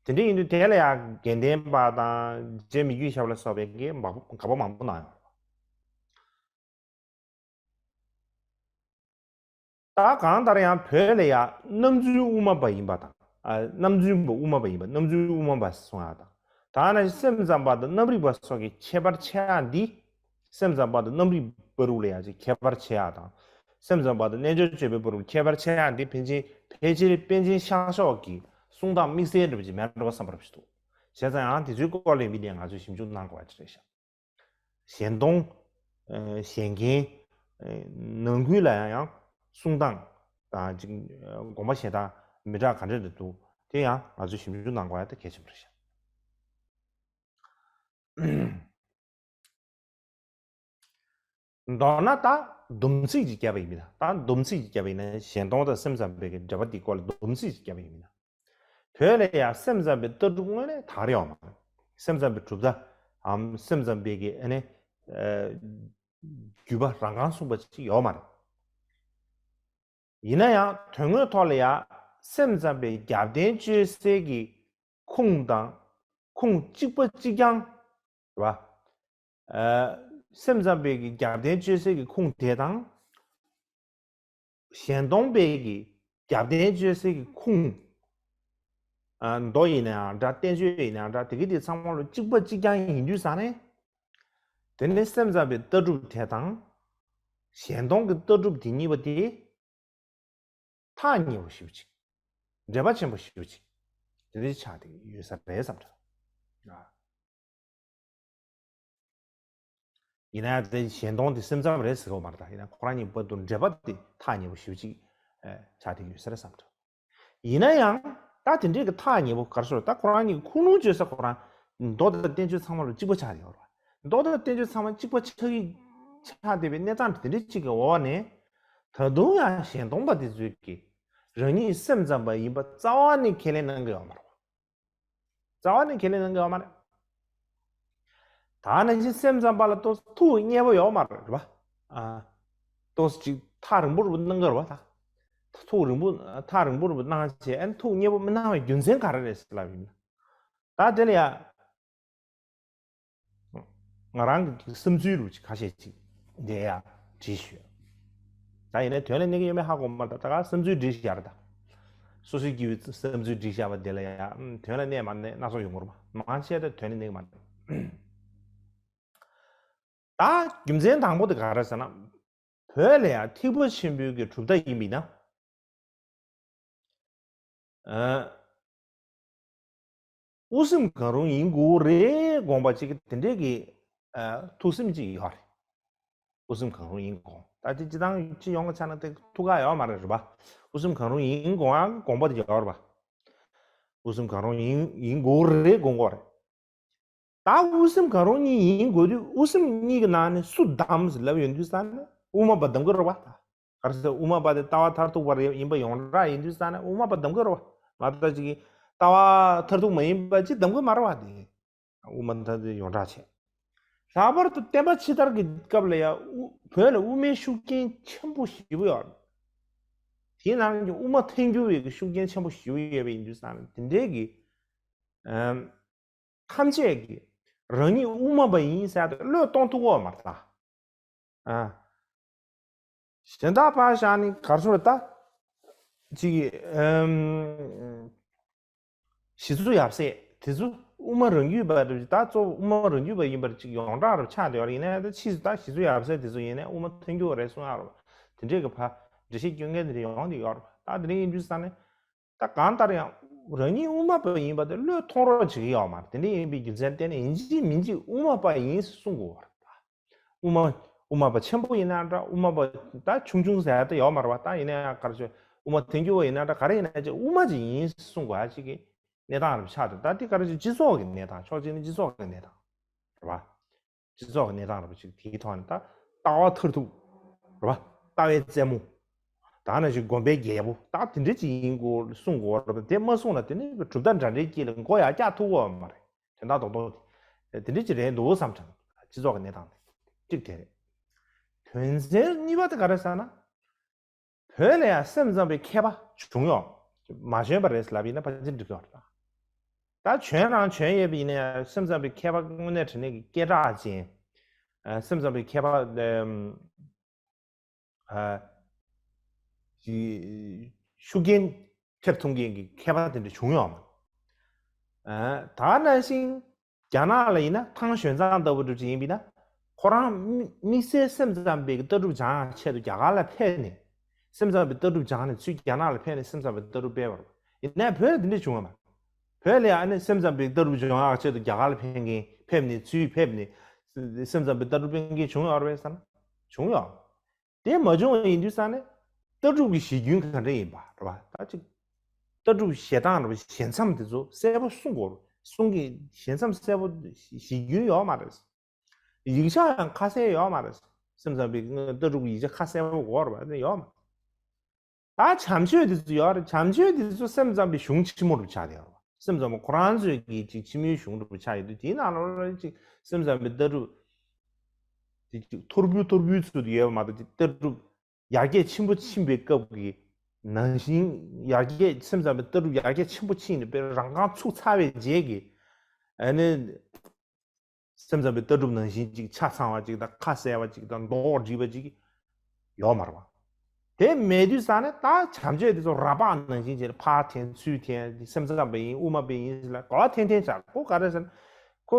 དེ་འདྲ་ཡིན་དུས་དེ་ལ་ཡང་དགེ་ལྡན་པ་དང་རྗེ་མི་བསྐྱོད་ཞབས་ལ་སོགས་པའི་གི་དགག་པ་མང་པོ་གནང་ཡོད་རེད། ད་གང་ལྟར་ཡང་བོད་ལ་ཡ་རྣམ་རྫུན་དབུ་མ་པ་ཡིན་པ་དང་། ཨ། རྣམ་རྫུན་པ་དབུ་མ་པ་ཡིན་པ། རྣམ་རྫུན་དབུ་མ་པ་གསུང་ཡ་དང་། ད་ནི་སེམས་ཙམ་པ་དང་རྣམ་རིག་པ་སོགས་ཀྱི་ཁྱད་པར་ཕྱེ་ཡ་འདི། སེམས་ཙམ་པ་དང་རྣམ་རིག་པ་རུ་ལ་ཡ་ཅིག་ཁྱད་པར་ཕྱེ་ཡ་དང་། སེམས་ཙམ་པ་དང་རྣལ་འབྱོར་སྤྱོད་པའི་བར་དུ་ཁྱད་པར་ཕྱེ་ཡ་འདི་ཕལ་ཆེར་ཕལ་ཆེར་པཎ་ཆེན་ཤར་ཕྱོགས་ཀྱི་གསུང་སྟངས་དམིགས་བསལ་འདྲ་པོ་ཅིག་མེད་འགྲོ་བསམ་པ་རུ་ཞིག་འདུག་བྱས་ཙང་ཡང་དེ་ཚོའི་སྐོར་ལ་མི་དེ་ང་ཚོས་ཞིབ་འཇུག་གནང་དགོས་པ་ཅིག་རེད་ཤག་གཞན་སྟོང་། ཨ། གཞན་མཁན། ཨ། ནང་ཁུལ་ལ་ཡང་ཡང་གསུང་སྟངས་དང་ཅིག་ཨ། དགོངས་པ་བཞེས་སྟངས་མི་འདྲ་ག་འདྲ་འདྲ་འདུག་དེ་ཡང་ང་ཚོས་ཞིབ་འཇུག་གནང་དགོས་ཡ་དེ་གལ་ཆེན་པོ་རེད་ཤག་མདོར་ན་ད་སྡོམ་ཚིག་ཅིག་བརྒྱབ་པ་ཡིན་མིན་ན། ད་སྡོམ་ཚིག་ཅིག་བརྒྱབ་པ་ཡིན་ན། གཞན་སྟོང་དང་སེམས་ཙམ་པའི་གི་འབྲེལ་བ་འདི་སྐོར་ལ་སྡོམ་ཚིག་ཅིག་བརྒྱབ་པ་ཡིན་མིན་ན། བོད་ལ་ཡང་སེམས་ཙམ་པའི་ལྟ་གྲུབ་དངོས་གནས་དར་ཡོད་མ་རེད། སེམས་ཙམ་པའི་གྲུབ་མཐའམ་སེམས་ཙམ་པའི་གི་ཨ་ནི། ཨ། བརྒྱུད་པ་རང་རྐང་གསུངས་པ་ཅིག་ཡོད་མ་རེད། ཡིན་ན་ཡང་དོན་དངོས་ཐོག་ལ་ཡང་སེམས་ཙམ་པའི་རྒྱབ་རྟེན་བཅོལ་སའི་གི་ཁུངས་དང་། ཁུངས་གཅིག་པ་གཅིག་རྐྱང་རེད་པ། ཨ། སེམས་ཙམ་པའི་གི་རྒྱབ་རྟེན་བཅོལ་སའི་གི་ཁུངས་དེ་དང་། གཞན་སྟོང་པའི་གི་རྒྱབ་རྟེན་བཅོལ་སའི་གི་ཁུངས། ཨ། མདོ་ཡིན་ནའང་འདྲ། བསྟན་བཅོས་ཡིན་ནའང་འདྲ། དེ་གི་དེ་ཚང་མ་ལ་གཅིག་པ་གཅིག་རྐྱང་ཡིན་དུས་ཙང་ནས། དེ་ནི་སེམས་ཙམ་པའི་ལྟ་གྲུབ་དེ་དང་། གཞན་སྟོང་གི་ལྟ་གྲུབ་དེ་གཉིས་པོ་དེ་ཐག་ཉེ་པོ་ཞེ་པོ་ཅིག་འབྲེལ་བ་ཆེན་པོ་ཞེ་པོ་ཅིག་དེ་འདྲ་ཆགས་བསྡད་ཡོད་ས་རེད་བསམ་འདྲ། ཨ། ཡིན་ན་ཡང་དེ་གཞན་སྟོང་དེ་སེམས་ཙམ་རེད་ཟེར་གྱི་ཡོད་མ་རེད། ད་ཡིན་ན་ཁོ་རང་གཉིས་བར་དུ་འབྲེལ་བ་དེ་ཐག་ཉེ་པོ་ཞེ་པོ་ཅིག་ཨ། ཆགས་བསྡད་ཡོད་ས་རེད་བསམ་འདྲ། ཡིན་ན་ཡང་ད་དེ་འདྲའི་གི་ཐག་ཉེ་པོ་ག་རེ་ཟེར། ད་ཁོ་རང་གཉིས་ཀྱི་ཁུངས་ལུང་བཅོལ་ས་ཁོ་རང་མདོ་དང་བསྟན་བཅོས་ཚང་མ་ལ་གཅིག་པ་ཆགས་ཡོད་རེད། མདོ་དང་བསྟན་བཅོས་ཚང་མ་གཅིག་པ་ཆགས་ཀྱི་ཆགས་བསྡད་པའི་གནས་སྟངས་དེ་འདྲ་གཅིག་གི་འོག་ནས། ད་དུང་ཡང་གཞན་སྟོང་པ་དེ་ཚོས་ཀྱིས་རང་ཉིད་སེམས་ཙམ་པ་ཡིན་པ་རྩ་བ་ནས་ཁས་ལེན་གནང་གི་ཡོད་མ་རེད། རྩ་བ་ནས་ཁས་ལེན་གནང་གི་ཡོད་མ་རེད། ད་ནང་བཞིན་སེམས་ཙམ་པ་ལ་ཏོག་ཙམ་ཐུགས་མཉེས་པོ་ཡོད་མ་རེད་པ། ཨ། ཏོག་ཙམ་ཅིག་ཐག་རིང་པོ་རུ་གནང་གི་རེད་པ། ད་ཐུགས་རིང་པོ། ཐག་རིང་པོ་རུ་གནང་བྱས། ཨ་ནི་ཐུགས་མཉེས་པོ་མི་གནང་བའི་རྒྱུ་མཚན་ག་རེ་རེད་ཟེར་ལབ་ཡིན་ན། ད་དེ་ལ་ཡ། ང་རང་གི་བསམ་ཚུལ་རུ་ཅིག་ཁ་ཤས་ཅིག་འདི་ཡ་བྲིས་ཞུས། ད་ཡིན་ནའི་དོན་ལ་གནས་ཀྱི་ཡོད་མེད་ཧ་གོ་མ་རེད། ད་ག་བསམ་ཚུལ་བྲིས་བཞག་རེད། ད་སོ་སོའི་སྐྱེ་བོའི་བསམ་ཚུལ་བྲིས་བཞག་པ་དེ་ལ་ཡ། ཨམ། དོན་ལ་གནས་མ་གནས་སྣ་ཚོགས་ཡོང་གི་རེད་པ། མང་ཆེ་ད་དོན་ལ་གནས་ཀྱི་མ་རེད། ད་རྒྱུ་མཚན་དང་པོ་དེ་ག་རེ་ཟེར་ན། བོད་ལ་ཡ་ཐེག་པ་ཆེན་པོའི་གི་གྲུབ་མཐའ་ཡིན་པ་ཡིན་ན། ཨ། དབུ་སེམས་གང་རུང་ཡིན་དགོས་རེད་དགོངས་པ་ཅིག་དེ་འདྲའི་གི། ཨ། ཐུགས་སེམས་ཅིག་ཡོད་རེད། དབུ་སེམས་གང་རུང་ཡིན་དགོས། ད་དེ་སྤྱི་བཏང་སྤྱི་ཡོངས་ཀྱི་ཆ་ནས་དེ་ཐུགས་ཁག་ཡོད་མ་རེད། རེད་པ། དབུ་སེམས་གང་རུང་ཡིན་དགོས་ཡ་དགོངས་པ་དེ་ཡོད་རེད་པ། དབུ་སེམས་གང་རུང་ཡིན་ཡིན་དགོས་རེད་དགོངས་དགོས་རེད། ད་དབུ་སེམས་གང་རུང་གཉིས་ཡིན་དགོས་དུས། དབུ་སེམས་གཉིས་ཀྱི་ནང་ནས་སུ་གདམ་ཟེར་ལབ་ཡོང་དུས་ཙང་ནས་དབུ་མ་པ་གདམ་གྱི་རེད་པ། ད་ག་རེ་ཟེར། དབུ་མ་པ་དེ་ལྟ་བ་མཐར་ཐུག་པ་རེད་ཡིན་པ་ཡོངས་གྲགས་ཡིན་དུས་ཙང་ནས་དབུ་མ་པ་གདམ་གྱི་རེད་པ། ང་ད་ཅིག་གིས་ལྟ་བ་མཐར་ཐུག་མ་ཡིན་པ་ཅིག་གདམ་གྱི་མ་རེད་པ། དེ་དབུ་མ་ད་དེ་ཡོངས་གྲགས་བྱས། ལྷག་པར་དུ་བསྟན་པ་ཕྱི་དར་གྱི་སྐབས་ལ་ཡང་དབུ། བོད་ལ་དབུ་མའི་ཤུགས་རྐྱེན་ཆེན་པོ་ཞེ་པོ་ཡོད། དེའི་ནང་གི་དབུ་མ་ཐལ་འགྱུར་བའི་གི་ཤུགས་རྐྱེན་ཆེན་པོ་ཞེ་པོ་ཡོད་པ་ཡིན་དུས་ཙང་ནས་དེ་འདྲའི་གི། ཨམ། ཐམས་ཅད་ཀྱིས་རང་ཉིད་དབུ་མ་པ་ཡིན་ཟེར་ཏེ་བློས་གཏོང་ཐུབ་ཀྱི་ཡོད་མ་རེད་ད། ཨ། གཞན་དག་ཕར་བཞག་ནས་ག་རེ་ཟེར་ད། ཅིག་ཨམ། ཞི་འཚོ་ཡབ་སྲས་དེ་ཚོ་དབུ་མ་རང་རྒྱུད་པ་རེད། ད་གཙོ་བོ་དབུ་མ་རང་རྒྱུད་པ་ཡིན་པར་ཅིག་ཡོངས་གྲགས་རུ་ཆགས་བསྡད་པ་ཡིན་ནའི། ད་ཕྱིས་སུ་ད་ཞི་འཚོ་ཡབ་སྲས་དེ་ཚོ་ཡིན་ནའི་དབུ་མ་ཐལ་འགྱུར་བ་རེད་གསུང་ཡག་རེད་པ། དེ་འདྲས་ཀྱི་ཕར་འགྲེལ་བཤད་སྐྱོན་མཁན་དེ་འདྲ་ཡོང་བསྡད་ཡོད་རེད་པ། ད་དེ་འདྲ་ཡིན་དུས་ཙང་ནས། ད་གང་ལྟར་ཡང་རང་ཉིད་དབུ་མ་པ་ཡིན་པ་དེ་བློས་གཏོང་རོགས་བྱེད་ཀྱི་ཡོད་མ་རེད། དེ་འདྲ་ཡིན་པའི་རྒྱུ་མཚན་བརྟེན་ནས་ཡིན་གཅིག་མིན་གཅིག་དབུ་མ་པ་ཡིན་གསུང་དགོས་པ་རེད། དབུ་མ། དབུ་མ་པ་ཆེན་པོ་ཡིན་ན་འདྲ། དབུ་མ་པ་ད་ཆུང་ཆུང་ཟེར་ཡ་ད་ཡོད་མ་རེད་པ། ད་ཡིན་ན་ཡང་ག་རེ་ཟེར། དབུ་མ་ཐལ་འགྱུར་བ་ཡིན་ན་འདྲ། ག་རེ་ཡིན་ན་ཅིག་དབུ་མ་ཅིག་ཡིན་གསུང་དགོས་ཡ་ཅིག་གི་གནས་སྟངས་རེ་ཆགས་འདུག་ད་འདི་ག་རེ་ཟེར། སྤྱི་ཚོགས་ཀྱི་གནས་སྟངས། ཕྱོགས་གཅིག་ནས་སྤྱི་ཚོགས་ཀྱི་གནས་སྟངས་རེད་པ། སྤྱི་ཚོགས་ཀྱི་གནས་སྟངས་རེད་པ། ཅིག་དེའི་ཐོག་ནས་ད་ལྟ་བ་མཐར་ཐུག་རེད་པ། ལྟ་བའི་རྩེ་མོ། ད་ནང་བཞིན་སྒོམ་པའི་རྒྱལ་པོ་ད་དེ་འདྲ་ཅིག་ཡིན་དགོས་གསུང་དགོས་རེད་པ། དེ་མ་གསུངས་ན་དེ་ནི་གྲུབ་མཐའ་འདྲ་འདྲའི་དཀྱིལ་ལ་མགོ་ཡར་བཀྱག་ཐུབ་ཀྱི་ཡོད་མ་རེད། དོན་དག་རྡོག་རྡོག་དེ་དེ་འདྲ་ཅིག་རེད་འདུག་བསམ་བྱུང་། སྤྱི་ཚོགས་ཀྱི་གནས་སྟངས་དེ་གཅིག་དེ་རེད། དོན་ཚན་གཉིས་པ་དེ་ག་རེ་ཟེར་ན། བོད་ལ་ཡང་སེམས་ཙམ་པའི་མཁས་པ་བྱུང་ཡོད། མ་བྱོན་པ་རེད་ལབ་ཡིན་ན་ཕལ་ཆེར་འགྲིག་གི་རེད། ད་བྱོན་རང་བྱོན་ཡོད་པ་ཡིན་ན་ཡང་སེམས་ཙམ་པའི་མཁས་པ་དངོས་གནས་དྲང་གནས་ཀྱི་སྐད་གྲགས་ཅན། ཨ། སེམས་ཙམ་པའི་མཁས་པ། ཨ། ཤུགས་རྐྱེན་ཐེབས་ཐུབ་མཁན་གྱི་མཁས་པ་དེ་འདྲ་བྱུང་ཡོད་མ་རེད། ད་ག་ནང་བཞིན་རྒྱ་ནག་ལ་ཡིན་ན་ཐང་ཞོན་ཙང་ལྟ་བུ་འདྲ་ཅིག་ཡིན་པས་ན། ཁོ་རང་དམིགས་བསལ་སེམས་ཙམ་པའི་ལྟ་གྲུབ་སྦྱང་ཡག་ཆེད་དུ་རྒྱ་གར་ལ་ཕེབས་ནས། སེམས་ཙམ་པའི་ལྟ་གྲུབ་སྦྱངས་ནས་ཚུར་རྒྱ་ནག་ལ་ཕེབས་ནས་སེམས་ཙམ་པའི་ལྟ་གྲུབ་སྤེལ་བ་རེད། ཡིན་ནའི་བོད་ལ་འདི་འདྲ་བྱུང་བ་མ་རེད། བོད་ལ་ཡང་ཨ་ནི་སེམས་ཙམ་པའི་ལྟ་གྲུབ་སྦྱོང་ཡག་ཆེད་དུ་རྒྱ་གར་ལ་ཕེབས་མཁན་ཕེབས་ནས་ཚུར་ཕེབས་ནས་སེམས་ཙམ་པའི་ལྟ་གྲུབ་སྤེལ་མཁན་བྱུང་ཡོད་རེད་བསམ་ན་བྱུང་ཡོད། དེ་མ་བྱུང་བ་ཡིན་དུས་ཙང་ནས་ལྟ་གྲུབ་ཀྱི་གཞི་རྒྱུན་ག་འདྲ་ཡིན་པ་རེད་བ། ད་ཅིག་ལྟ་གྲུབ་བཞེས་སྟངས་རེད་བ། བཞེས་མཚམས་དེ་ཚོ་གསལ་པོ་གསུང་དགོས་རེད། གསུང་གི་བཞེས་མཚམས་གསལ་པོ་གཞི་རྒྱུན་ཡོད་མ་རེད། ཡིག་ཆ་ཡང་ཁ་གསལ་ཡོད་མ་རེད། སེམས་ཙམ་པའི་ལྟ་གྲུབ་ཀྱི་ཡིག་ཆ་ཁ་གསལ་པོ་དགོས་རེད་བ། དེ་ཡོད་མ་རེད། ད་བྱམས་ཆོས་དེ་ཚོ་ཡོད་རེད། བྱམས་ཆོས་དེ་ཚོ་སེམས་ཙམ་པའི་གཞུང་ཆེན་མོ་རུ་ཆགས་བསྡད་ཡོད་རེད་བ། སེམས་ཙམ་པ་ཁོ་རང་ཚོའི་གི་ཅིག་ཕྱི་མོའི་གཞུང་རུ་ཆགས་ཡོད་དུས། དེའི་ནང་ལ་ཅིག་སེམས་ཙམ་པའི་ལྟ་གྲུབ་དེ་ཅིག་ཐོར་བུ་ཐོར་བུའི་ཚུལ་དུ་ཡོད་པ་མ་གཏོགས། ཅིག་ལྟ་གྲུབ་ཡར་རྒྱས་ཆེན་པོ་ཕྱིན་པའི་སྐབས་ཀྱི་ནང་བཞིན། ཡར་རྒྱས་སེམས་ཙམ་པའི་ལྟ་གྲུབ་ཡར་རྒྱས་ཆེན་པོ་ཕྱིན་ནས་དཔེ་རང་རྐང་ཚུགས་ཚར་བའི་རྗེས་ཀྱི་ཨ་ནི། སེམས་ཙམ་པའི་ལྟ་གྲུབ་ནང་བཞིན་ཅིག་ཆ་ཚང་བ་ཅིག་དང་། ཁ་གསལ་བ་ཅིག་དང་། མདོག་འདྲིས་པ་ཅིག་ཡོད་མ་རེད་བ། དེ་མེད་དུས་ཙང་ནས་ད་བྱམས་ཆོས་དེ་ཚོ་ར་ལྤགས་ནང་བཞིན་བྱས་ནས་ཕར་འཐེན་ཚུར་འཐེན། སེམས་ཙམ་པ་ཡིན། དབུ་མ་པ་ཡིན་ཟེར་ལ་ག་བ་འཐེན་འཐེན་བྱ། ཁོ་ག་རེ་ཟེར་ན། ཁོ་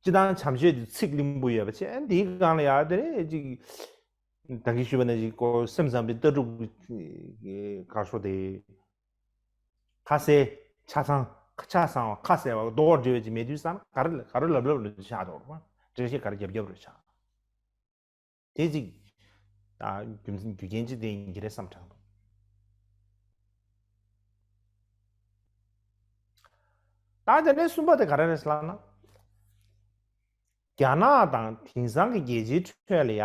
སྤྱིར་བཏང་བྱམས་ཆོས་དེ་ཚིག་བརླིང་པོ་ཡོད་པ་བྱས། འདིའི་སྒང་ལ་ཡ་དེ་ནས་ཅིག་ད་གིན་ཞུས་པ་ནང་བཞིན་ཁོ་སེམས་ཙམ་པའི་ལྟ་གྲུབ་ག་རེ་ཟེར་དེ། ཁ་གསལ། ཆ་ཚང་། ཆ་ཚང་བ། ཁ་གསལ་བ། མདོག་འདྲིས་པ་ཅིག་མེད་དུས་ཙང་ན་ག་རེ་ག་རེ་ལབ་ལབ་རེ་ཆགས་འདུག་རེད་བ། འགྲེལ་བཤད་ག་རེ་རྒྱབ་རྒྱབ་རེ་ཆགས། དེ་ཅིག་ད་རྒྱུ་མཚན་རྒྱུ་རྐྱེན་ཅིག་དེ་ཡིན་གྱི་རེད་བསམ་དྲན་འདུག། ད་དེ་ནས་གསུམ་པ་དེ་ག་རེ་རེད་ཟེར་ལབ་ན། རྒྱ་ནག་དང་དེང་སང་གི་རྒྱལ་སྤྱིའི་ཁྲོད་ལ་ཡ།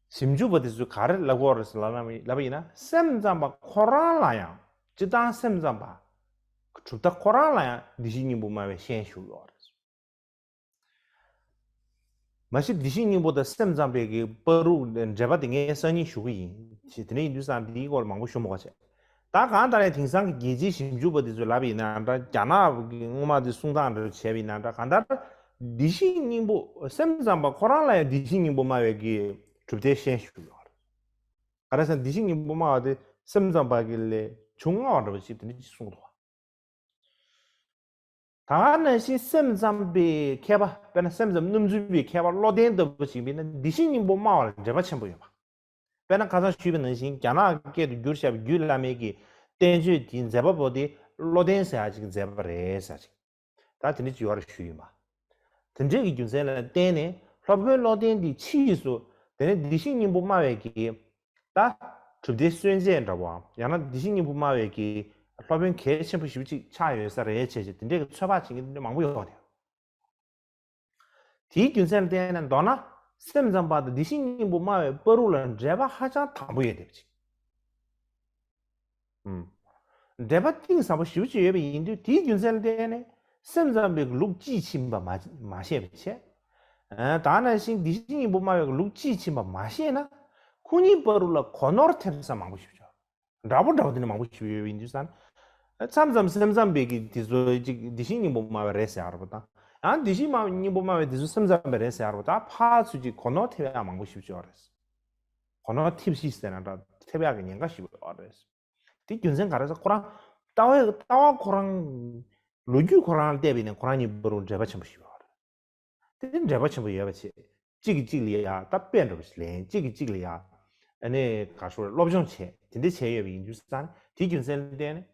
ཞིབ་འཇུག་པ་དེ་ཚོས་ག་རེ་ལབ་ཀྱི་ཡོད་རེད་ཟེར་ལབ་ན། ལབ་པ་ཡིན་ན། སེམས་ཙམ་པ་ཁོ་རང་ལ་ཡང་། སྤྱིར་བཏང་སེམས་ཙམ་པ་གྲུབ་མཐའ་ཁོ་རང་ལ་ཡང་བདེ་གཤེགས་སྙིང་པོ་སྨྲ་བའི་ཤན་ཞུགས་ཡོད་རེད། མ་གཞི་བདེ་གཤེགས་སྙིང་པོ་དང་སེམས་ཙམ་པའི་གི་བར་དུ་འབྲེལ་བ་དེ་ངས་སང་ཉིན་ཞུ་གི་ཡིན། དེ་ནས་ཡིན་དུས་ཙང་འདིའི་སྐོར་ལ་མང་པོ་ཞུ་མི་དགོས་བྱས། ད་གང་ལྟར་ཡང་དེང་སང་གི་རྒྱལ་སྤྱིའི་ཞིབ་འཇུག་པ་དེ་ཚོས་ལབ་པ་ཡིན་ན་འདྲ། རྒྱ་ནག་གི་སྔོན་མ་དེ་གསུང་སྟངས་འདྲ་བྱས་པ་ཡིན་ན་འདྲ། གང་ལྟར་བདེ་གཤེགས་སྙིང་པོ། སེམས་ཙམ་པ་ཁོ་རང་ལ་ཡང་བདེ་གཤེགས་སྙིང་པོ་སྨྲ་བའི་གི་གྲུབ་མཐའི་ཤན་ཞུགས་ཡོད་རེད། ག་རེ་ཟེར་ན། བདེ་གཤེགས་སྙིང་པོ་སྨྲ་བ་དེ་སེམས་ཙམ་པ་གི་ལས་བྱུང་སྔ་བ་འདྲ་བ་ཞིག་དེ་འདྲ་ཞིག་གསུངས་འདུག། ད་ག་ནང་བཞིན་སེམས་ཙམ་པའི་མཁས་པ། དཔེར་ན་སེམས་ཙམ་རྣམ་འཚོལ་བའི་མཁས་པ་བློ་ལྡན་ལྟ་བུ་ཞིག་ཡིན་ན་བདེ་གཤེགས་སྙིང་པོ་སྨྲ་བ་ལ་འབྲེལ་བ་ཆེན་པོ་ཡོད་པ། དཔེར་ན་ཁ་སང་ཞུས་པ་ནང་བཞིན་རྒྱ་ནག་སྐད་དུ་བསྒྱུར་བཞག་པའི་རྒྱུད་བླ་མའི་གི་བསྟན་བཅོས་དེའི་མཛད་པ་པོ་དེ་བློ་ལྡན་ཟེར་ཡག་ཅིག་མཛད་པ་རེད་ཟེར་ཅིག། ད་དེ་འདྲ་ཅིག་ཡོད་རེད་ཞུས་ཡིན་པ། དེ་འདྲའི་གི་རྒྱུ་མཚན་ལ་བརྟེན་ནས་སློབ་དཔོན་བློ་ལྡན་དེ་ཕྱིས་སུ་དེ་ནས་བདེ་གཤེགས་སྙིང་པོ་སྨྲ་བའི་གི་ད་གྲུབ་མཐའི་སྲོལ་འབྱེད་འདྲ་བོའམ། ཡང་ན་བདེ་གཤེགས་སྙིང་པོ་སྨྲ་བའི་གི་སློབ་དཔོན་གལ་ཆེན་པོ་ཞེ་པོ་ཅིག་ཆགས་ཡོད་ས་རེད་བྱས་བྱས། དེ་འདྲའི་གི་ཚོད་དཔག་བྱེད་མཁན་དེ་འདྲ་མང་པོ་ཡོད་རེད། དེའི་རྒྱུ་མཚན་ལ་བརྟེན་ནས་མདོར་ན་སེམས་ཙམ་པ་དང་བདེ་གཤེགས་སྙིང་པོ་སྨྲ་བའི་བར་དུ་ལ་འབྲེལ་བ་ཧ་ཅང་དམ་པོ་ཡོད་བསྡད་པ་ཅིག། ཨུམ། འབྲེལ་བ་གཏིང་ཟབ་པོ་ཞེ་པོ་ཅིག་ཡོད་པ་ཡིན་དུས། དེའི་རྒྱུ་མཚན་ལ་བརྟེན་ནས་སེམས་ཙམ་པའི་ལུགས་དཔྱིས་ཕྱིན་པ་མ་མ་ཤེས་པ་བྱས། ཨ། ད་ག་ནང་བཞིན་བདེ་གཤེགས་སྙིང་པོ་སྨྲ་བའི་ལུགས་དཔྱིས་ཕྱིན་པ་མ་ཤེས་ན། ཁོ་གཉིས་བར་དུ་ལ་གོ་ནོར་ཐེབས་ས་མང་པོ་ཞིག་ཡོད། འདྲ་པོ་འདྲ་པོ་དེ་འདྲ་མང་པོ་ཞིག་ཡོད་པ་ཡིན་དུས་ཙང་། མཚམས་མཚམས་སེམས་ཙམ་པའི་གི་དེ་ཚོ་ཅིག་བདེ་གཤེགས་སྙིང་པོ་སྨྲ་བའི་རེད་ཟེར་ཡག་རེད་པ་དང་། ཡང་བདེ་གཤེགས་སྙིང་པོ་སྨྲ་བའི་དེ་ཚོ་སེམས་ཙམ་པའི་རེད་ཟེར་ཡག་རེད་པ་དང་། ཕར་ཚུར་ཅིག་གོ་ནོར་ཐེབས་ཡག་མང་པོ་ཞིག་ཡོད་རེད། གོ་ནོར་ཐེབས་གཤིས་ཟེར་ན་འདྲ། ཐེབས་ཡག་གི་ཉེན་ཁ་ཞིག་ཡོད་རེད། དེ་རྒྱུ་མཚན་ག་རེ་ཟེར། ཁོ་རང་ལྟ་བའི་ལྟ་བ་ཁོ་རང་ལོ་རྒྱུས་ཁོ་རང་ལ་བལྟས་པ་ཡིན་ན་ཁོ་རང་གཉིས་བར་དུ་འབྲེལ་བ་ཆེན་པོ་ཞིག་ཡོད་རེད། དེ་འབྲེལ་བ་ཆེན་པོ་ཡོད་པ་བྱས། གཅིག་གིས་གཅིག་ལ་ཡ་ད་དཔེ་འདྲ་པོ་ཞིག་ལེན། གཅིག་གིས་གཅིག་ལ་ཡ་ཨ་ནི་ག་ཤོད་སློབ་སྦྱོང་བྱས། དེ་འདྲ་བྱས་ཡོད་པ་ཡིན་དུས་ཙང་། དེའི་རྒྱུ་མཚན་ལ་བརྟེན་ནས་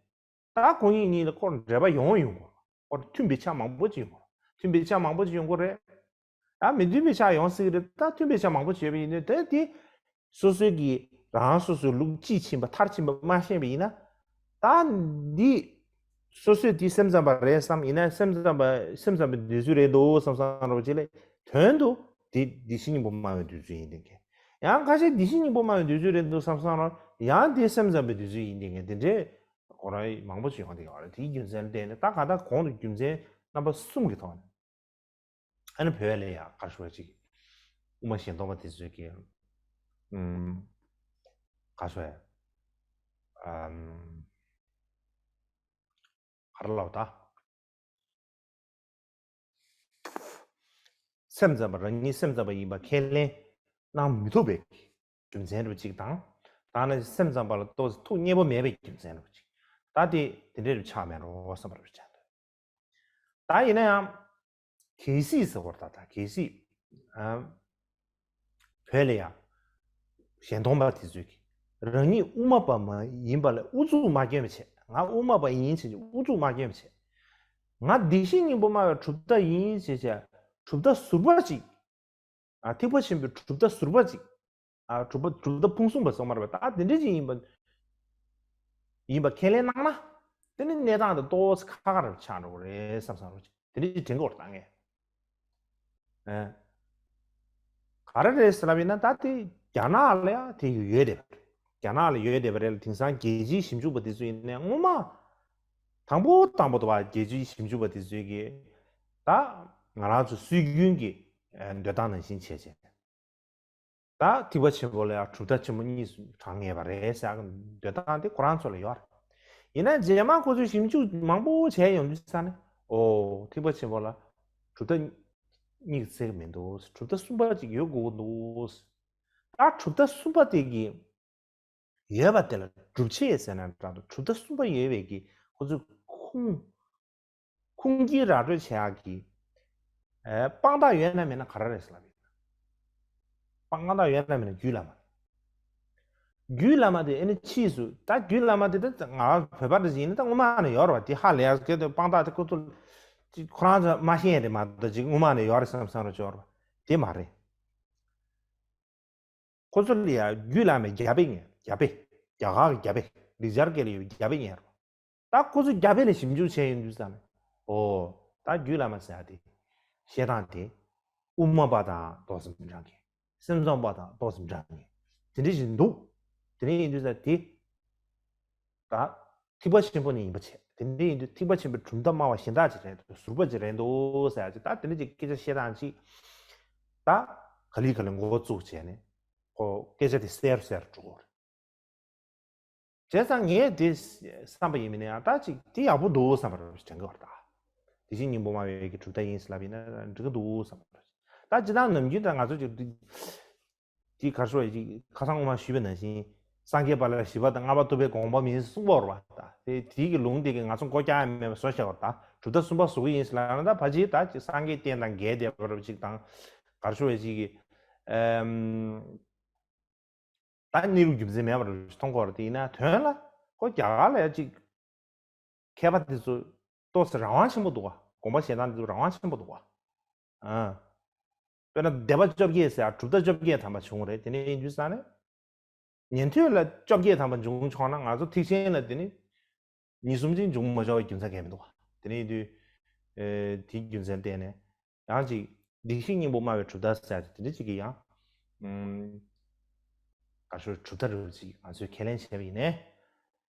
ད་ཁོང་གཉིས་གཉིས་ལ་ཁོ་འབྲེལ་བ་ཡོང་ཡོང་གོ། ཁོ་མཐུན་པའི་ཆ་མང་པོ་ཅིག་ཡོང་གོ། མཐུན་པའི་ཆ་མང་པོ་ཅིག་ཡོང་གོ་རེད། ཡང་མི་མཐུན་པའི་ཆ་ཡོང་སྲིད་ཀྱི་རེད། ད་མཐུན་པའི་ཆ་མང་པོ་ཅིག་ཡོད་པ་ཡིན་དུས། དེ་དེ་སོ་སོའི་གི་རང་སོ་སོའི་ལུགས་དཔྱིས་ཕྱིན་པ། མཐར་ཕྱིན་པ་མ་ཤེས་པ་ཡིན་ན། ད་འདི་སོ་སོས་དེ་སེམས་ཙམ་པ་རེད་བསམ། ཡིན་ན་སེམས་ཙམ་པ་སེམས་ཙམ་པའི་འདོད་ཚུལ་རེད་འདུག་བསམ་བསམ་འདྲ་པོ་ཅིག་ལས། དོན་དུ་དེ་བདེ་གཤེགས་སྙིང་པོ་སྨྲ་བའི་འདོད་ཚུལ་ཡིན་བསྡད་མཁན། ཡང་ཁ་ཤས་བདེ་གཤེགས་སྙིང་པོ་སྨྲ་བའི་འདོད་ཚུལ་རེད་འདུག་བསམ་བསམ་རུང་ཡང་དེ་སེམས་ཙམ་པའི་འདོད་ཚུལ་ཡིན་བསྡད་མཁན་དེ་འདྲའི་ཁོ་རང་མང་པོ་ཅིག་ཡོང་བསྡད་ཡོད་རེད། དེའི་རྒྱུ་མཚན་ལ་བརྟེན་ནས་ད་གང་ལྟར་གོང་དུ་རྒྱུ་མཚན་རྣམ་པ་གསུམ་གྱི་ཐོག་ནས། ཨ་ནི་བོད་ལ་ཡ་ག་རེ་ཟེར་ཅིག། དབུ་མ་གཞན་སྟོང་པ་དེ་ཚོས་ཀྱི། ཨུམ། ག་རེ་ཟེར། ཨམ། ག་རེ་ལབ་ད། སེམས་ཙམ་པ་རང་ཉིད་སེམས་ཙམ་པ་ཡིན་པ་ཁས་ལེན་གནང་མི་ཐུབ་པའི་རྒྱུ་མཚན་རུ་གཅིག་དང་། ད་ནི་སེམས་ཙམ་པ་ལ་ཏོག་ཙམ་ཐུགས་མཉེས་པོ་མེད་པའི་རྒྱུ་མཚན་རེད་ཅིག་ད་དེ་དེ་འདྲའི་རུ་ཆགས་མེད་རོགས་བསམ་པ་རུ་ཆགས་འདུག་ད་ཡིན་ན་ཡང་། གལ་སྲིད་ཟེར་བར་ད་ད་གལ་སྲིད། ཨ། བོད་ལ་ཡང་། གཞན་སྟོང་པ་དེ་ཚོས་ཀྱིས། རང་ཉིད་དབུ་མ་པ་མ་ཡིན་པ་ལ་ཨུ་ཚུགས་མ་སྐྱོན་པ་བྱས། ང་དབུ་མ་པ་ཡིན་ཟེར་ནས་ཨུ་ཚུགས་མ་སྐྱོན་པ་བྱས། ང་བདེ་གཤེགས་སྙིང་པོ་སྨྲ་བའི་གྲུབ་མཐའ་ཡིན་ཟེར་བྱས། གྲུབ་མཐའ་ཟུར་པ་ཅིག་ཨ། ཐེག་པ་ཆེན་པོའི་གྲུབ་མཐའ་ཟུར་པ་ཅིག་ཨ། གྲུབ་པ་གྲུབ་མཐའ་ཕུང་གསུམ་པ་སོང་མ་རེད་པ། ད་དེ་འདྲ་ཅིག་ཡིན་པ། ཡིན་པ་ཁས་ལེན་གནང་ན། དེ་ནི་གནས་སྟངས་དེ་ཏོག་ཙམ་ཁག་ཁག་རེ་ཆགས་འགྲོ་གི་རེད་བསམ་བསམ་རོགས་ཅིག་དེ་འདྲ་ཅིག་དྲན་གི་ཡོད་རེད་ད་ངས། ཨ། ག་རེ་རེད་ཟེར་ལབ་ཡིན་ན་ད་དེ་རྒྱ་ནག་ལ་ཡང་དེ་ཡོད་བསྡད་པ་རེད། རྒྱ་ནག་ལ་ཡོད་བསྡད་པ་རེད་ལ། དེང་སང་རྒྱལ་སྤྱིའི་ཞིབ་འཇུག་པ་དེ་ཚོ་ཡིན་ནའི་སྔོན་མ། དང་པོ་དང་པོ་དུ་བ་རྒྱལ་སྤྱིའི་ཞིབ་འཇུག་པ་དེ་ཚོས་ཀྱིས། ད་ང་རང་ཚོ་སྲོལ་རྒྱུན་གྱི་ཨ། འདོད་སྟངས་ནང་བཞིན་བྱས་བྱས། ད་ཐེག་པ་ཆེན་པོ་ལ་ཡང་གྲུབ་མཐའ་ཆེན་པོ་གཉིས་སུ་གྲངས་ངེས་པ་རེད་ཟེར་གྱི་འདོད་སྟངས་དེ་ཁོ་རང་ཚོ་ལ་ཡོད་རེད། ཡིན་ན་རྗེས་མ་ཁོ་ཚོས་ཞིབ་འཇུག་མང་པོ་བྱས་ཡོང་དུས་ཙ་ནས། ཨོ། ཐེག་པ་ཆེན་པོ་ལ་གྲུབ་མཐའ་གཉིས་ཀྱིས་ཚད་ཀྱི་མི་འདུག་གྲུབ་མཐའ་གསུམ་པ་ཅིག་ཡོད་དགོས་ཀྱི་འདུག་ད་གྲུབ་མཐའ་གསུམ་པ་དེ་གི་ཡོད་པ་དེ་ལ་སྒྲུབ་བྱེད་ཟེར་ན་འདྲ་འདུག་གྲུབ་མཐའ་གསུམ་པ་ཡོད་པའི་གི་ཁོ་ཚོའི་ཁུངས། ཁུངས་སྐྱེལ་ར་སྤྲོད་བྱེད་ཡག་གི། ཨེ། དཔང་རྟགས་ཡོད་ན་མེད་ན་ག་རེ་རེད་ཟེར་ལབ་ཡོད། དཔང་རྟགས་ཡོད་ན་མེད་ན་རྒྱུད་བླ་མ་རེད། རྒྱུད་བླ་མ་དེ་ཨེ་ནི་ཕྱིས་སུ་ད་རྒྱུད་བླ་མ་དེ་ད་ང་བོད་པ་འདྲ་ཞིག་ཡིན་ན་ད་སྔོན་མ་ནས་ཡོད་རེད་བ། དེ་ཧ་ལས་ཡག་གི་དཔང་རྟགས་དེ་ཁོ་ཚོ་ཅིག་ཁོ་རང་ཚོ་མ་ཤེས་རེད་མ་གཏོགས་ཅིག་སྔོན་མ་ནས་ཡོད་རེད་བསམ་བསམ་ར་ཅིག་ཡོད་རེད་བ། དེ་མ་རེད། ཁོ་ཚོ་ལ་ཡ་རྒྱུད་བླ་མའི་རྒྱ་དཔེ་ཉན། རྒྱ་དཔེ། རྒྱ་གར་གྱི་རྒྱ་དཔེ། ལེགས་སྦྱར་སྐད་ལ་ཡོད་པའི་རྒྱ་དཔེ་ཉན་རོགས། ད་ཁོ་ཚོ་རྒྱ་དཔེ་ལ་ཞིབ་འཇུག་བྱས་ཡོང་དུས་ཙ་ནས། ཨོ། ད་རྒྱུད་བླ་མ་ཟེར་ཡ་དེ། བཤད་སྟངས་དེ། དབུ་མ་པ་དང་ཏོག་ཙམ་འདྲ་མཁན། སེམས་ཙམ་པ་དང་ཏོག་ཙམ་འདྲ་མཁན། དེ་འདྲ་ཞིག་འདུག་དེ་འདྲ་ཡིན་དུས་ཙ་དེ། ད། ཐེག་པ་ཆེན་པོ་ནི་ཡིན་པ་བྱས། དེ་འདྲ་ཡིན་དུས་ཐེག་པ་ཆེན་པོའི་གྲུབ་མཐའ་སྨྲ་བ་གཞན་དག་ཅིག་རེད་འདུག་ཟུར་པ་ཅིག་རེད་འདུག་ཟེར་ཡ་ཅིག་ད་དེ་འདྲ་ཅིག་སྐད་ཆ་བཤད་སྟངས་ཅིག་ད། ག་ལེ་ག་ལེ་མགོ་བཙུགས་བྱས་ནས། ཁོ་སྐད་ཆ་དེ་གསལ་རུ་གསལ་རུ་འགྲོ་གི་རེད། བྱས་ཙང་ངས་དེ་བསམ་པ་ཡིན་མིན་ནའང་ད་ཅིག་དེ་ཡག་པོ་འདུག་བསམ་པ་རེད་དྲན་གི་བར་ད། དེ་བཞིན་སྙིང་པོ་སྨྲ་བའི་གི་གྲུབ་མཐའ་ཡིན་ཟེར་ལབ་ཡིན་ན་འགྲིག་གི་འདུག་བསམ་པ་རེད། ད་ཅི་ད་ནམ་རྒྱུན་ད་ང་ཚོ་ཅིག་དེ་གར་ཤོར་ཡ་ཅིག་ཁ་སང་སྔོན་མ་ཞུས་པ་ནང་བཞིན། སངས་རྒྱས་པ་ལ་བཞི་པ་དང་ལྔ་པ་ཐུབ་པའི་དགོངས་པ་མིན་གསུངས་པ་རེད་བ། ད་དེ་དེའི་གི་ལུང་དེ་གི་ང་ཚོ་མགོ་བཀྱག་ཡ་མེད་པ་བཟོ་བཞག་པ་རེད། ད་གྲུབ་མཐའ་གསུམ་པ་བཟོ་གི་ཡིན་ཟེར་ལབ་ན་ད་ཕལ་ཆེར་ད་ཅིག་སངས་རྒྱས་བསྟན་དང་འགལ་བསྡད་པ་རེད་ཅིག་དང་། གར་ཤོར་ཡ་ཅིག་གི་ཨམ། ད་གནས་ལུགས་རྒྱུ་མཚན་མེད་པ་རེད་མཐོང་གི་ཡོད་རེད། དེ་ཡིན་ན་དོན་ལ་ཁོ་རྒྱ་གར་ལ་ཡ་ཅིག་མཁས་པ་དེ་ཚོ་ཏོག་ཙམ་རང་དབང་ཆེན་པོ་འདུག་ག་དགོངས་པ་བཞེས་སྟངས་དེ་ཚོ་རང་དབང་ཆེན་པོ་འདུག་ག་ཨ། དཔེར་ན་སྡེ་པ་བཅོ་བརྒྱད་ཟེར་ཡ་གྲུབ་མཐའ་བཅོ་བརྒྱད་ཐམ་པ་བྱུང་རེད། དེ་ནས་ཡིན་དུས་ཙང་ནས། ཉན་ཐོས་ལ་བཅོ་བརྒྱད་ཐམ་པ་འབྱུང་ཆོག་ན་ང་ཚོ་ཐེག་ཆེན་ལ་དེ་ནི་ཉིས་གསུམ་ཅིག་འབྱུང་མ་ཆོག་པའི་རྒྱུ་མཚན་གང་ཡང་མི་འདུག་ག་དེ་ནས་ཡིན་དུས། ཨེ། དེའི་རྒྱུ་མཚན་བརྟེན་ནས། ཡང་ཅིག་བདེ་གཤེགས་སྙིང་པོ་སྨྲ་བའི་གྲུབ་མཐའ་ཟེར་ཡ་དེ་འདྲ་ཅིག་གི་ཡང་། ཨུམ། ག་ཤོར་གྲུབ་མཐའ་རུ་ཅིག་ང་ཚོས་ཁས་ལེན་བྱས་པ་ཡིན་ནའི།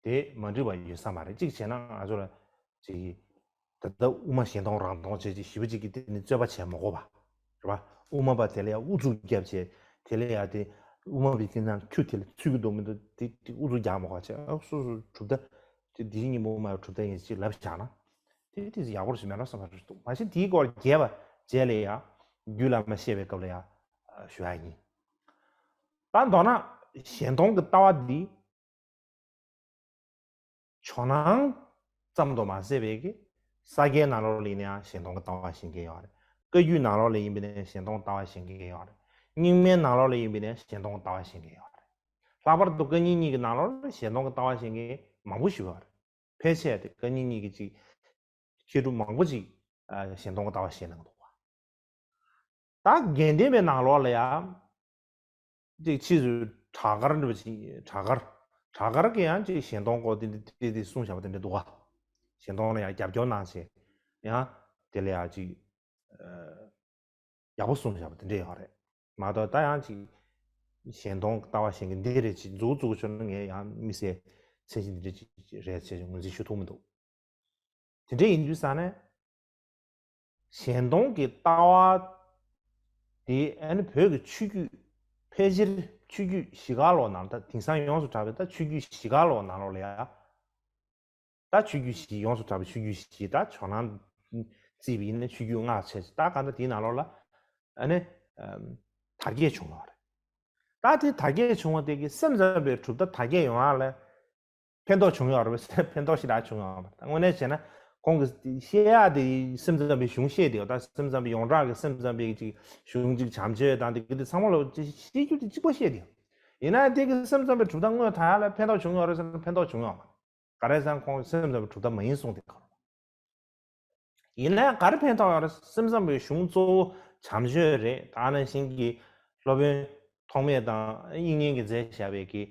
དེ་མ་འགྲིག་པ་ཡོད་ས་མ་རེད། གཅིག་བྱས་ན་ང་ཚོ་ལ་ཅིག་ད་ལྟ་དབུ་མ་གཞན་སྟོང་རང་སྟོང་བྱས་ཅིག་ཞིབ་པ་ཅིག་གིས་དེ་ནི་རྩོད་པ་བྱས་མ་དགོས་པ་རེད་པ། དབུ་མ་པ་དེ་ལ་ཡང་ཨུ་ཚུགས་བརྒྱབ་བྱས་དེ་ལ་ཡང་དེ་དབུ་མ་པའི་དེ་ནང་ཁྱུ་དེ་ལ་ཚུད་ཀྱི་འདུག་མི་འདུག་དེ་དེ་ཨུ་ཚུགས་རྒྱག་མ་དགོས་བྱས། ཨ། སོ་སོ་གྲུབ་མཐའ་དེ་དེ་བཞིན་སྙིང་པོ་སྨྲ་བའི་གྲུབ་མཐའ་ཡིན་ཅེས་ལབ་བཞག་ན་དེ་དེ་ཡག་པོ་ཞིག་མེད་ན་བསམ་པ་རེད་འདུག་མ་གཞི་དེའི་སྐོར་རྒྱས་པ་བྱས་ལ་ཡང་རྒྱུད་བླ་མ་བཤད་པའི་སྐབས་ལ་ཡང་ཞུ་ཡ་ཡིན། ད་མདོར་ན་གཞན་སྟོང་གི་ལྟ་བ་འདི། ཇོ་ནང་ཙམ་དུ་མ་ཟད་པའི་གི། ས་སྐྱའི་ནང་ལོགས་ལ་ཡིན་ན་ཡང་གཞན་སྟོང་གི་ལྟ་བ་བཞེངས་མཁན་ཡོད་རེད། བཀའ་བརྒྱུད་ནང་ལོགས་ལ་ཡིན་པ་ཡིན་ན་གཞན་སྟོང་གི་ལྟ་བ་བཞེངས་མཁན་ཡོད་རེད། རྙིང་མའི་ནང་ལོགས་ལ་ཡིན་པ་ཡིན་ན་གཞན་སྟོང་གི་ལྟ་བ་བཞེངས་མཁན་ཡོད་རེད། ལྷག་པར་དུ་བཀའ་རྙིང་གཉིས་ཀྱི་ནང་ལོགས་ལ་གཞན་སྟོང་གི་ལྟ་བ་བཞེངས་མཁན་མང་པོ་ཞིག་ཡོད་རེད། ཕལ་ཆེར་དེ་བཀའ་རྙིང་གཉིས་ཀྱི་ཅིག་མཁས་གྲུབ་མང་པོ་ཅིག་ཨ། གཞན་སྟོང་གི་ལྟ་བ་བཞེངས་གནང་འདུག་བ། ད་དགེ་ལྡན་པའི་ནང་ལོགས་ལ་ཡང་། ཅིག་ཕྱིས་སུ་བྲག་དཀར་འདྲ་བ་ཅིག་བྲག་དཀར། བྲག་དཀར་གྱི་ཡང་ཅིག་གཞན་སྟོང་སྐོར་དེ་འདྲ་དེ་དེ་གསུངས་བཞག་པ་དེ་འདྲ་འདུག་ག་གཞན་སྟོང་ལ་ཡང་རྒྱབ་སྐྱོར་གནང་བྱས། ཡང་དེ་ལ་ཡང་ཅིག་ཨ། ཡག་པོ་གསུངས་བཞག་པ་དེ་འདྲ་ཡོད་རེད། མ་གཏོགས་ད་ཡང་ཅིག་གཞན་སྟོང་ལྟ་བ་གཞན་གྱི་འདི་རེད་ཅིག་མཛུབ་བཙུགས་ཆོག་ན་ངས་ཡང་དམིགས་བསལ་མཚན་གཞི་འདི་འདྲ་ཅིག་རེད་ཅེས་ངོས་འཛིན་ཞུ་ཐུབ་མི་འདུག་དེ་འདྲ་ཡིན་དུས་ཙང་ནས། གཞན་སྟོང་གི་ལྟ་བ་དེ་ཨ་ནི་བོད་ཀྱི་ཆོས་བརྒྱུད། ཕལ་ཆེར་ཆོས་བརྒྱུད་བཞི་ཀ་ལོག་ནང་ད་དེང་སང་ཡོངས་སུ་གྲགས་པའི་ད་ཆོས་བརྒྱུད་བཞི་ཀ་ལོག་ནང་ལོགས་ལ་ཡ། ད་ཆོས་བརྒྱུད་བཞི་ཡོངས་སུ་གྲགས་པའི་ཆོས་བརྒྱུད་བཞི་ད་ཇོ་ནང་བརྩིས་པ་ཡིན་ན་ཆོས་བརྒྱུད་ལྔ་བྱས་ད་ག་ད་དེའི་ནང་ལོགས་ལ་ཨ་ནི་ཨམ། དར་རྒྱས་བྱུང་བ་རེད། ད་དེ་དར་རྒྱས་བྱུང་བ་དེ་གིས་སེམས་ཙམ་པའི་གྲུབ་མཐའ་དར་རྒྱས་ཡོང་ཡག་ལ་ཕན་ཐོགས་བྱུང་ཡོད་རེད་པས། ཕན་ཐོགས་ཞེ་དྲག་བྱུང་ཡོད་མ་རེད། དངོས་གནས་བྱས་ན་ཁོང་གིས་བཤད་ཡག་དེ་སེམས་ཙམ་པའི་གཞུང་བཤད་དེ་ཡོད། ད་སེམས་ཙམ་པའི་ཡོངས་གྲགས་ཀྱི་སེམས་ཙམ་པའི་ཅིག་གཞུང་ཅིག་བྱམས་ཆོས་དང་དེ་གི་དེ་ཚང་མ་ལ་བཤད་རྒྱུ་དེ་གཅིག་པ་བཤད་དེ་ཡོད། ཡིན་ན་དེ་གིས་སེམས་ཙམ་པའི་གྲུབ་མཐའ་དངོས་དར་ཡག་ལ་ཕན་ཐོགས་བྱུང་ཡོད་རེད་ཟེར་ན་ཕན་ཐོགས་བྱུང་ཡོད་མ་རེད། ག་རེ་ཟེར་ན་ཁོང་སེམས་ཙམ་པའི་གྲུབ་མཐའ་མ་ཡིན་གསུངས་དེ་ག་རེད། ཡིན་ནའང་ག་རེ་ཕན་ཐོགས་ཡོད་རེད། སེམས་ཙམ་པའི་གཞུང་གཙོ་བོ་བྱམས་ཆོས་རེད། ད་ནང་བཞིན་གྱི་སློབ་དཔོན་ཐོགས་མེད་དང་དབྱིག་གཉེན་གྱིས་མཛད་བཞག་པའི་གི་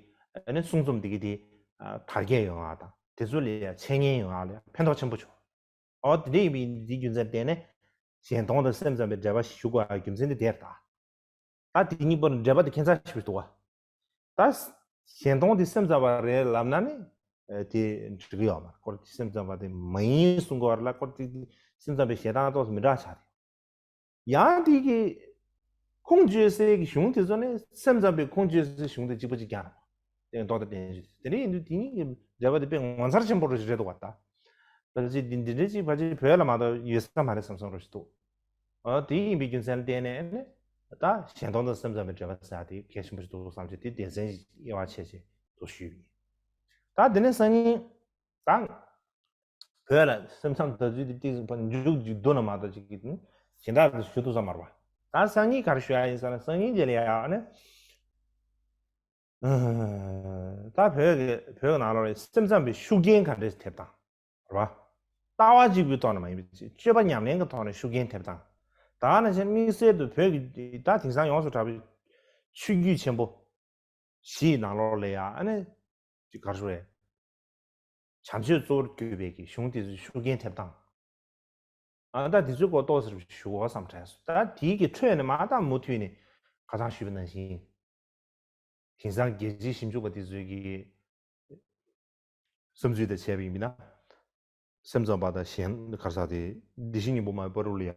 ཨ་ནི་གསུང་རྩོམ་འདི་གི་དེ་དར་རྒྱས་ཡོང་ཡག་དང་དེ་ཚོ་ལ་ཡ་འཆད་ཉན་ཡོང་ཡག་ལ་ཡ་ཕན་ཐོགས་ཆེན་པོ་བྱུང་། འོ་དེ་འདྲ་ཡིན་པའི་འདི་རྒྱུ་མཚན་བརྟེན་ནས་གཞན་སྟོང་དང་སེམས་ཙམ་པའི་འགྲེལ་པ་ཞུ་དགོས་ཡག་རྒྱུ་མཚན་དེ་དེར་ད། ད་དེ་གཉིས་བར་འགྲེལ་པ་དེ་ཁྱད་མཚར་ཞིག་འདུག་བ། ད་གཞན་སྟོང་དེ་སེམས་ཙམ་པ་རེད་ལབ་ན་ནི་དེ་འགྲིག་གི་ཡོད་མ་རེད། སྐོར་དེ་སེམས་ཙམ་པ་དེ་མ་ཡིན་གསུང་གི་ཡོད་རེད་ལ། སྐོར་དེ་སེམས་ཙམ་པའི་ཞེ་སྡང་ཏོག་ཙམ་མི་འདྲ་ཆགས་ཏེ། ཡང་དེ་གི་ཁུངས་བཅོལ་སའི་གི་གཞུང་དེ་ཚོ་ནི་སེམས་ཙམ་པའི་ཁུངས་བཅོལ་སའི་གཞུང་དེ་གཅིག་པ་གཅིག་རྐྱང་རེད། དེ་མདོ་དང་བསྟན་བཅོས་དེ་འདྲ་ཡིན་དུས་དེ་གཉིས་ཀྱི་འབྲེལ་བ་དེ་དཔེ་ངོ་མཚར་ཆེན་པོ་རུ་ཞིག་རེད་འདུག་བ། ད་ཕལ་ཆེར་འདི་འདི་འདྲ་ཅིག་ཕལ་ཆེར་བོད་ལ་མ་གཏོགས་ཡོད་ས་མ་རེད་བསམ་བསམ་རུ་ཞིག་འདུག། ཨ་དེ་ཡིན་པའི་རྒྱུ་མཚན་ལ་བརྟེན་ནས་ནི་ད་གཞན་སྟོང་དང་སེམས་ཙམ་པའི་འབྲེལ་བ་ཟེར་ཡག་དེ་གལ་ཆེན་པོ་ཞིག་འདུག་བསམ་བྱས་དེ་སྡེ་ཚན་ཞིག་དབྱེ་བ་ཕྱེ་བྱས་དུ་ཞུས་པ་ཡིན། ད་དེ་ནས་སང་ཉིན་ད་བོད་ལ་སེམས་ཙམ་དར་ཚུལ་དེ་ཏིག་ཙམ་མཇུག་ཅིག་བསྡུ་ན་མ་གཏོགས་ཅིག་གི་གཞན་དག་དེ་ཞུ་ཐུབ་ས་མ་རེད་པ། ད་སང་ཉིན་ག་རེ་ཞུ་ཡག་ཡིན་ཟེར་ན་སང་ཉིན་རྗེས་ལ་ཡག་ནི། ད་བོད་ཀྱི་བོད་ཀྱི་ནང་ལོགས་ལ་སེམས་ཙམ་པའི་ཤུགས་རྐྱེན་ག་འདྲས་ཐེབས་སྟངས་རེད་བ། ལྟ་བ་གཅིག་པུའི་ཐོག་ནས་མ་ཡིན་པའི་སྤྱོད་པ་ཉམས་ལེན་གྱི་ཐོག་ནས་ཤུགས་རྐྱེན་ཐེབས་སྟངས། ད་ནང་བཞིན་དམིགས་བསལ་དུ་བོད་ཀྱི་ད་དེང་སང་ཡོངས་སུ་གྲགས་པའི་ཆོས་བརྒྱུད་ཆེན་པོ་བཞིའི་ནང་ལོགས་ལ་ཡ་ཨ་ནི་ག་རེ་ཞུ་རེད། བྱམས་ཆོས་གཙོ་བོར་གྱུར་པའི་གི་གཞུང་དེ་ཚོའི་ཤུགས་རྐྱེན་ཐེབས་སྟངས། ཨ་ད་དེ་ཚོའི་སྐོར་ཏོག་ཙམ་ཞུ་དགོས་བསམ་དྲན་སོང་། ད་དེའི་གི་ཁྲོད་ནས་མ་ད་མུ་མཐུད་ནས་ཁ་སང་ཞུས་པ་ནང་བཞིན་དེང་སང་རྒྱལ་སྤྱིའི་ཞིབ་འཇུག་པ་དེ་ཚོའི་གི་བསམ་ཚུལ་དང་བྱས་པ་ཡིན་ན། སེམས་ཙམ་པ་དང་གཞན་ག་རེ་ཟེར་དེ་བདེ་གཤེགས་སྙིང་པོ་མ་ཡི་བར་དུ་ལ་ཡང་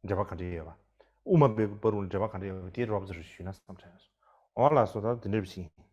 འབྲེལ་བ་ག་འདྲ་ཡོད་པ། དབུ་མ་པའི་བར་དུ་ལ་འབྲེལ་བ་ག་འདྲ་ཡོད་པ་དེ་རོབ་ཙམ་ཞུས་ན་བསམ་དྲན་སོང་། འོ་ལགས་སོ། ད་དེ་འདྲ་བྱས།